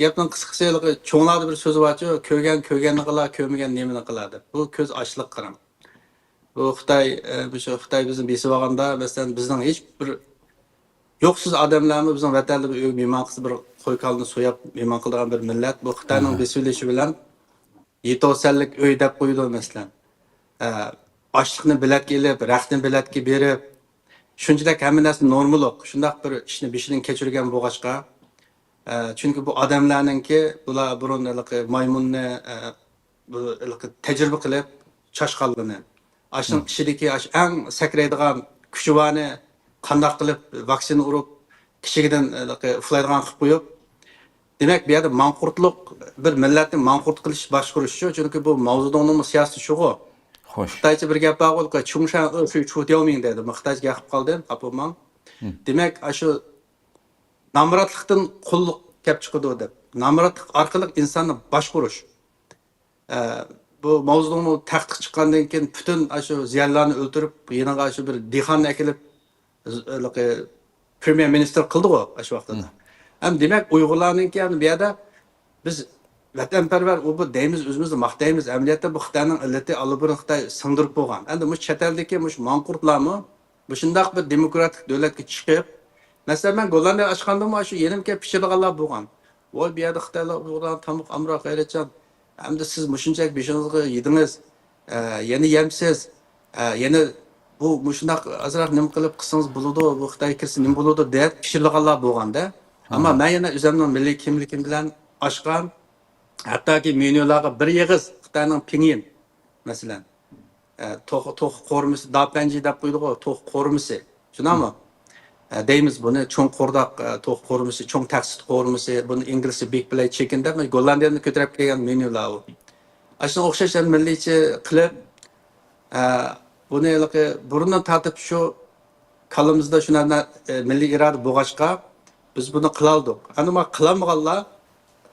گەپنىڭ قىسقىسى، ھېلىقى چوڭلاردا بىر سۆز بارچۇ، «كۆرگەن كۆرگەننى قىلار، كۆرمىگەن نېمىنى قىلار» دەپ. بۇ كۆز ئاچلىق قاراڭ. بۇ خىتاي، ئە، مۇشۇ خىتاي بىزنى بېسىۋالغاندا، مەسىلەن، بىزنىڭ ھېچ بىر يوقسۇز ئادەملەرمۇ بىزنىڭ ۋەتەندە بىر ئۆيگە مېھمان قىلسا، بىر قوي كالىنى سوياپ مېھمان قىلىدىغان بىر مىللەت. بۇ خىتاينىڭ بېسىۋېلىشى بىلەن يېتىۋاتسەنلىك ئۆي دەپ قويىدۇ، مەسىلەن. ئە، ئاشلىقنى بېلەتكە ئېلىپ، رەختنى بېلەتكە بېرىپ، شۇنچىلىك ھەممە نەرسە نورمىلىق، شۇنداق بىر ئىشنى بېشىدىن كەچۈرگەن بولغاچقا، ئە، چۈنكى بۇ ئادەملەرنىڭكى، بۇلار بۇرۇن ھېلىقى مايمۇننى، ئە، بۇ ھېلىقى تەجرىبە قىلىپ، چاشقانلىنى، ئاشۇنىڭ ئىچىدىكى ئاشۇ ئەڭ سەكرەيدىغان كۈچى بارنى قانداق قىلىپ ۋاكسىنا ئۇرۇپ، كىچىكىدىن ھېلىقى ئۇخلايدىغان قىلىپ قويۇپ، دېمەك، بۇ يەردە ماڭقۇرتلۇق، بىر مىللەتنى ماڭقۇرت قىلىش، باشقۇرۇشچۇ. چۈنكى بۇ ماۋزېدۇڭنىڭمۇ سىياسىتى شۇغۇ. خوش. خىتايچە بىر گەپ بارغۇ، چۇڭشەن ئېشۈ چۇ تياۋمىڭ دەيدۇ. مەن خىتايچە گەپ قىلىپ قالدىم، خاپا بولماڭ. دېمەك، ئاشۇ نامراتلىقتىن قۇللۇق كەپ چىقىدۇ دەپ. نامراتلىق ئارقىلىق ئىنساننى باشقۇرۇش. ئە، بۇ ماۋزېدۇڭمۇ تەختكە چىققاندىن كېيىن پۈتۈن ئاشۇ زىيالىيلارنى ئۆلتۈرۈپ، يېنىغا ئاشۇ بىر دېھقاننى ئەكېلىپ، ز-، ھېلىقى پرېميېر مىنىستىر قىلدىغۇ ئاشۇ ۋاقتىدا. ھەم دېمەك، ئۇيغۇرلارنىڭكى ئەمدى بۇ يەردە بىز ۋەتەنپەرۋەر، ئۇ بۇ دەيمىز، ئۆزىمىزنى ماختايمىز. ئەمەلىيەتتە بۇ خىتاينىڭ ئىللىتى، ئاللىبۇرۇن خىتاي سىڭدۈرۈپ بولغان. ئەمدى مۇشۇ چەت ئەلدىكى مۇشۇ ماڭقۇرتلارمۇ مۇشۇنداق بىر دېموكراتىك دۆلەتكە چىقىپ، مەسىلەن، مەن گوللاندىيە ئاچقاندىمۇ شۇ يېنىمغا كېلىپ پىچىرلىغانلار بولغان. ۋاي، بۇ يەردە خىتايلار ئۇيغۇرلارنى تامىقى ئامراق، غەيرەتچان. ئەمدى سىز مۇشۇنچىلىك بېشىڭىزغا يېدىڭىز، ئە، يەنە يەمسىز، ئە، يەنە بۇ مۇشۇنداق ئازراق نېمە قىلىپ قىلسىڭىز بولىدۇ، بۇ خىتايغا كىرسە نېمە بولىدۇ دەپ پىچىرلىغانلار بولغاندا. ئەمما مەن يەنە ئۆزۈمنىڭ مىللىي كىملىكىم بىلەن ئاچقان، ھەتتاكى مېنيۇلارغا بىر ئېغىز خىتاينىڭ پىڭيىن، مەسىلەن، ئە، توخۇ، توخۇ قورۇمىسى، داپەنجى دەپ قويىدىغۇ، توخۇ قورۇمىسى. شۇنداقمۇ؟ ئە، دەيمىز بۇنى، چوڭ قورداق، ئە، توخۇ قورۇمىسى، چوڭ تەخسە قورۇمىسى، بۇنى ئىنگلىزچە بىگ پىلەي چىكېن دەپ، گوللاندىيەدىن كۆتۈرۈپ كەلگەن مېنيۇلار ئۇ. ئاشۇنىڭغا ئوخشاش ھەم مىللىيچە قىلىپ، ئە، بۇنى ھېلىقى بۇرۇندىن تارتىپ شۇ كاللىمىزدا شۇنداق، ئە، مىللىي ئىرادە بولغاچقا، بىز بۇنى قىلالىدۇق. ئەمما قىلالمىغانلار،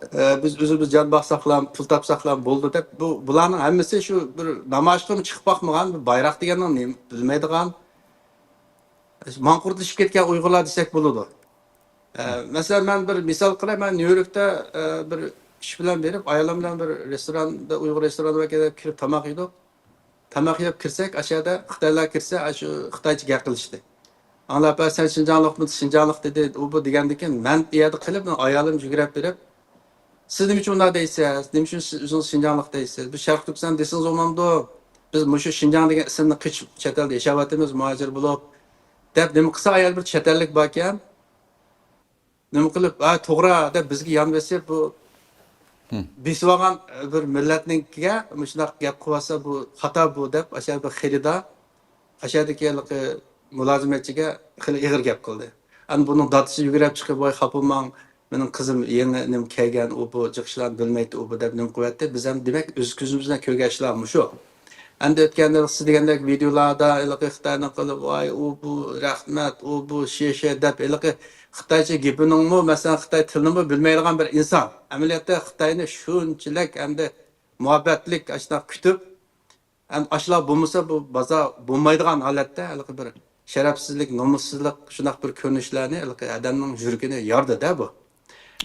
ئە، بىز ئۆزىمىز جان باقساقلا، پۇل تاپساقلا بولدى دەپ، بۇ، بۇلارنىڭ ھەممىسى شۇ بىر نامايىشقىمۇ چىقىپ باقمىغان، بىر بايراق دېگەننىڭ نېمە بىلمەيدىغان، ماڭقۇرتلىشىپ كەتكەن ئۇيغۇرلار دېسەك بولىدۇ. ئە، مەسىلەن، مەن بىر مىسال قىلاي، مەن نيۇ يوركتا، ئە، بىر ئىش بىلەن بېرىپ، ئايالىم بىلەن بىر رېستوراندا، ئۇيغۇر رېستورانىغا كىرىپ، كىرىپ تاماق يېدۇق. تاماق يەپ كىرسەك، ئاشۇ يەردە خىتايلار كىرسە، ئاشۇ خىتايچە گەپ قىلىشتى. ئاڭلاپ، «ھە، سەن شىنجاڭلىقمۇ؟ شىنجاڭلىق» دېدى. ئۇ بۇ دېگەندىكىن، مەن ئۇ يەردە قېلىپ، مېنىڭ ئايالىم يۈگۈرۈپ بېرىپ، «سىز نېمە ئۈچۈن ئۇنداق دەيسىز؟ نېمە ئۈچۈن سىز ئۆزىڭىز شىنجاڭلىق دەيسىز؟ بىز شەرقىي تۈركىستان دېسىڭىز بولمامدۇ؟ بىز مۇشۇ شىنجاڭ دېگەن ئىسىمنى قېچىپ، چەت ئەلدە ياشاۋاتىمىز، مۇھاجىر بولۇپ» دەپ نېمە قىلسا، ئايال بىر چەت ئەللىك باركەن، نېمە قىلىپ، «ھە، توغرا» دەپ بىزگە يان بېسىپ، بۇ بېسىۋالغان بىر مىللەتنىڭكىگە مۇشۇنداق گەپ قىلىۋاتسا، بۇ خاتا بۇ دەپ، ئاشۇ بىر خېرىدار، ئاشۇ يەردىكى ھېلىقى مۇلازىمەتچىگە خېلى ئېغىر گەپ قىلدى. ئەنە بۇنىڭ دادىسى يۈگۈرۈپ چىقىپ، «ۋاي، خاپا بولماڭ، مېنىڭ قىزىم يېڭى نېمە كەلگەن، ئۇ بۇ جىق ئىشلارنى بىلمەيتتى، ئۇ بۇ» دەپ نېمە قىلىۋەتتى. بىز ھەم دېمەك ئۆز كۆزىمىز بىلەن كۆرگەن ئىشلار مۇشۇ. ئەمدى ئۆتكەندە سىز دېگەندەك ۋىدېئولاردا ھېلىقى خىتاينى قىلىپ، «ۋاي، ئۇ بۇ رەھمەت، ئۇ بۇ شېشە» دەپ، ھېلىقى خىتايچە گېپىنىڭمۇ، مەسىلەن، خىتاي تىلىنىمۇ بىلمەيدىغان بىر ئىنسان. ئەمەلىيەتتە خىتاينى شۇنچىلىك ئەمدى مۇھەببەتلىك ئاشۇنداق كۈتۈپ، ئەمدى ئاشۇلار بولمىسا بۇ بازار بولمايدىغان ھالەتتە ھېلىقى بىر شەرەپسىزلىك، نومۇسسىزلىق، شۇنداق بىر كۆرۈنۈشلەرنى ھېلىقى ئادەمنىڭ يۈرىكىنى ياردى-دە بۇ.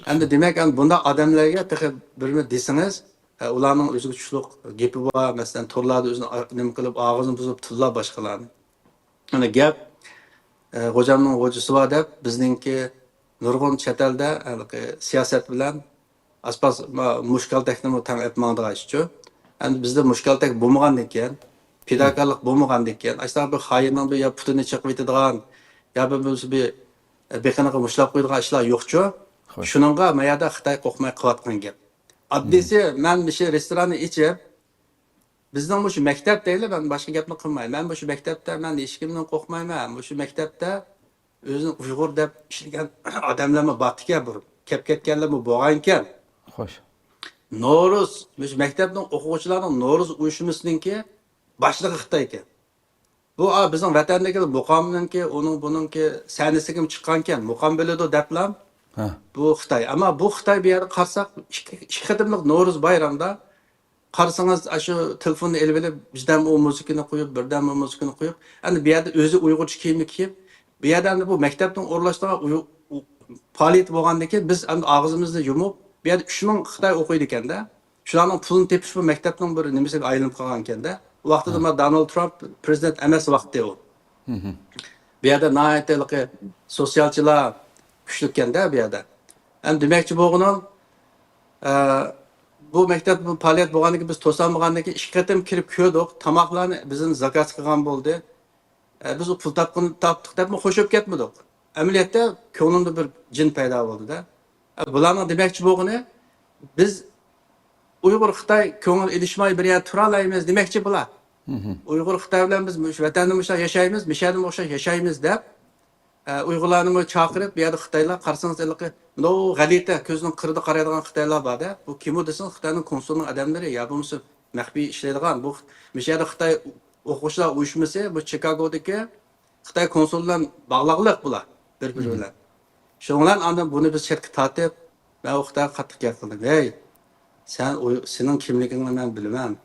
ئەمدى دېمەك، ئەمدى بۇنداق ئادەملەرگە تېخى بىرنى دېسىڭىز، ئە، ئۇلارنىڭ ئۆزىگە چۈشلۈك گېپى بار، مەسىلەن، تورلاردا ئۆزىنى ئا-، نېمە قىلىپ، ئاغزىنى بۇزۇپ تىللاپ باشقىلارنى. ئەنە گەپ، ئە، «غوجامنىڭ غوجىسى بار» دەپ، بىزنىڭكى نۇرغۇن چەت ئەلدە ھېلىقى سىياسەت بىلەن ئاسپاس ما-، مۇشكالتەكنىمۇ تەڭ ئېلىپ ماڭىدىغان ئىشچۇ. ئەمدى بىزدە مۇشكالتەك بولمىغاندىكىن، پىداكارلىق بولمىغاندىكىن، ئاشۇنداق بىر خائىننىڭ بىر يا پۇتىنى چېقىۋېتىدىغان، يا بىر، بىر، بىر بېقىنىغا مۇشتلاپ قويىدىغان ئىشلار يوقچۇ. شۇنىڭغا ما يەردە خىتاي قورقماي قىلىۋاتقان گەپ. ئاددىيسى، مەن مۇشۇ رېستوراننى ئېچىپ، بىزنىڭ مۇشۇ مەكتەپ دەيلى، مەن باشقا گەپنى قىلماي. مەن مۇشۇ مەكتەپتە مەن ھېچكىمدىن قورقمايمەن. مۇشۇ مەكتەپتە ئۆزىنى ئۇيغۇر دەپ ئىشلىگەن ئادەملەرمۇ بارتىكەن بۇرۇن. كەپ كەتكەنلەرمۇ بولغانىكەن. خوش. نورۇز، مۇشۇ مەكتەپنىڭ ئوقۇغۇچىلارنىڭ نورۇز ئۇيۇشمىسىنىڭكى باشلىقى خىتايكەن. بۇ، ئا، بىزنىڭ ۋەتەندىكى مۇقامنىڭكى، ئۇنىڭ بۇنىڭكى سەھنىسىگىمۇ چىققانكەن، مۇقام بىلىدۇ دەپلا. ھە. بۇ خىتاي. ئەمما بۇ خىتاي بۇ يەردە قارىساق، ئىككى، ئىككى قېتىملىق نورۇز بايرامدا قارىسىڭىز، ئاشۇ تېلېفوننى ئېلىۋېلىپ، بىردەم ئۇ مۇزىكىنى قويۇپ، بىردەم بۇ مۇزىكىنى قويۇپ، ئەمدى بۇ يەردە ئۆزى ئۇيغۇرچە كىيىمنى كىيىپ، بۇ يەردە ئەمدى بۇ مەكتەپنىڭ ئورۇنلاشتۇرغان ئۇيۇ-، ئۇ-، پائالىيىتى بولغاندىن كېيىن، بىز ئەمدى ئاغزىمىزنى يۇمۇپ، بۇ يەردە ئۈچ مىڭ خىتاي ئوقۇيدىكەن-دە. شۇلارنىڭ پۇلىنى تېپىش بۇ مەكتەپنىڭ بىر نېمىسىگە ئايلىنىپ قالغانىكەن-دە. ئۇ ۋاقتىدا ما دونالد ترامپ پىرېزىدېنت ئەمەس ۋاقتى ئۇ. بۇ يەردە ناھايىتى ھېلىقى سوتسىيالچىلار كۈچلۈككەن-دە بۇ يەردە. ئەمدى دېمەكچى بولغىنىم، ئە، بۇ مەكتەپ بۇ پائالىيەت بولغاندىن كېيىن بىز توسالمىغاندىن كېيىن ئىككى قېتىم كىرىپ كۆردۇق. تاماقلارنى بىزدىن زاكاز قىلغان بولدى. ئە، بىز ئۇ پۇل تاپقىنى تاپتۇق دەپمۇ خوش بولۇپ كەتمىدۇق. ئەمەلىيەتتە كۆڭلۈمدە بىر جىن پەيدا بولدى-دە. ئە، بۇلارنىڭ دېمەكچى بولغىنى، بىز ئۇيغۇر خىتاي كۆڭۈل ئېلىشماي بىر يەردە تۇرالايمىز دېمەكچى بۇلار. ئۇيغۇر خىتاي بىلەن بىز مۇشۇ ۋەتەندە مۇشۇنداق ياشايمىز، مۇشۇ يەردىمۇ ئوخشاش ياشايمىز دەپ، ئە، ئۇيغۇرلارنىمۇ چاقىرىپ، بۇ يەردە خىتايلار قارىسىڭىز ھېلىقى مۇنداق غەلىتە، كۆزىنىڭ قىرىدا قارايدىغان خىتايلار بار-دە. بۇ كىمۇ دېسىڭىز، خىتاينىڭ كونسۇلىنىڭ ئادەملىرى يا بولمىسا مەخپىي ئىشلەيدىغان. بۇ، مۇشۇ يەردە خىتاي ئوقۇغۇچىلار ئۇيۇشمىسى، بۇ چىكاگودىكى خىتاي كونسۇلى بىلەن باغلاقلىق بۇلار بىر-بىرى بىلەن. شۇنىڭ بىلەن ئاندىن بۇنى بىز چەتكە تارتىپ، مەن ئۇ خىتايغا قاتتىق گەپ قىلدىم. «ھەي، سەن ئۇي-، سېنىڭ كىملىكىڭنى مەن بىلىمەن.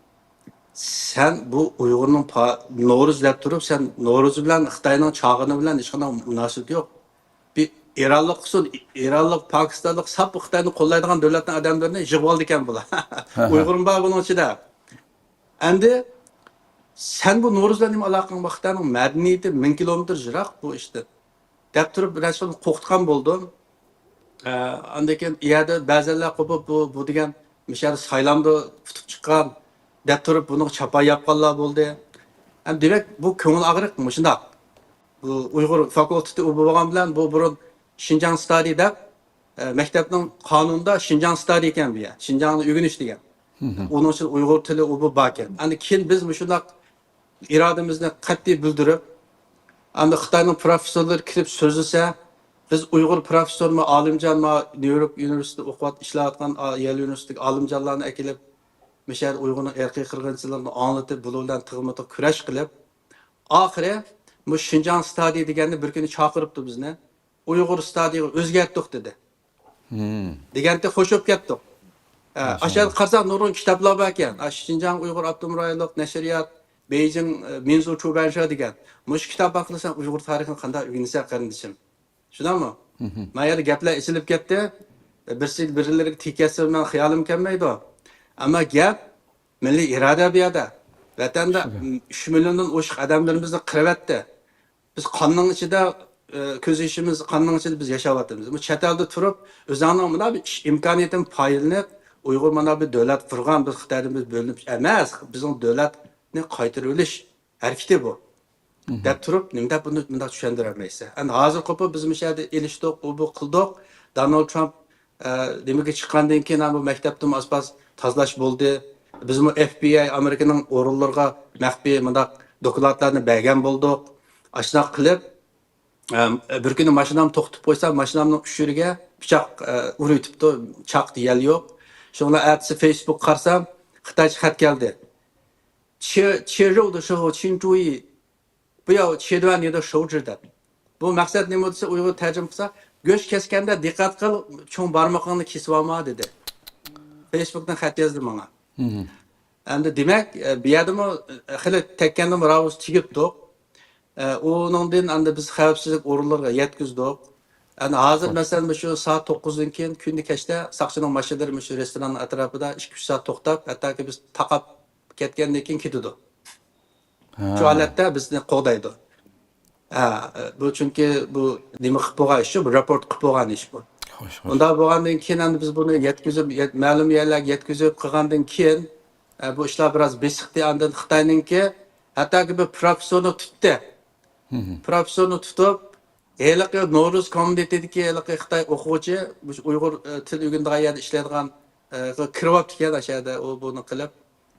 سەن بۇ ئۇيغۇرنىڭ پا-، نورۇز دەپ تۇرۇپ، سەن نورۇز بىلەن خىتاينىڭ چاغىنى بىلەن ھېچقانداق مۇناسىۋىتى يوق. بىر ئىرانلىق قىلسۇن، ئىرانلىق، پاكىستانلىق، ساپ خىتاينى قوللايدىغان دۆلەتنىڭ ئادەملىرىنى يىغىۋالىدىكەن بۇلار. ئۇيغۇرمۇ بار بۇنىڭ ئىچىدە.» ئەمدى سەن بۇ نورۇز بىلەن نېمە ئالاقەڭ بار؟ خىتاينىڭ مەدەنىيىتى مىڭ كىلومېتىر يىراق بۇ ئىشتىن. دەپ تۇرۇپ، بىرەر قوقۇتقان بولدۇم. ئە، ئاندىن كېيىن ئۇ يەردە بەزەنلەر قوپۇپ، بۇ، بۇ دېگەن مۇشۇ يەردە سايلامدا ئۇتۇق چىققان دەپ تۇرۇپ، بۇنىڭغا چاپان ياپقانلار بولدى. ھەم دېمەك، بۇ كۆڭۈل ئاغرىق مۇشۇنداق. بۇ ئۇيغۇر فاكۇلتېتى ئۇ بولغان بىلەن، بۇ بۇرۇن شىنجاڭ ستادى دەپ، ئە، مەكتەپنىڭ قانۇنىدا شىنجاڭ ستادى ئىكەن بۇ يەر. شىنجاڭدا ئۆگىنىش دېگەن. ئۇنىڭ ئۈچۈن ئۇيغۇر تىلى ئۇ بۇ باركەن. ئەنە كېيىن بىز مۇشۇنداق ئىرادىمىزنى قەتئىي بىلدۈرۈپ، ئەمدى خىتاينىڭ پروفېسسورلىرى كىرىپ سۆزلىسە، بىز ئۇيغۇر پروفېسسورمۇ، ئالىمجان، ما نيۇ يورك ئۇنىۋېرسىتېتىدا ئوقۇۋات-، ئىشلەۋاتقان ئا-، يېل ئۇنىۋېرسىتېتىدىكى ئالىمجانلارنى ئەكېلىپ، مۇشۇ يەردە ئۇيغۇرنىڭ ئىرقىي قىرغىنچىلىقىنى ئاڭلىتىپ، بۇلار بىلەن تىغمۇ تىغ كۈرەش قىلىپ، ئاخىرى مۇشۇ شىنجاڭ ستادى دېگەننى بىر كۈنى چاقىرىپتۇ بىزنى. ئۇيغۇر ستادىغا ئۆزگەرتتۇق دېدى. دېگەنتى خوش بولۇپ كەتتۇق. ئە، ئاشۇ يەردە قارىساق نۇرغۇن كىتابلار بار ئىكەن. ئاشۇ شىنجاڭ ئۇيغۇر ئاپتونوم رايونلۇق نەشرىيات، بېيجىڭ، ئە، مىنزۇ چۇبەنشا دېگەن. مۇشۇ كىتاب ئارقىلىق سەن ئۇيغۇر تارىخىنى قانداق ئۆگىنىسەن، قېرىندىشىم؟ شۇنداقمۇ؟ مانا يەردە گەپلەر ئېچىلىپ كەتتى. بىرسى بىرلىرىگە تېگىپ كەتسە مېنىڭ خىيالىم كەلمەيدۇ. ئەمما گەپ مىللىي ئىرادە بۇ يەردە. ۋەتەندە ئۈچ مىليوندىن ئوشۇق ئادەملىرىمىزنى قىرىۋەتتى. بىز قاننىڭ ئىچىدە، ئە، كۆز يېشىمىز قاننىڭ ئىچىدە بىز ياشاۋاتىمىز. بۇ چەت ئەلدە تۇرۇپ، ئۆزۈڭنىڭ مانا بىر ئىش ئىمكانىيىتىدىن پايدىلىنىپ، ئۇيغۇر مانا بىر دۆلەت قۇرغان، بىز خىتايدىن بىز بۆلۈنۈپ ئەمەس، بىزنىڭ دۆلەتنى قايتۇرۇۋېلىش ھەرىكىتى بۇ، دەپ تۇرۇپ، نېمە دەپ بۇنى مۇنداق چۈشەندۈرەلمەيسەن؟ ئەمدى ھازىر قوپۇپ بىز مۇشۇ يەردە ئېلىشتۇق، ئۇ بۇ قىلدۇق. دونالد ترامپ، ئە، نېمىگە چىققاندىن كېيىن، ھە، بۇ مەكتەپتىمۇ ئاز-پاز تازىلاش بولدى. بىزمۇ ئېف بى ئاي ئامېرىكىنىڭ ئورۇنلىرىغا مەخپىي مۇنداق دوكلاتلارنى بەرگەن بولدۇق. ئاشۇنداق قىلىپ، ئەم، بىر كۈنى ماشىنامنى توختىتىپ قويسام، ماشىنامنىڭ ئۇچۇرىگە پىچاق، ئە، ئۇرۇۋېتىپتۇ. چاق دېگەن يوق. شۇڭا ئەتىسى فېيسبۇك قارىسام، خىتايچە خەت كەلدى. 切، 切肉的时候请注意، 不要切断你的手指 دەپ. بۇ مەقسەت نېمە دېسە، ئۇيغۇر تەرجىمە قىلسا، گۆش كەسكەندە دىققەت قىل، چوڭ بارمىقىڭنى كېسىۋالما دېدى. فېيسبۇكتىن خەت يازدى ماڭا. ئەمدى دېمەك، ئە، بۇ يەردىمۇ، ئە، خېلى تەگكەندىمۇ راۋۇز تېگىپتۇق. ئە، ئۇنىڭدىن ئەمدى بىز خەۋپسىزلىك ئورۇنلىرىغا يەتكۈزدۇق. ئەمدى ھازىر، مەسىلەن، مۇشۇ سائەت توققۇزدىن كېيىن كۈندە كەچتە ساقچىنىڭ ماشىنىلىرى مۇشۇ رېستوراننىڭ ئەتراپىدا ئىككى، ئۈچ سائەت توختاپ، ھەتتاكى بىز تاقاپ كەتكەندىن كېيىن كېتىدۇ. شۇ ھالەتتە بىزنى قوغدايدۇ. ھە، بۇ چۈنكى بۇ نېمە قىلىپ بولغان ئىش، بۇ راپورت قىلىپ بولغان ئىش بۇ. خوش، خوش. ئۇنداق بولغاندىن كېيىن ئەمدى بىز بۇنى يەتكۈزۈپ، يەت-، مەلۇم يەرلەرگە يەتكۈزۈپ قىلغاندىن كېيىن، ئە، بۇ ئىشلار بىراز بېسىقتى. ئاندىن خىتاينىڭكى ھەتتاكى بىر پروفېسسورنى تۇتتى. پروفېسسورنى تۇتۇپ، ھېلىقى نورۇز كومىتېتىدىكى ھېلىقى خىتاي ئوقۇغۇچى، مۇشۇ ئۇيغۇر، ئە، تىل ئۆگىنىدىغان يەردە ئىشلەيدىغان، ئە، كىرىۋاپتىكەن ئاشۇ يەردە، ئۇ بۇنى قىلىپ.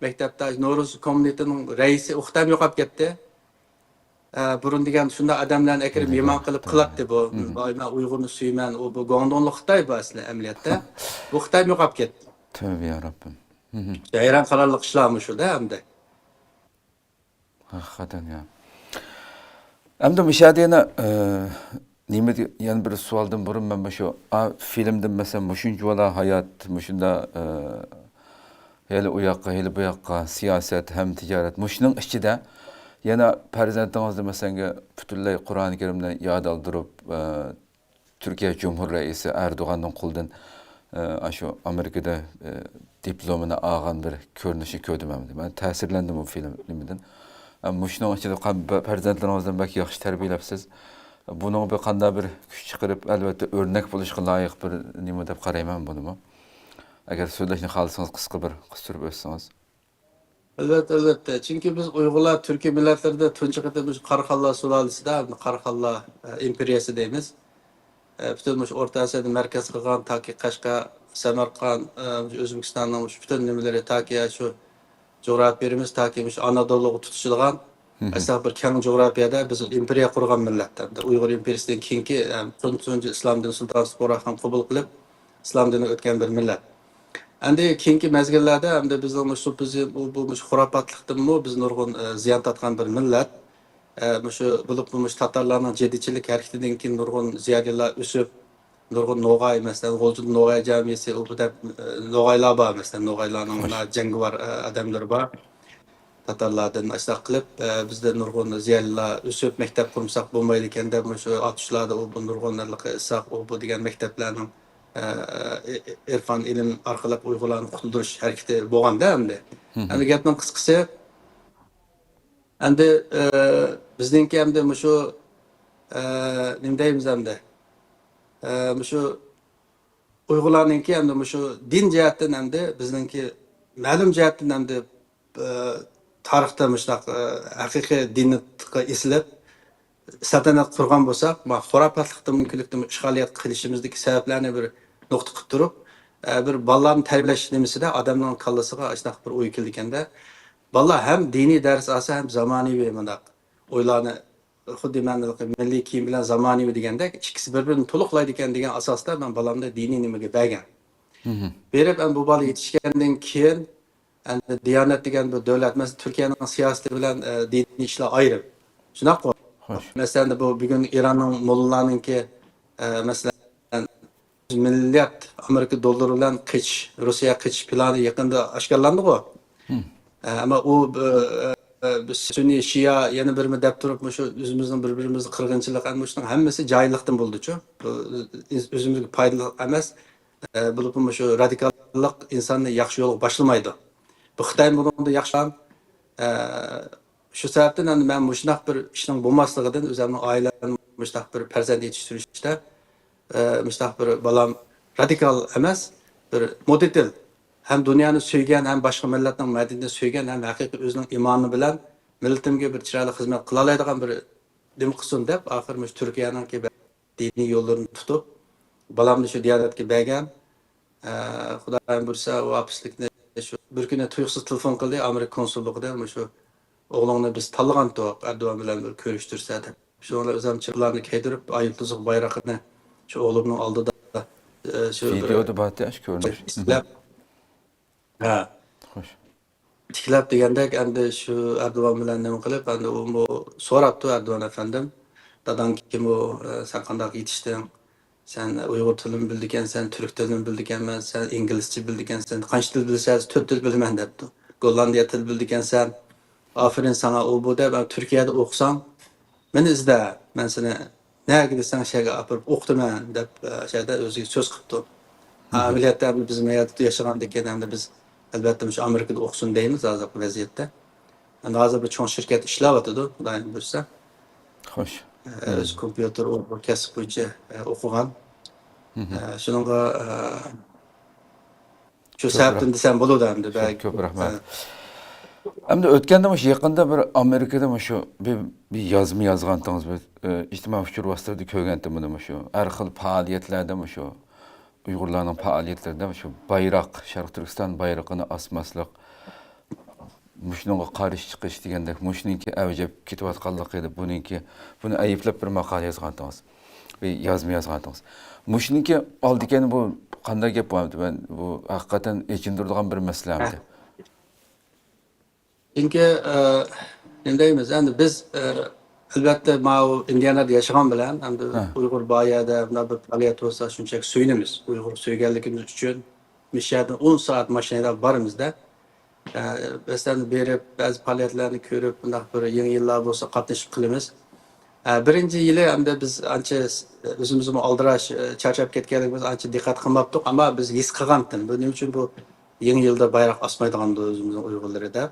مەكتەپتە نورۇز كومىتېتىنىڭ رەئىسى ئۇ خىتايمۇ يوقاپ كەتتى. ئە، بۇرۇن دېگەن شۇنداق ئادەملەرنى ئەكىرىپ مېھمان قىلىپ قىلاتتى بۇ. ۋاي، مەن ئۇيغۇرنى سۆيىمەن، ئۇ بۇ گۇاڭدۇڭلۇق خىتاي بۇ ئەسلى ئەمەلىيەتتە. بۇ خىتايمۇ يوقاپ كەتتى. تۆۋە يا رەببىم. ھەيران قالارلىق ئىشلار مۇشۇدا ئەمدى. ھەقىقەتەن يا. ئەمدى مۇشۇ يەردە يەنە، ئە، نېمە دېگەن، يەنە بىر سوئالدىن بۇرۇن مەن مۇشۇ، ئا، فىلىمدىن مەسىلەن، مۇشۇنچە بالا ھايات، مۇشۇنداق، ئە، ھېلى ئۇ ياققا، ھېلى بۇ ياققا، سىياسەت ھەم تىجارەت. مۇشۇنىڭ ئىچىدە يەنە پەرزەنتىڭىزنى مەسىلەنگە پۈتۈنلەي قۇرئان كەرىمدىن ياد ئالدۇرۇپ، ئە، تۈركىيە جۇمھۇر رەئىسى ئەردوغاننىڭ قولىدىن، ئە، ئاشۇ ئامېرىكىدا، ئە، دىپلومىنى ئالغان بىر كۆرۈنۈشنى كۆردۈم ئەمدى. مەن تەسىرلەندىم ئۇ فىلىم نېمىدىن. ئە، مۇشۇنىڭ ئىچىدە قان-، پەرزەنتلىرىڭىزدىن بەك ياخشى تەربىيەلەپسىز. بۇنىڭغا بىر قانداق بىر كۈچ چىقىرىپ، ئەلۋەتتە ئۆرنەك بولۇشقا لايىق بىر نېمە دەپ قارايمەن بۇنىمۇ. ئەگەر سۆزلەشنى خالىسىڭىز، قىسقا بىر قىستۇرۇپ ئۆتسىڭىز. ئەلۋەتتە، ئەلۋەتتە. چۈنكى بىز ئۇيغۇرلار تۈركىي مىللەتلىرىدە تۇنجى قېتىم مۇشۇ قاراخانلار سۇلالىسىدا، قاراخانلار، ئە، ئىمپېرىيەسى دەيمىز. ئە، پۈتۈن مۇشۇ ئورتا ئاسىيانى مەركەز قىلغان، تاكى قەشقەر، سەمەرقەنت، ئە، مۇشۇ ئۆزبېكىستاننىڭ مۇشۇ پۈتۈن نېمىلىرى، تاكى شۇ جۇغراپىيىمىز، تاكى مۇشۇ ئانادولۇغا تۇتىشىدىغان ئەسلا بىر كەڭ جۇغراپىيەدە بىز ئىمپېرىيە قۇرغان مىللەت. ئەمدى ئۇيغۇر ئىمپېرىيىسىدىن كېيىنكى، ئە، تۇنجى، تۇنجى ئىسلامدىن سۇلتان سۇپۇر خان قوبۇل قىلىپ، ئىسلام دىنىغا ئۆتكەن بىر مىللەت. ئەمدى كېيىنكى مەزگىللەردە ئەمدى بىزنىڭ مۇشۇ سۇپىزم، بۇ، بۇ مۇشۇ خۇراپاتلىقتىنمۇ بىز نۇرغۇن، ئە، زىيان تارتقان بىر مىللەت. ئە، مۇشۇ، بولۇپمۇ مۇشۇ تاتارلارنىڭ جىددىيچىلىك ھەرىكىتىدىن كېيىن نۇرغۇن زىيالىيلار ئۆسۈپ، نۇرغۇن نوغاي، مەسىلەن، غۇلجىدا نوغاي جامىسى، ئۇ بۇ دەپ، ئە، نوغايلار بار، مەسىلەن، نوغايلارنىڭ مۇنا جەڭگىۋار، ئە، ئادەملىرى بار. تاتارلاردىن ئاشۇنداق قىلىپ، ئە، بىزدە نۇرغۇن زىيالىيلار ئۆسۈپ، مەكتەپ قۇرمىساق بولمايدىكەن دەپ، مۇشۇ ئاتۇشلاردا ئۇ بۇ نۇرغۇن ھېلىقى ئىسھاق، ئۇ بۇ دېگەن مەكتەپلەرنىڭ، ئە، ئە، ئىرفان، ئىلىم ئارقىلىق ئۇيغۇرلارنى قۇتۇلدۇرۇش ھەرىكىتى بولغاندا ئەمدى. ئەمدى گەپنىڭ قىسقىسى، ئەمدى، ئە، بىزنىڭكى ئەمدى مۇشۇ، ئە، نېمە دەيمىز ئەمدى؟ ئە، مۇشۇ ئۇيغۇرلارنىڭكى ئەمدى مۇشۇ دىن جەھەتتىن ئەمدى بىزنىڭكى مەلۇم جەھەتتىن ئەمدى، ئە، تارىختا مۇشۇنداق، ئە، ھەقىقىي دىنغا ئېسىلىپ سەلتەنەت قۇرغان بولساق، ما خۇراپاتلىقتىن، مۇنكىرلىقتىن ئىشغالىيەت قىلىشىمىزدىكى سەۋەبلەرنى بىر نۇقتا قىلىپ تۇرۇپ، ئە، بىر بالىلارنى تەربىيەلەش نېمىسىدە ئادەمنىڭ كاللىسىغا ئاشۇنداق بىر ئوي كېلىدىكەندە، بالىلار ھەم دىنىي دەرس ئالسا، ھەم زامانىۋى مۇنداق ئويلارنى خۇددى مەن مىللىي كىيىم بىلەن زامانىۋى دېگەندەك، ئىككىسى بىر-بىرىنى تولۇقلايدىكەن دېگەن ئاساستا مەن بالامنى دىنىي نېمىگە بەرگەن. بېرىپ، ئەمدى بۇ بالا يېتىشكەندىن كېيىن، ئەمدى دىيانەت دېگەن بۇ دۆلەت، مەسىلەن، تۈركىيەنىڭ سىياسىتى بىلەن، ئە، دىنىي ئىشلار ئايرىم. شۇنداققۇ؟ خوش. مەسىلەن، بۇ بۈگۈن ئىراننىڭ موللىلارنىڭكى، ئە، مەسىلەن، مىليارد ئامېرىكا دوللىرى بىلەن قېچىش، روسىيەگە قېچىش پىلانى يېقىندا ئاشكارىلاندىغۇ؟ ئە، ئەمما ئۇ، ئە، ئە، سۈنئىي، شىئە، يەنە بىرمۇ دەپ تۇرۇپ، مۇشۇ ئۆزىمىزنىڭ بىر-بىرىمىزنى قىرغىنچىلىق، ئەمما شۇنىڭ ھەممىسى جاھىللىقتىن بولىدۇچۇ. بۇ ئۆز-، ئۆزىمىزگە پايدىلىق ئەمەس. ئە، بولۇپمۇ مۇشۇ رادىكاللىق ئىنساننى ياخشى يولغا باشلىمايدۇ. بۇ خىتاي بۇنىڭدا ياخشى. ئە، شۇ سەۋەبتىن ئەمدى مەن مۇشۇنداق بىر ئىشنىڭ بولماسلىقىدىن، ئۆزۈمنىڭ ئائىلەمنى مۇشۇنداق بىر پەرزەنت يېتىشتۈرۈشتە، ئە، مۇشۇنداق بىر بالام رادىكال ئەمەس، بىر مودېتىل، ھەم دۇنيانى سۆيگەن، ھەم باشقا مىللەتنىڭ مەدەنىيىتىنى سۆيگەن، ھەم ھەقىقىي ئۆزىنىڭ ئىمانى بىلەن مىللىتىمگە بىر چىرايلىق خىزمەت قىلالايدىغان بىر نېمە قىلسۇن دەپ، ئاخىر مۇشۇ تۈركىيەنىڭكى دىنىي يوللىرىنى تۇتۇپ، بالامنى شۇ دىيانەتكە بەرگەن. ئە، خۇدايىم بۇيرۇسا، ئۇ ھاپىسلىكنى شۇ بىر كۈنى تۇيۇقسىز تېلېفون قىلدى، ئامېرىكا كونسۇللۇقىدىن، مۇشۇ ئوغلۇڭنى بىز تاللىغانتۇق، ئەردوغان بىلەن بىر كۆرۈشتۈرسە دەپ. شۇنىڭ بىلەن ئۆزۈم چىرىغلارنى كىيدۈرۈپ، ئاي يۇلتۇزلۇق بايرىقىنى شۇ ئوغلۇمنىڭ ئالدىدا، ئە، شۇ بىر ۋىدېئودا بار ئاشۇ كۆرۈنۈش. ئىسلەپ، ھە. خوش. تىكلەپ دېگەندەك، ئەمدى شۇ ئەردوغان بىلەن نېمە قىلىپ، ئەمدى ئۇمۇ سوراپتۇ، ئەردوغان ئەپەندىم، داداڭ كىم ئۇ؟ ئە، سەن قانداق يېتىشتىڭ؟ سەن ئۇيغۇر تىلىنى بىلىدىكەنسەن، تۈرك تىلىنى بىلىدىكەنمەن، سەن ئىنگلىزچە بىلىدىكەنسەن، قانچە تىل بىلىسەن؟ تۆت تىل بىلىمەن دەپتۇ. گوللاندىيە تىلى بىلىدىكەنسەن، ئاپىرىن ساڭا، ئۇ بۇ دەپ، تۈركىيەدە ئوقۇساڭ، مېنى ئىزدە، مەن سېنى نەگە دېسەڭ شەگە ئاپىرىپ ئوقۇتىمەن دەپ، ئە، شەدە ئۆزىگە سۆز قىپتۇ. ھە، ئەمەلىيەتتە ئەمدى بىز مەيەردە ياشىغاندىكىن ئەمدى بىز ئەلۋەتتە مۇشۇ ئامېرىكىدا ئوقۇسۇن دەيمىز ھازىرقى ۋەزىيەتتە. ئەمدى ھازىر بىر چوڭ شىركەت ئىشلەۋاتىدۇ، خۇدايىم بۇيرۇسا. خوش. ئە، ئۆزى كومپيۇتېر ئۇ، بۇ كەسىپ بويىچە، ئە، ئوقۇغان. ئە، شۇنىڭغا، ئە، شۇ سەۋەبتىن دېسەم بولىدۇ ئەمدى، بەلكى. كۆپ رەھمەت. ئەمدى ئۆتكەندە مۇشۇ يېقىندا بىر ئامېرىكىدا مۇشۇ بىر، بىر يازما يازغانتىڭىز، بىر، ئە، ئىجتىمائىي ئۇچۇر ۋاسىتىلىرىدا كۆرگەنتىم بۇنى مۇشۇ. ھەر خىل پائالىيەتلەردە مۇشۇ ئۇيغۇرلارنىڭ پائالىيەتلىرىدە مۇشۇ بايراق، شەرقىي تۈركىستان بايرىقىنى ئاسماسلىق، مۇشۇنىڭغا قارشى چىقىش دېگەندەك، مۇشۇنىڭكى ئەۋج ئېلىپ كېتىۋاتقانلىقى، بۇنىڭكى، بۇنى ئەيىبلەپ بىر ماقالە يازغانتىڭىز. بىر يازما يازغانتىڭىز. مۇشۇنىڭكى ئالدى كەينى بۇ قانداق گەپ بولامدۇ؟ مەن بۇ ھەقىقەتەن ئېچىندۇرىدىغان بىر مەسىلە ئەمدى. چۈنكى، ئە، نېمە دەيمىز، ئەمدى بىز، ئە، ئەلۋەتتە، ماۋۇ ئىندىئانادا ياشىغان بىلەن، ئەمدى ئۇيغۇر بار يەردە مۇنداق بىر پائالىيەت بولسا شۇنچىلىك سۆيۈنىمىز. ئۇيغۇر سۆيگەنلىكىمىز ئۈچۈن مۇشۇ يەردىن ئون سائەت ماشىنىدا بارىمىز-دە. ئە، مەسىلەن، بېرىپ، بەزى پائالىيەتلەرنى كۆرۈپ، بۇنداق بىر يېڭى يىللار بولسا قاتنىشىپ قېلىمىز. ئە، بىرىنچى يىلى ئەمدى بىز ئانچە، ئۆزىمىزمۇ ئالدىراش، ئە، چارچاپ كەتكەنلىكىمىز ئانچە دىققەت قىلماپتۇق، ئەمما بىز ھېس قىلغانتىم، بۇ نېمە ئۈچۈن بۇ يېڭى يىلدا بايراق ئاسمايدىغاندۇ ئۆزىمىزنىڭ ئۇيغۇرلىرى دەپ.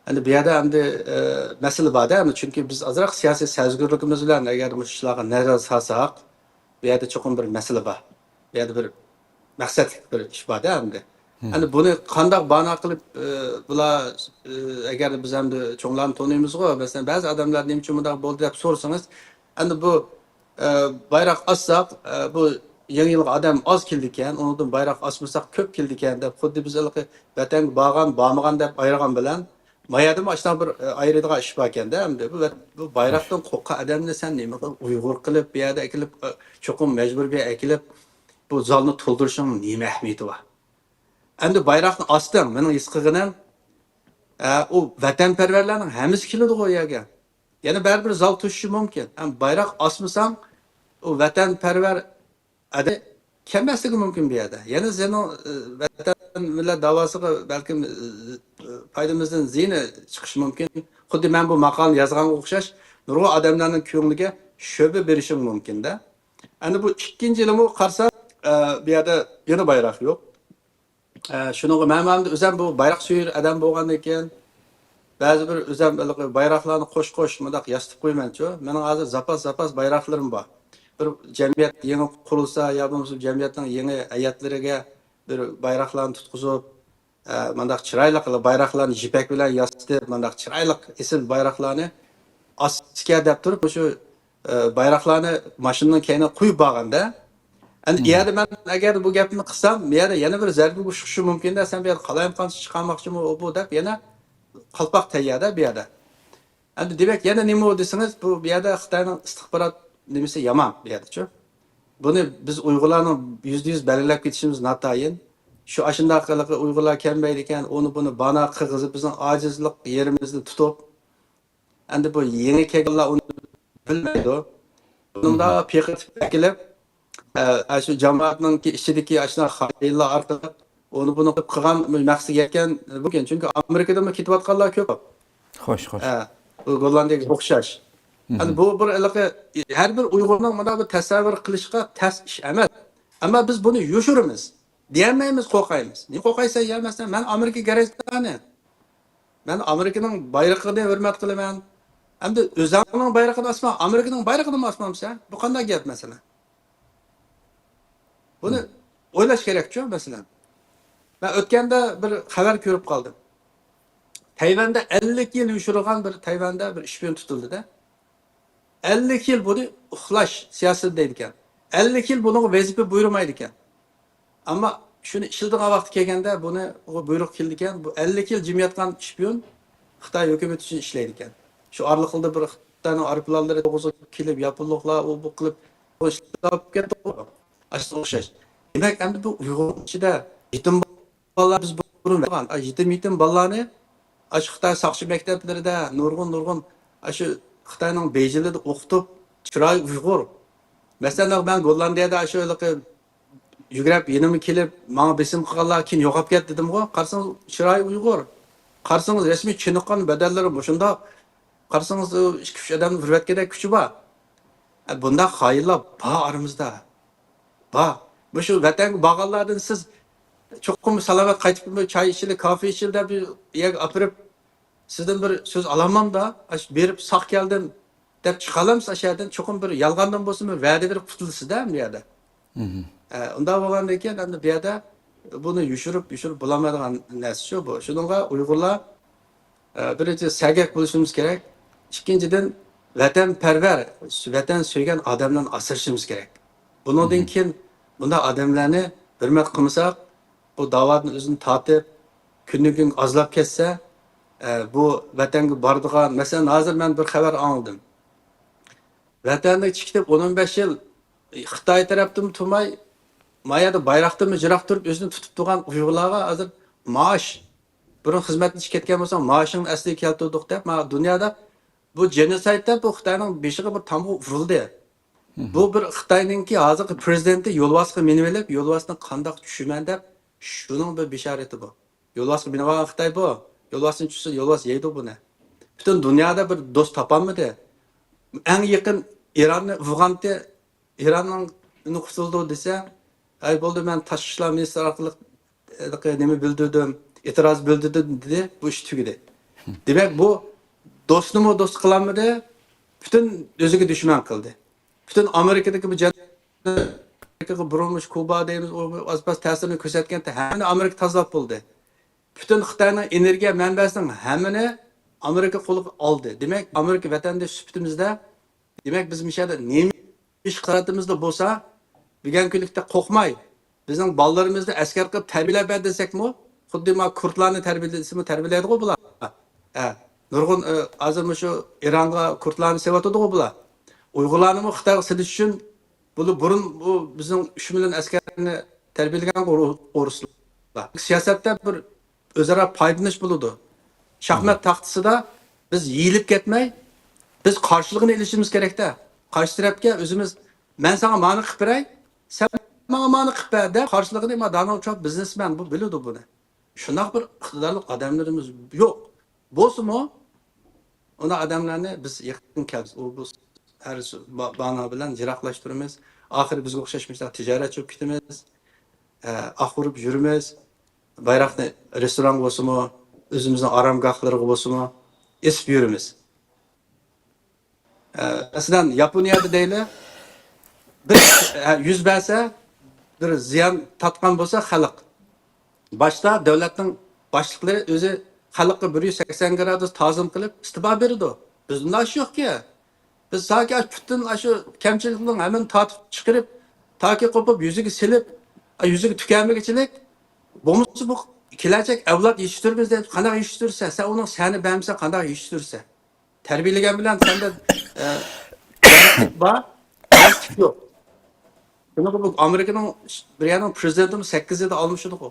ئەمدى بۇ يەردە ئەمدى، ئە، مەسىلە بار-دە، ئەمدى چۈنكى بىز ئازراق سىياسىي سەزگۈرلۈكىمىز بىلەن ئەگەر مۇشۇ ئىشلارغا نەزەر سالساق، بۇ يەردە چوقۇم بىر مەسىلە بار. بۇ يەردە بىر مەقسەتلىك بىر ئىش بار-دە ئەمدى. ئەمدى بۇنى قانداق بانا قىلىپ، ئە، بۇلار، ئە، ئەگەر بىز ئەمدى چوڭلارنى تونۇيمىزغۇ، مەسىلەن، بەزى ئادەملەر نېمە ئۈچۈن مۇنداق بولدى دەپ سورىسىڭىز، ئەمدى بۇ ئە، بايراق ئاسساق، ئە، بۇ يېڭى يىلغا ئادەم ئاز كېلىدىكەن، ئۇنىڭدىن بايراق ئاسمىساق كۆپ كېلىدىكەن دەپ، خۇددى بىز ھېلىقى ۋەتەنگە بارغان، بارمىغان دەپ ئايرىغان بىلەن، ما يەردىمۇ ئاشۇنداق بىر، ئە، ئايرىيدىغان ئىش باركەن-دە ئەمدى. بۇ ۋەت-، بۇ بايراقتىن قورققان ئادەمنى سەن نېمە قىل، ئۇيغۇر قىلىپ، بۇ يەردە ئەكېلىپ، ئە، چوقۇم مەجبۇر بۇ يەرگە ئەكېلىپ، بۇ زالنى تولدۇرۇشنىڭ نېمە ئەھمىيىتى بار؟ ئەمدى بايراقنى ئاستىڭ، مېنىڭ ھېس قىلغىنىم، ئە، ئۇ ۋەتەنپەرۋەرلەرنىڭ ھەممىسى كېلىدىغۇ ئۇ يەرگە. يەنە بەرىبىر زال توشۇشى مۇمكىن. ئەمما بايراق ئاسمىساڭ، ئۇ ۋەتەنپەرۋەر ئادەم كەلمەسلىكى مۇمكىن بۇ يەردە. يەنە سېنىڭ، ئى، ۋەتەن، مىللەت داۋاسىغا بەلكىم، ئى، پايدىمىزدىن زىيىنى چىقىشى مۇمكىن. خۇددى مەن بۇ ماقالىنى يازغانغا ئوخشاش، نۇرغۇن ئادەملەرنىڭ كۆڭلىگە شۈبھە بېرىشىڭ مۇمكىن-دە. ئەمدى بۇ ئىككىنچى يىلىمۇ قارىساق، ئى، بۇ يەردە يەنە بايراق يوق. ئە، شۇنىڭغا مەن، مەن ئۆزۈم بۇ بايراق سۆيەر ئادەم بولغاندىن كېيىن، بەزى بىر ئۆزۈم ھېلىقى بايراقلارنى قوش-قوش مۇنداق ياسىتىپ قويىمەنچۇ. مېنىڭ ھازىر زاپاس-زاپاس بايراقلىرىم بار. بىر جەمئىيەت يېڭى قۇرۇلسا يا بولمىسا جەمئىيەتنىڭ يېڭى ھەيئەتلىرىگە بىر بايراقلارنى تۇتقۇزۇپ، ئە، مۇنداق چىرايلىق بايراقلارنى يىپەك بىلەن ياسىتىپ، مۇنداق چىرايلىق ئېسىل بايراقلارنى ئاسىسىكەن دەپ تۇرۇپ، مۇشۇ ئە، بايراقلارنى ماشىنىنىڭ كەينىگە قويۇپ بارغاندا، ئەمدى ئۇ يەردە مەن ئەگەر بۇ گەپنى قىلسام، بۇ يەردە يەنە بىر زەربە ئۇرۇشۇشى مۇمكىن-دە، سەن بۇ يەردە قالايمىقانچە چىقارماقچىمۇ ئۇ بۇ دەپ يەنە قالپاق تەييار-دە بۇ يەردە. ئەمدى دېمەك، يەنە نېمە ئۇ دېسىڭىز، بۇ، بۇ يەردە خىتاينىڭ ئىستىخبارات نېمىسى يامان بۇ يەردىچۇ. بۇنى بىز ئۇيغۇرلارنىڭ يۈزدە يۈز بەلگىلەپ كېتىشىمىز ناتايىن. شۇ ئاشۇنداق قىلىقى ئۇيغۇرلار كەلمەيدىكەن، ئۇنى بۇنى بانا قىلغۇزۇپ، بىزنىڭ ئاجىزلىق يېرىمىزنى تۇتۇپ، ئەمدى بۇ يېڭى كەلگەنلەر ئۇنى بىلمەيدۇ. بۇنىڭدا پېقىرتىپ ئەكېلىپ، ئە، ئە، شۇ جامائەتنىڭكى ئىچىدىكى ئاشۇنداق خائىنلار ئارقىلىق ئۇنى بۇنى قىلىپ قىلغان مەقسىتىگە يەتكەن مۇمكىن. چۈنكى ئامېرىكىدىنمۇ كېتىۋاتقانلار كۆپ. خوش، خوش. ئە، بۇ گوللاندىيەگە ئوخشاش. ئەمدى بۇ بىر ھېلىقى ھەر بىر ئۇيغۇرنىڭ مۇنداق بىر تەسەۋۋۇر قىلىشقا تەس ئىش ئەمەس. ئەمما بىز بۇنى يوشۇرىمىز. دېيەلمەيمىز، قورقايمىز. نېمە قورقايسەن يا؟ مەسىلەن، مەن ئامېرىكا گەرەجدارى. مەن ئامېرىكىنىڭ بايرىقىنى ھۆرمەت قىلىمەن. ئەمدى ئۆزۈڭنىڭ بايرىقىنى ئاسما، ئامېرىكىنىڭ بايرىقىنىمۇ ئاسمامسەن؟ بۇ قانداق گەپ مەسىلەن؟ بۇنى ئويلاش كېرەكچۇ مەسىلەن. مەن ئۆتكەندە بىر خەۋەر كۆرۈپ قالدىم. تەيۋەندە ئەللىك يىل يوشۇرغان بىر تەيۋەندە بىر شپىيون تۇتۇلدى-دە. ئەللىك يىل بۇنى ئۇخلاش سىياسىتى دەيدىكەن. ئەللىك يىل بۇنىڭغا ۋەزىپە بۇيرۇمايدىكەن. ئەمما شۇنى ئىشلىتىدىغان ۋاقتى كەلگەندە بۇنى بۇيرۇق كېلىدىكەن. بۇ ئەللىك يىل جىم ياتقان شپىيون خىتاي ھۆكۈمىتى ئۈچۈن ئىشلەيدىكەن. شۇ ئارىلىقىدا بىر خىتاينىڭ ئايروپىلانلىرى توغرىسىغا كېلىپ، ياپونلۇقلار ئۇ بۇ قىلىپ، بۇ ئىشلار بولۇپ كەتتى. ئاشۇنىڭغا ئوخشاش. دېمەك، ئەمدى بۇ ئۇيغۇرنىڭ ئىچىدە يېتىم بالىلار، بىز بۇرۇن بەرگەن، ئا، يېتىم، يېتىم بالىلارنى ئاشۇ خىتاي ساقچى مەكتەپلىرىدە نۇرغۇن، نۇرغۇن ئاشۇ خىتاينىڭ بېيجىڭلىرىدا ئوقۇتۇپ، چىرايى ئۇيغۇر. مەسىلەن، مەن گوللاندىيەدە ئاشۇ ھېلىقى يۈگرەپ يېنىمغا كېلىپ، ماڭا بېسىم قىلغانلار كېيىن يوقاپ كەتتى دېدىمغۇ. قارىسىڭىز، چىرايى ئۇيغۇر. قارىسىڭىز، رەسمىي چېنىققان بەدەنلىرى مۇشۇنداق. قارىسىڭىز، ئۇ ئىككى-ئۈچ ئادەمنى بىر ۋەتكۈدەك كۈچى بار. ئە، بۇنداق خائىنلار بار ئارىمىزدا. بار. مۇشۇ ۋەتەنگە بارغانلاردىن سىز چوقۇم سالامەت قايتىپ چاي ئىچىلى، كافې ئىچىلى دەپ بىر يەرگە ئاپىرىپ، سىزدىن بىر سۆز ئالالمامدا، ئاشۇ بېرىپ ساق كەلدىم دەپ چىقالامسىز ئاشۇ يەردىن؟ چوقۇم بىر يالغاندىن بولسىمۇ ۋەدە بېرىپ قۇتۇلىسىز-دە بۇ يەردە. ئە، ئۇنداق بولغاندىن كېيىن ئەمدى بۇ يەردە بۇنى يوشۇرۇپ، يوشۇرۇپ بولالمايدىغان نەرسە شۇ بۇ. شۇنىڭغا ئۇيغۇرلار، ئە، بىرىنچى سەگەك بولۇشىمىز كېرەك. ئىككىنچىدىن، ۋەتەنپەرۋەر، ۋەتەن سۆيگەن ئادەملەرنى ئاسرىشىمىز كېرەك. بۇنىڭدىن كېيىن بۇنداق ئادەملەرنى ھۆرمەت قىلمىساق، بۇ داۋادىن ئۆزىنى تارتىپ، كۈندىن كۈنگە ئازلاپ كەتسە، ئە، بۇ ۋەتەنگە بارىدىغان، مەسىلەن، ھازىر مەن بىر خەۋەر ئاڭلىدىم. ۋەتەندىن چىقىپ ئون، ئون بەش يىل خىتاي تەرەپتىنمۇ تۇرماي، ما يەردە بايراقتىنمۇ يىراق تۇرۇپ ئۆزىنى تۇتۇپ تۇرغان ئۇيغۇرلارغا ھازىر مائاش، بۇرۇن خىزمەتتىن چىقىپ كەتكەن بولساڭ، مائاشىڭنى ئەسلىگە كەلتۈردۇق دەپ، ما دۇنيادا بۇ جېنوسايد دەپ بۇ خىتاينىڭ بېشىغا بىر تامغا ئۇرۇلدى. بۇ بىر خىتاينىڭكى ھازىرقى پرېزىدېنتى يولۋاسقا مىنىۋېلىپ، يولۋاسنى قانداق چۈشىمەن دەپ، شۇنىڭ بىر بېشارىتى بۇ. يولۋاسقا مىنىۋالغان خىتاي بۇ. يولۋاستىن چۈشسە، يولۋاس يەيدۇ بۇنى. پۈتۈن دۇنيادا بىر دوست تاپالمىدى. ئەڭ يېقىن ئىراننى ئۇرغانتى، ئىراننىڭ ئۈنى قۇتۇلدى دېسە، ئەي بولدى، مەن تاشقى ئىشلار مىنىستىرى ئارقىلىق ھېلىقى نېمە بىلدۈردۈم، ئېتىراز بىلدۈردۈم دېدى، بۇ ئىش تۈگىدى. دېمەك، بۇ دوستنىمۇ دوست قىلالمىدى، پۈتۈن ئۆزىگە دۈشمەن قىلدى. پۈتۈن ئامېرىكىدىكى بۇ جەن-، ئامېرىكىغا بۇرۇلمىش كۇبا دەيمىز، ئۇ ئاز-پاز تەسىرىنى كۆرسەتكەنتى، ھەممىنى ئامېرىكا تازىلاپ بولدى. پۈتۈن خىتاينىڭ ئېنېرگىيە مەنبەسىنىڭ ھەممىنى ئامېرىكا قولىغا ئالدى. دېمەك، ئامېرىكا ۋەتەندىشى سۈپىتىمىزدە، دېمەك، بىز مۇشۇ يەردە نېمە ئىش قىلىۋاتىمىزدا بولسا، بۈگۈنكى كۈنلۈكتە قورقماي، بىزنىڭ بالىلىرىمىزنى ئەسكەر قىلىپ تەربىيەلەپ بەر دېسەكمۇ، خۇددى ما كۇردلارنى تەربىيەلىسىمۇ تەربىيەلەيدىغۇ بۇلار. ھە، نۇرغۇن، ئە، ھازىر مۇشۇ ئىرانغا كۇردلارنى سېلىۋاتىدىغۇ بۇلار. ئۇيغۇرلارنىمۇ خىتايغا سېلىش ئۈچۈن بۇلار بۇرۇن بۇ بىزنىڭ ئۈچ مىليون ئەسكەرنى تەربىيەلىگەنغۇ ئورۇسلار. سىياسەتتە بىر ئۆزئارا پايدىلىنىش بولىدۇ. شاھمات تاختىسىدا بىز يېيىلىپ كەتمەي، بىز قارشىلىقىنى ئېلىشىمىز كېرەكتە. قارشى تەرەپكە ئۆزىمىز، مەن ساڭا مانى قىلىپ بېرەي، سەن ماڭا مانى قىلىپ بەر دەپ قارشىلىقىنى، ما، دونالد ترامپ بىزنېسمەن، بۇ بىلىدۇ بۇنى. شۇنداق بىر ئىقتىدارلىق ئادەملىرىمىز يوق. بولسىمۇ، ئۇنداق ئادەملەرنى بىز يېقىن كەلسە، ئۇ بۇ ھەر با-، بانا بىلەن يىراقلاشتۇرىمىز. ئاخىرى بىزگە ئوخشاش مىسال تىجارەتچى بولۇپ كېتىمىز. ئە، ئاق ئۇرۇپ يۈرىمىز. بايراقنى رېستورانغا بولسىمۇ، ئۆزىمىزنىڭ ئارامگاھلىرىغا بولسىمۇ ئېسىپ يۈرىمىز. ئە، مەسىلەن، ياپونىيەدە دەيلى، بىر، ئە، يۈز بەرسە، بىر زىيان تارتقان بولسا خەلق. باشتا دۆلەتنىڭ باشلىقلىرى ئۆزى خەلققە بىر يۈز سەكسەن گرادۇس تازىم قىلىپ ئىستېپا بېرىدۇ. بىزدە ئۇنداق ئىش يوقكى. بىز تاكى ئاشۇ پۈتۈن ئاشۇ كەمچىلىكنىڭ ھەممىنى تارتىپ چىقىرىپ، تاكى قوپۇپ يۈزىگە سېلىپ، ئا، يۈزىگە تۈكەنمىگىچىلىك، بولمىسا بۇ كېلەچەك ئەۋلاد يېتىشتۈرىمىز دەپ قانداق يېتىشتۈرسە، سەن ئۇنىڭ سەنى بەرمىسەڭ قانداق يېتىشتۈرسە؟ تەربىيەلىگەن بىلەن سەندە، ئە، بار، يوق. شۇنىڭغا بۇ ئامېرىكىنىڭ بىر يەرنىڭ پرېزىدېنتىمۇ سەككىز يىلدا ئالمىشىدىغۇ.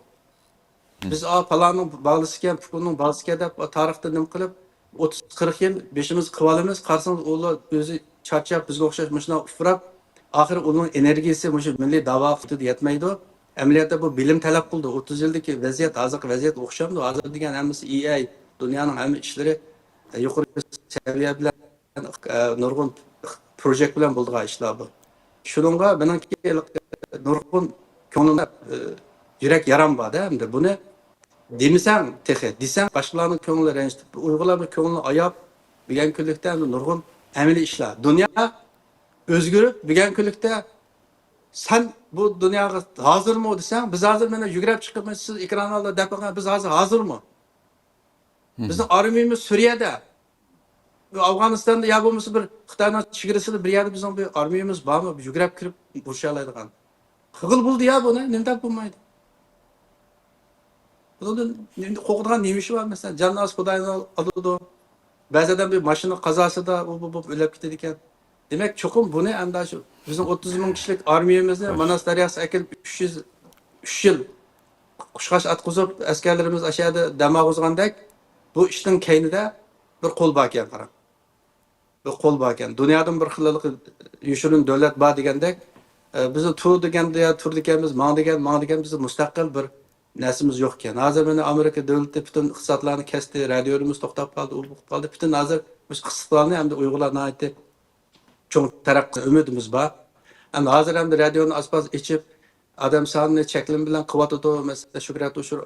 بىز، ئا، پالاننىڭ بالىسىكەن، پۇكۇننىڭ بالىسىكەن دەپ، تارىختا نېمە قىلىپ، ئوتتۇز قىرىق يىل بېشىمىزغا قىلىۋالىمىز. قارىسىڭىز، ئۇلار ئۆزى چارچاپ، بىزگە ئوخشاش مۇشۇنداق ئۇپراپ، ئاخىرى ئۇنىڭ ئېنېرگىيىسى مۇشۇ مىللىي داۋاغا يەتمەيدۇ. ئەمەلىيەتتە بۇ بىلىم تەلەپ قىلىدۇ. ئوتتۇز يىلدىكى ۋەزىيەت ھازىرقى ۋەزىيەتكە ئوخشامدۇ؟ ھازىر دېگەن ھەممىسى ئېي ئاي، دۇنيانىڭ ھەممە ئىشلىرى، ئە، يۇقىرى سەۋىيە بىلەن، ئە، نۇرغۇن پروژېكت بىلەن بولىدىغان ئىشلار بۇ. شۇنىڭغا مېنىڭكى نۇرغۇن كۆڭلۈمدە، ئە، يۈرەك يارام بار-دە، ئەمدى بۇنى دېمىسەڭ تېخى، دېسەڭ باشقىلارنىڭ كۆڭلى رەنجىتىپ، ئۇيغۇرلارنىڭ كۆڭلىنى ئاياپ، بۈگۈنكى كۈنلۈكتە ئەمدى نۇرغۇن ئەمەلىي ئىشلار. دۇنيا ئۆزگىرىپ، بۈگۈنكى كۈنلۈكتە سەن بۇ دۇنياغا ھازىرمۇ دېسەڭ، بىز ھازىر مانا يۈگرەپ چىقىپ، سىز ئېكران ئالدىدا دەپ بەرگەن، بىز ھازىر ھازىرمۇ؟ بىزنىڭ ئارمىيىمىز سۈرىيەدە، ئافغانىستاندا يا بولمىسا بىر خىتاينىڭ چېگرىسىدا بىر يەردە بىزنىڭ بىر ئارمىيىمىز بارمۇ؟ يۈگرەپ كىرىپ ئۇرۇشالايدىغان. قىلغىلى بولىدۇ يا بۇنى، نېمە دەپ بولمايدۇ؟ بۇنىڭدىن نېمە، قورقىدىغان نېمە ئىشى بار؟ مەسىلەن، جاننى ئاز خۇداينى ئالىدۇ. بەزى ئادەم بىر ماشىنا قازاسىدا ئۇ، بۇ، بۇ ئۆلۈپ كېتىدىكەن. دېمەك، چوقۇم بۇنى ئەمدى شۇ بىزنىڭ ئوتتۇز مىڭ كىشىلىك ئارمىيەمىزنى ماناس دەرياسىغا ئەكېلىپ، ئۈچ يۈز، ئۈچ يىل قۇشقاچ ئاتقۇزۇپ، ئەسكەرلىرىمىز ئاشۇ يەردە دەم ئالغۇزغاندەك، بۇ ئىشنىڭ كەينىدە بىر قول باركەن، قاراڭ. بىر قول باركەن. دۇنيادىن بىر خىللىق يوشۇرۇن دۆلەت بار دېگەندەك، ئە، بىز تۇر دېگەندە يا تۇر دېگەنمىز، ماڭ دېگەن، ماڭ دېگەن، بىز مۇستەقىل بىر نەرسىمىز يوقكەن. ھازىر مانا ئامېرىكا دۆلىتى پۈتۈن ئىقتىسادلارنى كەستى، رادىيولىرىمىز توختاپ قالدى، ئۇ بولۇپ قالدى. پۈتۈن ھازىر مۇشۇ ئىقتىسادلارنى ئەمدى ئۇيغۇرلار ناھايىتى چوڭ تەرەققىي ئۈمىدىمىز بار. ئەمدى ھازىر ئەمدى رادىيونى ئاز-پاز ئېچىپ، ئادەم سانىنى چەكلىمە بىلەن قىلىۋاتىدۇ. مەسىلەن، شۆھرەت ئۇشۇر،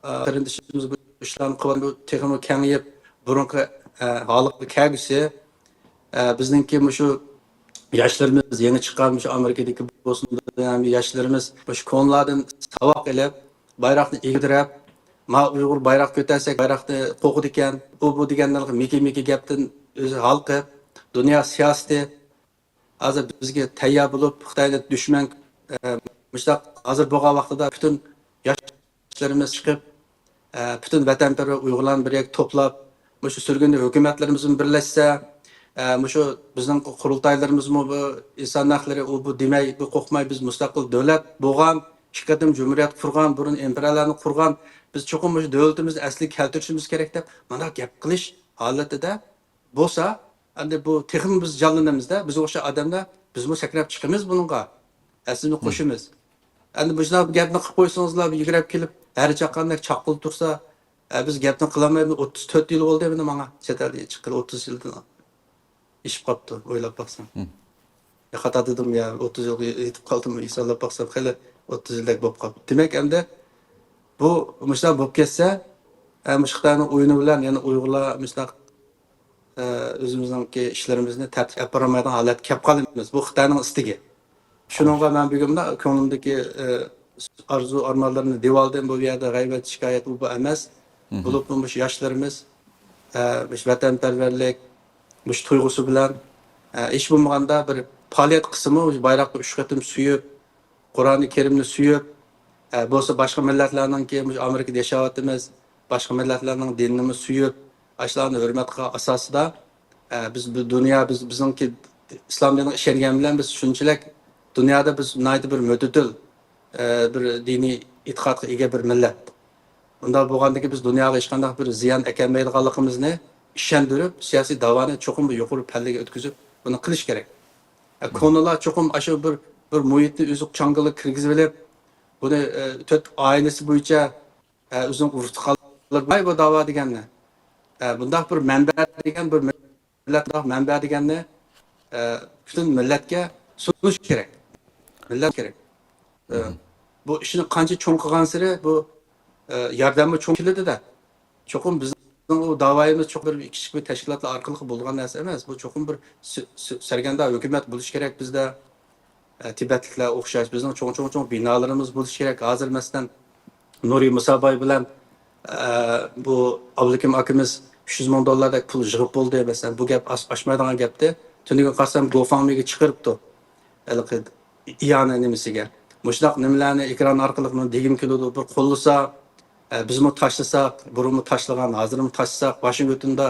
ئە، قېرىندىشىمىز بۇ ئىشلارنى قىلىۋاتىدۇ. تېخىمۇ كېڭىيىپ، بۇرۇنقى، ئە، ھالىغا كەلگۈسى، ئە، بىزنىڭكى مۇشۇ ياشلىرىمىز، يېڭى چىققان مۇشۇ ئامېرىكىدىكى بولسۇن، ياشلىرىمىز مۇشۇ كونىلاردىن ساۋاق ئېلىپ، بايراقنى ئىگىدىرەپ، ما ئۇيغۇر بايراق كۆتەرسەك، بايراقنى قوغدىكەن، ئۇ بۇ دېگەندەك مىكى-مىكى گەپتىن ئۆزى ھالقىپ، دۇنيا سىياسىتى ھازىر بىزگە تەييار بولۇپ، خىتاينى دۈشمەن، ئە، مۇشۇنداق ھازىر بولغان ۋاقتىدا پۈتۈن ياشلىرىمىز چىقىپ، ئە، پۈتۈن ۋەتەنپەرۋەر ئۇيغۇرلارنى بىر يەرگە توپلاپ، مۇشۇ سۈرگۈندە ھۆكۈمەتلىرىمىز بىلەن بىرلەشسە، ئە، مۇشۇ بىزنىڭ قۇرۇلتايلىرىمىزمۇ بۇ ئىنسان ھەقلىرى، ئۇ بۇ دېمەي، بۇ قورقماي، بىز مۇستەقىل دۆلەت بولغان، ئىككى قېتىم جۇمھۇرىيەت قۇرغان، بۇرۇن ئىمپېرىيەلەرنى قۇرغان، بىز چوقۇم مۇشۇ دۆلىتىمىزنى ئەسلىگە كەلتۈرۈشىمىز كېرەك دەپ، مانا گەپ قىلىش ھالىتىدە بولسا، ئەمدى بۇ تېخىمۇ بىز جانلىنىمىزدە، بىزگە ئوخشاش ئادەملەر، بىزمۇ سەكرەپ چىقىمىز بۇنىڭغا. ھەسسىمىزنى قوشىمىز. ئەمدى مۇشۇنداق بىر گەپنى قىلىپ قويسىڭىزلا، بىر يۈگرەپ كېلىپ، ھەر چاققاندەك چاققىلى تۇرسا، ئە، بىز گەپنى قىلالمايمىز. ئوتتۇز تۆت يىل بولدى ئەمدى ماڭا چەت ئەلدە چىققىلى، ئوتتۇز يىلدىن ئېشىپ قاپتۇ، ئويلاپ باقساڭ. يا خاتا دېدىم يا، ئوتتۇز يىلغا يېتىپ قالدىم، ھېسابلاپ باقسام، خېلى ئوتتۇز يىلدەك بولۇپ قاپتۇ. دېمەك، ئەمدى بۇ مۇشۇنداق بولۇپ كەتسە، ئە، مۇشۇ خىتاينىڭ ئويۇنى بىلەن يەنە ئۇيغۇرلار مۇشۇنداق، ئە، ئۆزىمىزنىڭكى ئىشلىرىمىزنى تەرتىپكە ئەپ بارالمايدىغان ھالەتكە كەپ قالىمىز. بۇ خىتاينىڭ ئىستىكى. شۇنىڭغا مەن بۈگۈن مۇنداق كۆڭلۈمدىكى، ئە، ئارزۇ ئارمانلىرىمنى دېۋالدىن بۇ يەردە غەيۋەت، شىكايەت، ئۇ بۇ ئەمەس. بولۇپمۇ مۇشۇ ياشلىرىمىز، ئە، مۇشۇ ۋەتەنپەرۋەرلىك، مۇشۇ تۇيغۇسى بىلەن، ئە، ھېچ بولمىغاندا بىر پائالىيەت قىلسىمۇ، مۇشۇ بايراققا ئۈچ قېتىم سۆيۈپ، قۇرئانى كەرىمنى سۆيۈپ، ئە، بولسا باشقا مىللەتلەرنىڭكى، مۇشۇ ئامېرىكىدا ياشاۋاتىمىز، باشقا مىللەتلەرنىڭ دىنىنىمۇ سۆيۈپ، ئاشۇلارنى ھۆرمەت قىلغان ئاساسىدا، ئە، بىز بۇ دۇنيا، بىز، بىزنىڭكى ئىسلام دىنىغا ئىشەنگەن بىلەن بىز شۇنچىلىك دۇنيادا بىز ناھايىتى بىر مۆتىدىل، ئە، بىر دىنىي ئېتىقادقا ئىگە بىر مىللەت. ئۇنداق بولغاندىكىن بىز دۇنياغا ھېچقانداق بىر زىيان ئەكەلمەيدىغانلىقىمىزنى ئىشەندۈرۈپ، سىياسىي داۋانى چوقۇم بىر يۇقىرى پەللىگە ئۆتكۈزۈپ، بۇنى قىلىش كېرەك. ئە، كونىلار چوقۇم ئاشۇ بىر، بىر مۇھىتنى ئۆزى چاڭگىلىغا كىرگۈزۈۋېلىپ، بۇنى، ئە، تۆت ئائىلىسى بويىچە، ئە، ئۆزىنىڭ ئۇرۇق-تۇغقانلىرى بار بۇ داۋا دېگەننى. ئە، بۇنداق بىر مەنبە دېگەن، بىر مىللەت بۇنداق مەنبە دېگەننى، ئە، پۈتۈن مىللەتكە سۇنۇش كېرەك. مىللەت كېرەك. ئە، بۇ ئىشنى قانچە چوڭ قىلغانسېرى بۇ، ئە، ياردەممۇ چوڭ كېلىدۇ-دە. چوقۇم بىزنىڭ ئۇ داۋايىمىز چوقۇم بىر كىچىك بىر تەشكىلاتلار ئارقىلىق بولىدىغان نەرسە ئەمەس. بۇ چوقۇم بىر سى-، سى-، سەرگەردان ھۆكۈمەت بولۇشى كېرەك بىزدە. ئە، تىبەتلىكلەر ئوخشاش بىزنىڭ چوڭ، چوڭ، چوڭ بىنالىرىمىز بولۇشى كېرەك. ھازىر، مەسىلەن، نۇرى مۇساباي بىلەن، ئە، بۇ ئابلىكىم ئاكىمىز ئۈچ يۈز مىڭ دوللاردەك پۇل يىغىپ بولدى. مەسىلەن، بۇ گەپ ئاش-، ئاشمايدىغان گەپتى. تۈنۈگۈن قارىسام، گوفاڭمىگە چىقىرىپتۇ. ھېلىقى ئىئانە نېمىسىگە. مۇشۇنداق نېمىلەرنى ئېكران ئارقىلىق مانا دېگۈم كېلىدۇ. بىر قوللىسا، ئە، بىزمۇ تاشلىساق، بۇرۇنمۇ تاشلىغان، ھازىرمۇ تاشلىساق، ۋاشىنگتوندا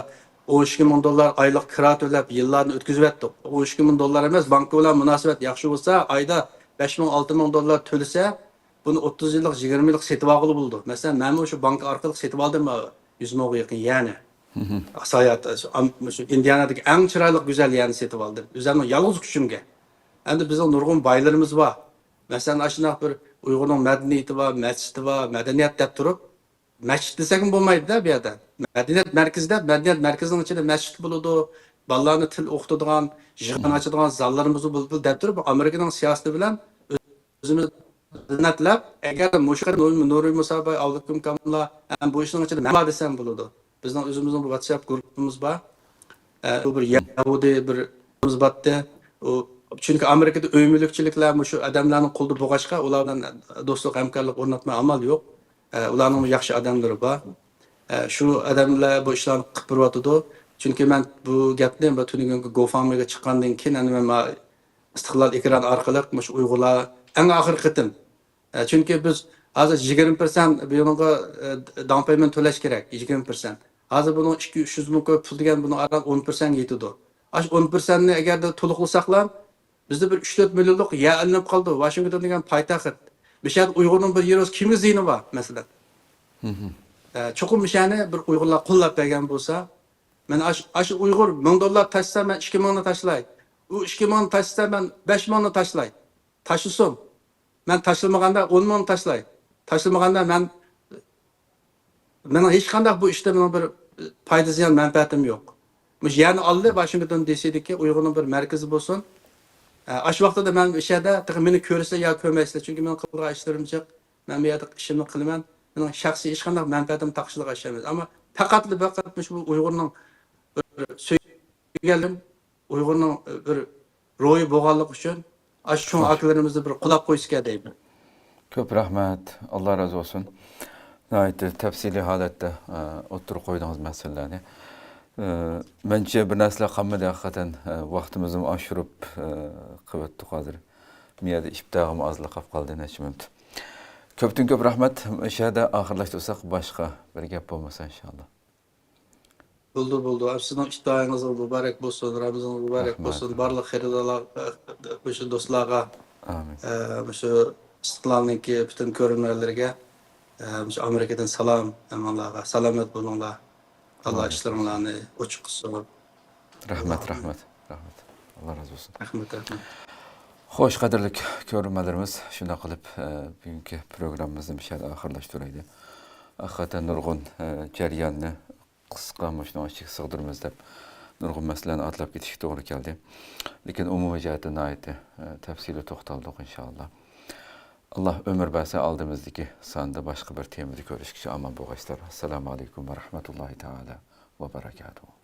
ئون ئىككى مىڭ دوللار ئايلىق كىرا تۆلەپ، يىللارنى ئۆتكۈزۈۋەتتۇق. ئون ئىككى مىڭ دوللار ئەمەس، بانكا بىلەن مۇناسىۋەت ياخشى بولسا، ئايدا بەش مىڭ، ئالتە مىڭ دوللار تۆلىسە، بۇنى ئوتتۇز يىللىق، يىگىرمە يىللىق سېتىۋالغىلى بولىدۇ. مەسىلەن، مەنمۇ شۇ بانكا ئارقىلىق سېتىۋالدىم، ئە، يۈز مىڭغا يېقىن يەنى. ساياھەت، شۇ ئام-، شۇ ئىندىئانادىكى ئەڭ چىرايلىق، گۈزەل يەنى سېتىۋالدىم. ئۆزۈمنىڭ يالغۇز كۈچۈمگە. ئەمدى بىزنىڭ نۇرغۇن بايلىرىمىز بار. مەسىلەن، ئاشۇنداق بىر ئۇيغۇرنىڭ مەدەنىيىتى بار، مەسچىتى بار، مەدەنىيەت دەپ تۇرۇپ، مەسچىت دېسەكمۇ بولمايدۇ-دە بۇ يەردە. مەدەنىيەت مەركىزى دەپ، مەدەنىيەت مەركىزىنىڭ ئىچىدە مەسچىت بولىدۇ، بالىلارنى تىل ئوقۇتىدىغان، يىغىن ئاچىدىغان زاللىرىمىزمۇ بولىدۇ دەپ تۇرۇپ، ئامېرىكىنىڭ سىياسىتى بىلەن ئۆزىمىز زىننەتلەپ، ئەگەر مۇشۇ قەدەر نۇر-، نۇرى مۇساباي، ئابلىكىم كامىللار، ھەم بۇ ئىشنىڭ ئىچىدە مەن بار دېسەم بولىدۇ. بىزنىڭ ئۆزىمىزنىڭ بىر ۋاتساپ گۇرۇپپىمىز بار. ئە، بۇ بىر يەھۇدىي بىر باتتى. ئۇ، چۈنكى ئامېرىكىدا ئۆي مۈلۈكچىلىكلەر مۇشۇ ئادەملەرنىڭ قولىدا بولغاچقا، ئۇلار بىلەن دوستلۇق، ھەمكارلىق ئورناتماي ئامال يوق. ئە، ئۇلارنىڭمۇ ياخشى ئادەملىرى بار. ئە، شۇ ئادەملەر بۇ ئىشلارنى قىلىپ بېرىۋاتىدۇ. چۈنكى مەن بۇ گەپنى بۇ تۈنۈگۈنكى گوفاندمىگە چىققاندىن كېيىن، ئەنە مەن ما ئىستىقلال ئېكرانى ئارقىلىق مۇشۇ ئۇيغۇرلار ئەڭ ئاخىرقى قېتىم، ئە، چۈنكى بىز ھازىر يىگىرمە پىرسەنت بۇنىڭغا، ئە، داڭ پەيمەنت تۆلەش كېرەك، يىگىرمە پىرسەنت. ھازىر بۇنىڭ ئىككى يۈز، ئۈچ يۈز مىڭ كوي پۇل دېگەن بۇنىڭ ئاران ئون پىرسەنتكە يېتىدۇ. ئاشۇ ئون پىرسەنتنى ئەگەردە تولۇقلىساقلا، بىزدە بىر ئۈچ تۆت مىليونلۇق يەر ئېلىنىپ قالىدۇ. ۋاشىنگتون دېگەن پايتەخت. بۇ يەردە ئۇيغۇرنىڭ بىر يېرى بولسا كىمگە زىيىنى بار، مەسىلەن؟ ئە، چوقۇم بۇ يەرنى بىر ئۇيغۇرلار قوللاپ بەرگەن بولسا، مەن ئاش-، ئاشۇ ئۇيغۇر مىڭ دوللار تاشلىسا، مەن ئىككى مىڭنى تاشلاي. ئۇ ئىككى مىڭنى تاشلىسا، مەن بەش مىڭنى تاشلاي. تاشلىسۇن. مەن تاشلىمىغاندا ئون مىڭنى تاشلاي. تاشلىمىغاندا مەن، مېنىڭ ھېچقانداق بۇ ئىشتا مېنىڭ بىر پايدا زىيان مەنپەئەتىم يوق. مۇشۇ يەرنى ئالدى، ۋاشىنگتون دى سىدىكى ئۇيغۇرنىڭ بىر مەركىزى بولسۇن. ئە، ئاشۇ ۋاقتىدا مەن ئىش يەردە، تېخى مېنى كۆرىسىلەر يا كۆرمەيسىلەر، چۈنكى مېنىڭ قىلىدىغان ئىشلىرىم جىق. مەن بۇ يەردە ئىشىمنى قىلىمەن. مېنىڭ شەخسىي ھېچقانداق مەنپەئەتىم تاقىشىدىغان ئىش ئەمەس. ئەمما پەقەتلا، پەقەت مۇشۇ ئۇيغۇرنىڭ بىر سۆيگەنلىرىم، ئۇيغۇرنىڭ بىر روھى بولغانلىقى ئۈچۈن ئاشۇ چوڭ ئاكىلىرىمىزنى بىر قولاپ قويسىكەن دەيمەن. كۆپ رەھمەت، ئاللا رازى بولسۇن. ناھايىتى تەپسىلىي ھالەتتە، ئە، ئوتتۇرىغا قويدىڭىز مەسىلىلەرنى. ئە، مەنچە بىر نەرسىلەر قالمىدى ھەقىقەتەن، ئە، ۋاقتىمىزنى ئاشۇرۇپ، ئە، قىلىۋەتتۇق ھازىر. مۇ يەردە ئىپتارغىمۇ ئازلا قاپ قالدى، نەچچە مىنۇت. كۆپتىن كۆپ رەھمەت. مۇشۇ يەردە ئاخىرلاشتۇرساق، باشقا بىر گەپ بولمىسا، ئىنشائاللا. بولدى، بولدى. سىزنىڭ ئىپتارىڭىز مۇبارەك بولسۇن، رامىزانىڭىز مۇبارەك بولسۇن. بارلىق خېرىدارلار، مۇشۇ دوستلارغا، ئامىن. ئە، مۇشۇ ئىستىقلالنىڭكى پۈتۈن كۆرۈرمەنلىرىگە، ئە، مۇشۇ ئامېرىكىدىن سالام ھەممىڭلارغا. سالامەت بولۇڭلار. ئاللا ئىشلىرىڭلارنى ئوچۇق قىلسۇن. رەھمەت، رەھمەت، رەھمەت. ئاللا رازى بولسۇن. رەھمەت، رەھمەت. خوش، قەدىرلىك كۆرۈرمەنلىرىمىز، شۇنداق قىلىپ، ئە، بۈگۈنكى پروگراممىمىزنى مۇشۇ يەردە ئاخىرلاشتۇرايلى. ھەقىقەتەن نۇرغۇن، ئە، جەرياننى قىسقا مۇشۇنىڭ ئىچىگە سىغدۇرىمىز دەپ نۇرغۇن مەسىلىلەرنى ئاتلاپ كېتىشكە توغرا كەلدى. لېكىن ئومۇمىي جەھەتتە ناھايىتى، ئە، تەپسىلىي توختالدۇق، ئىنشائاللا. ئاللا ئۆمۈر بەرسە، ئالدىمىزدىكى ساندا باشقا بىر تېمىدا كۆرۈشكىچە ئامان بولغايسىلەر. ئەسسالامۇ ئەلەيكۇم ۋە رەھمەتۇللاھى تائالا ۋە بەرەكاتۇھۇ.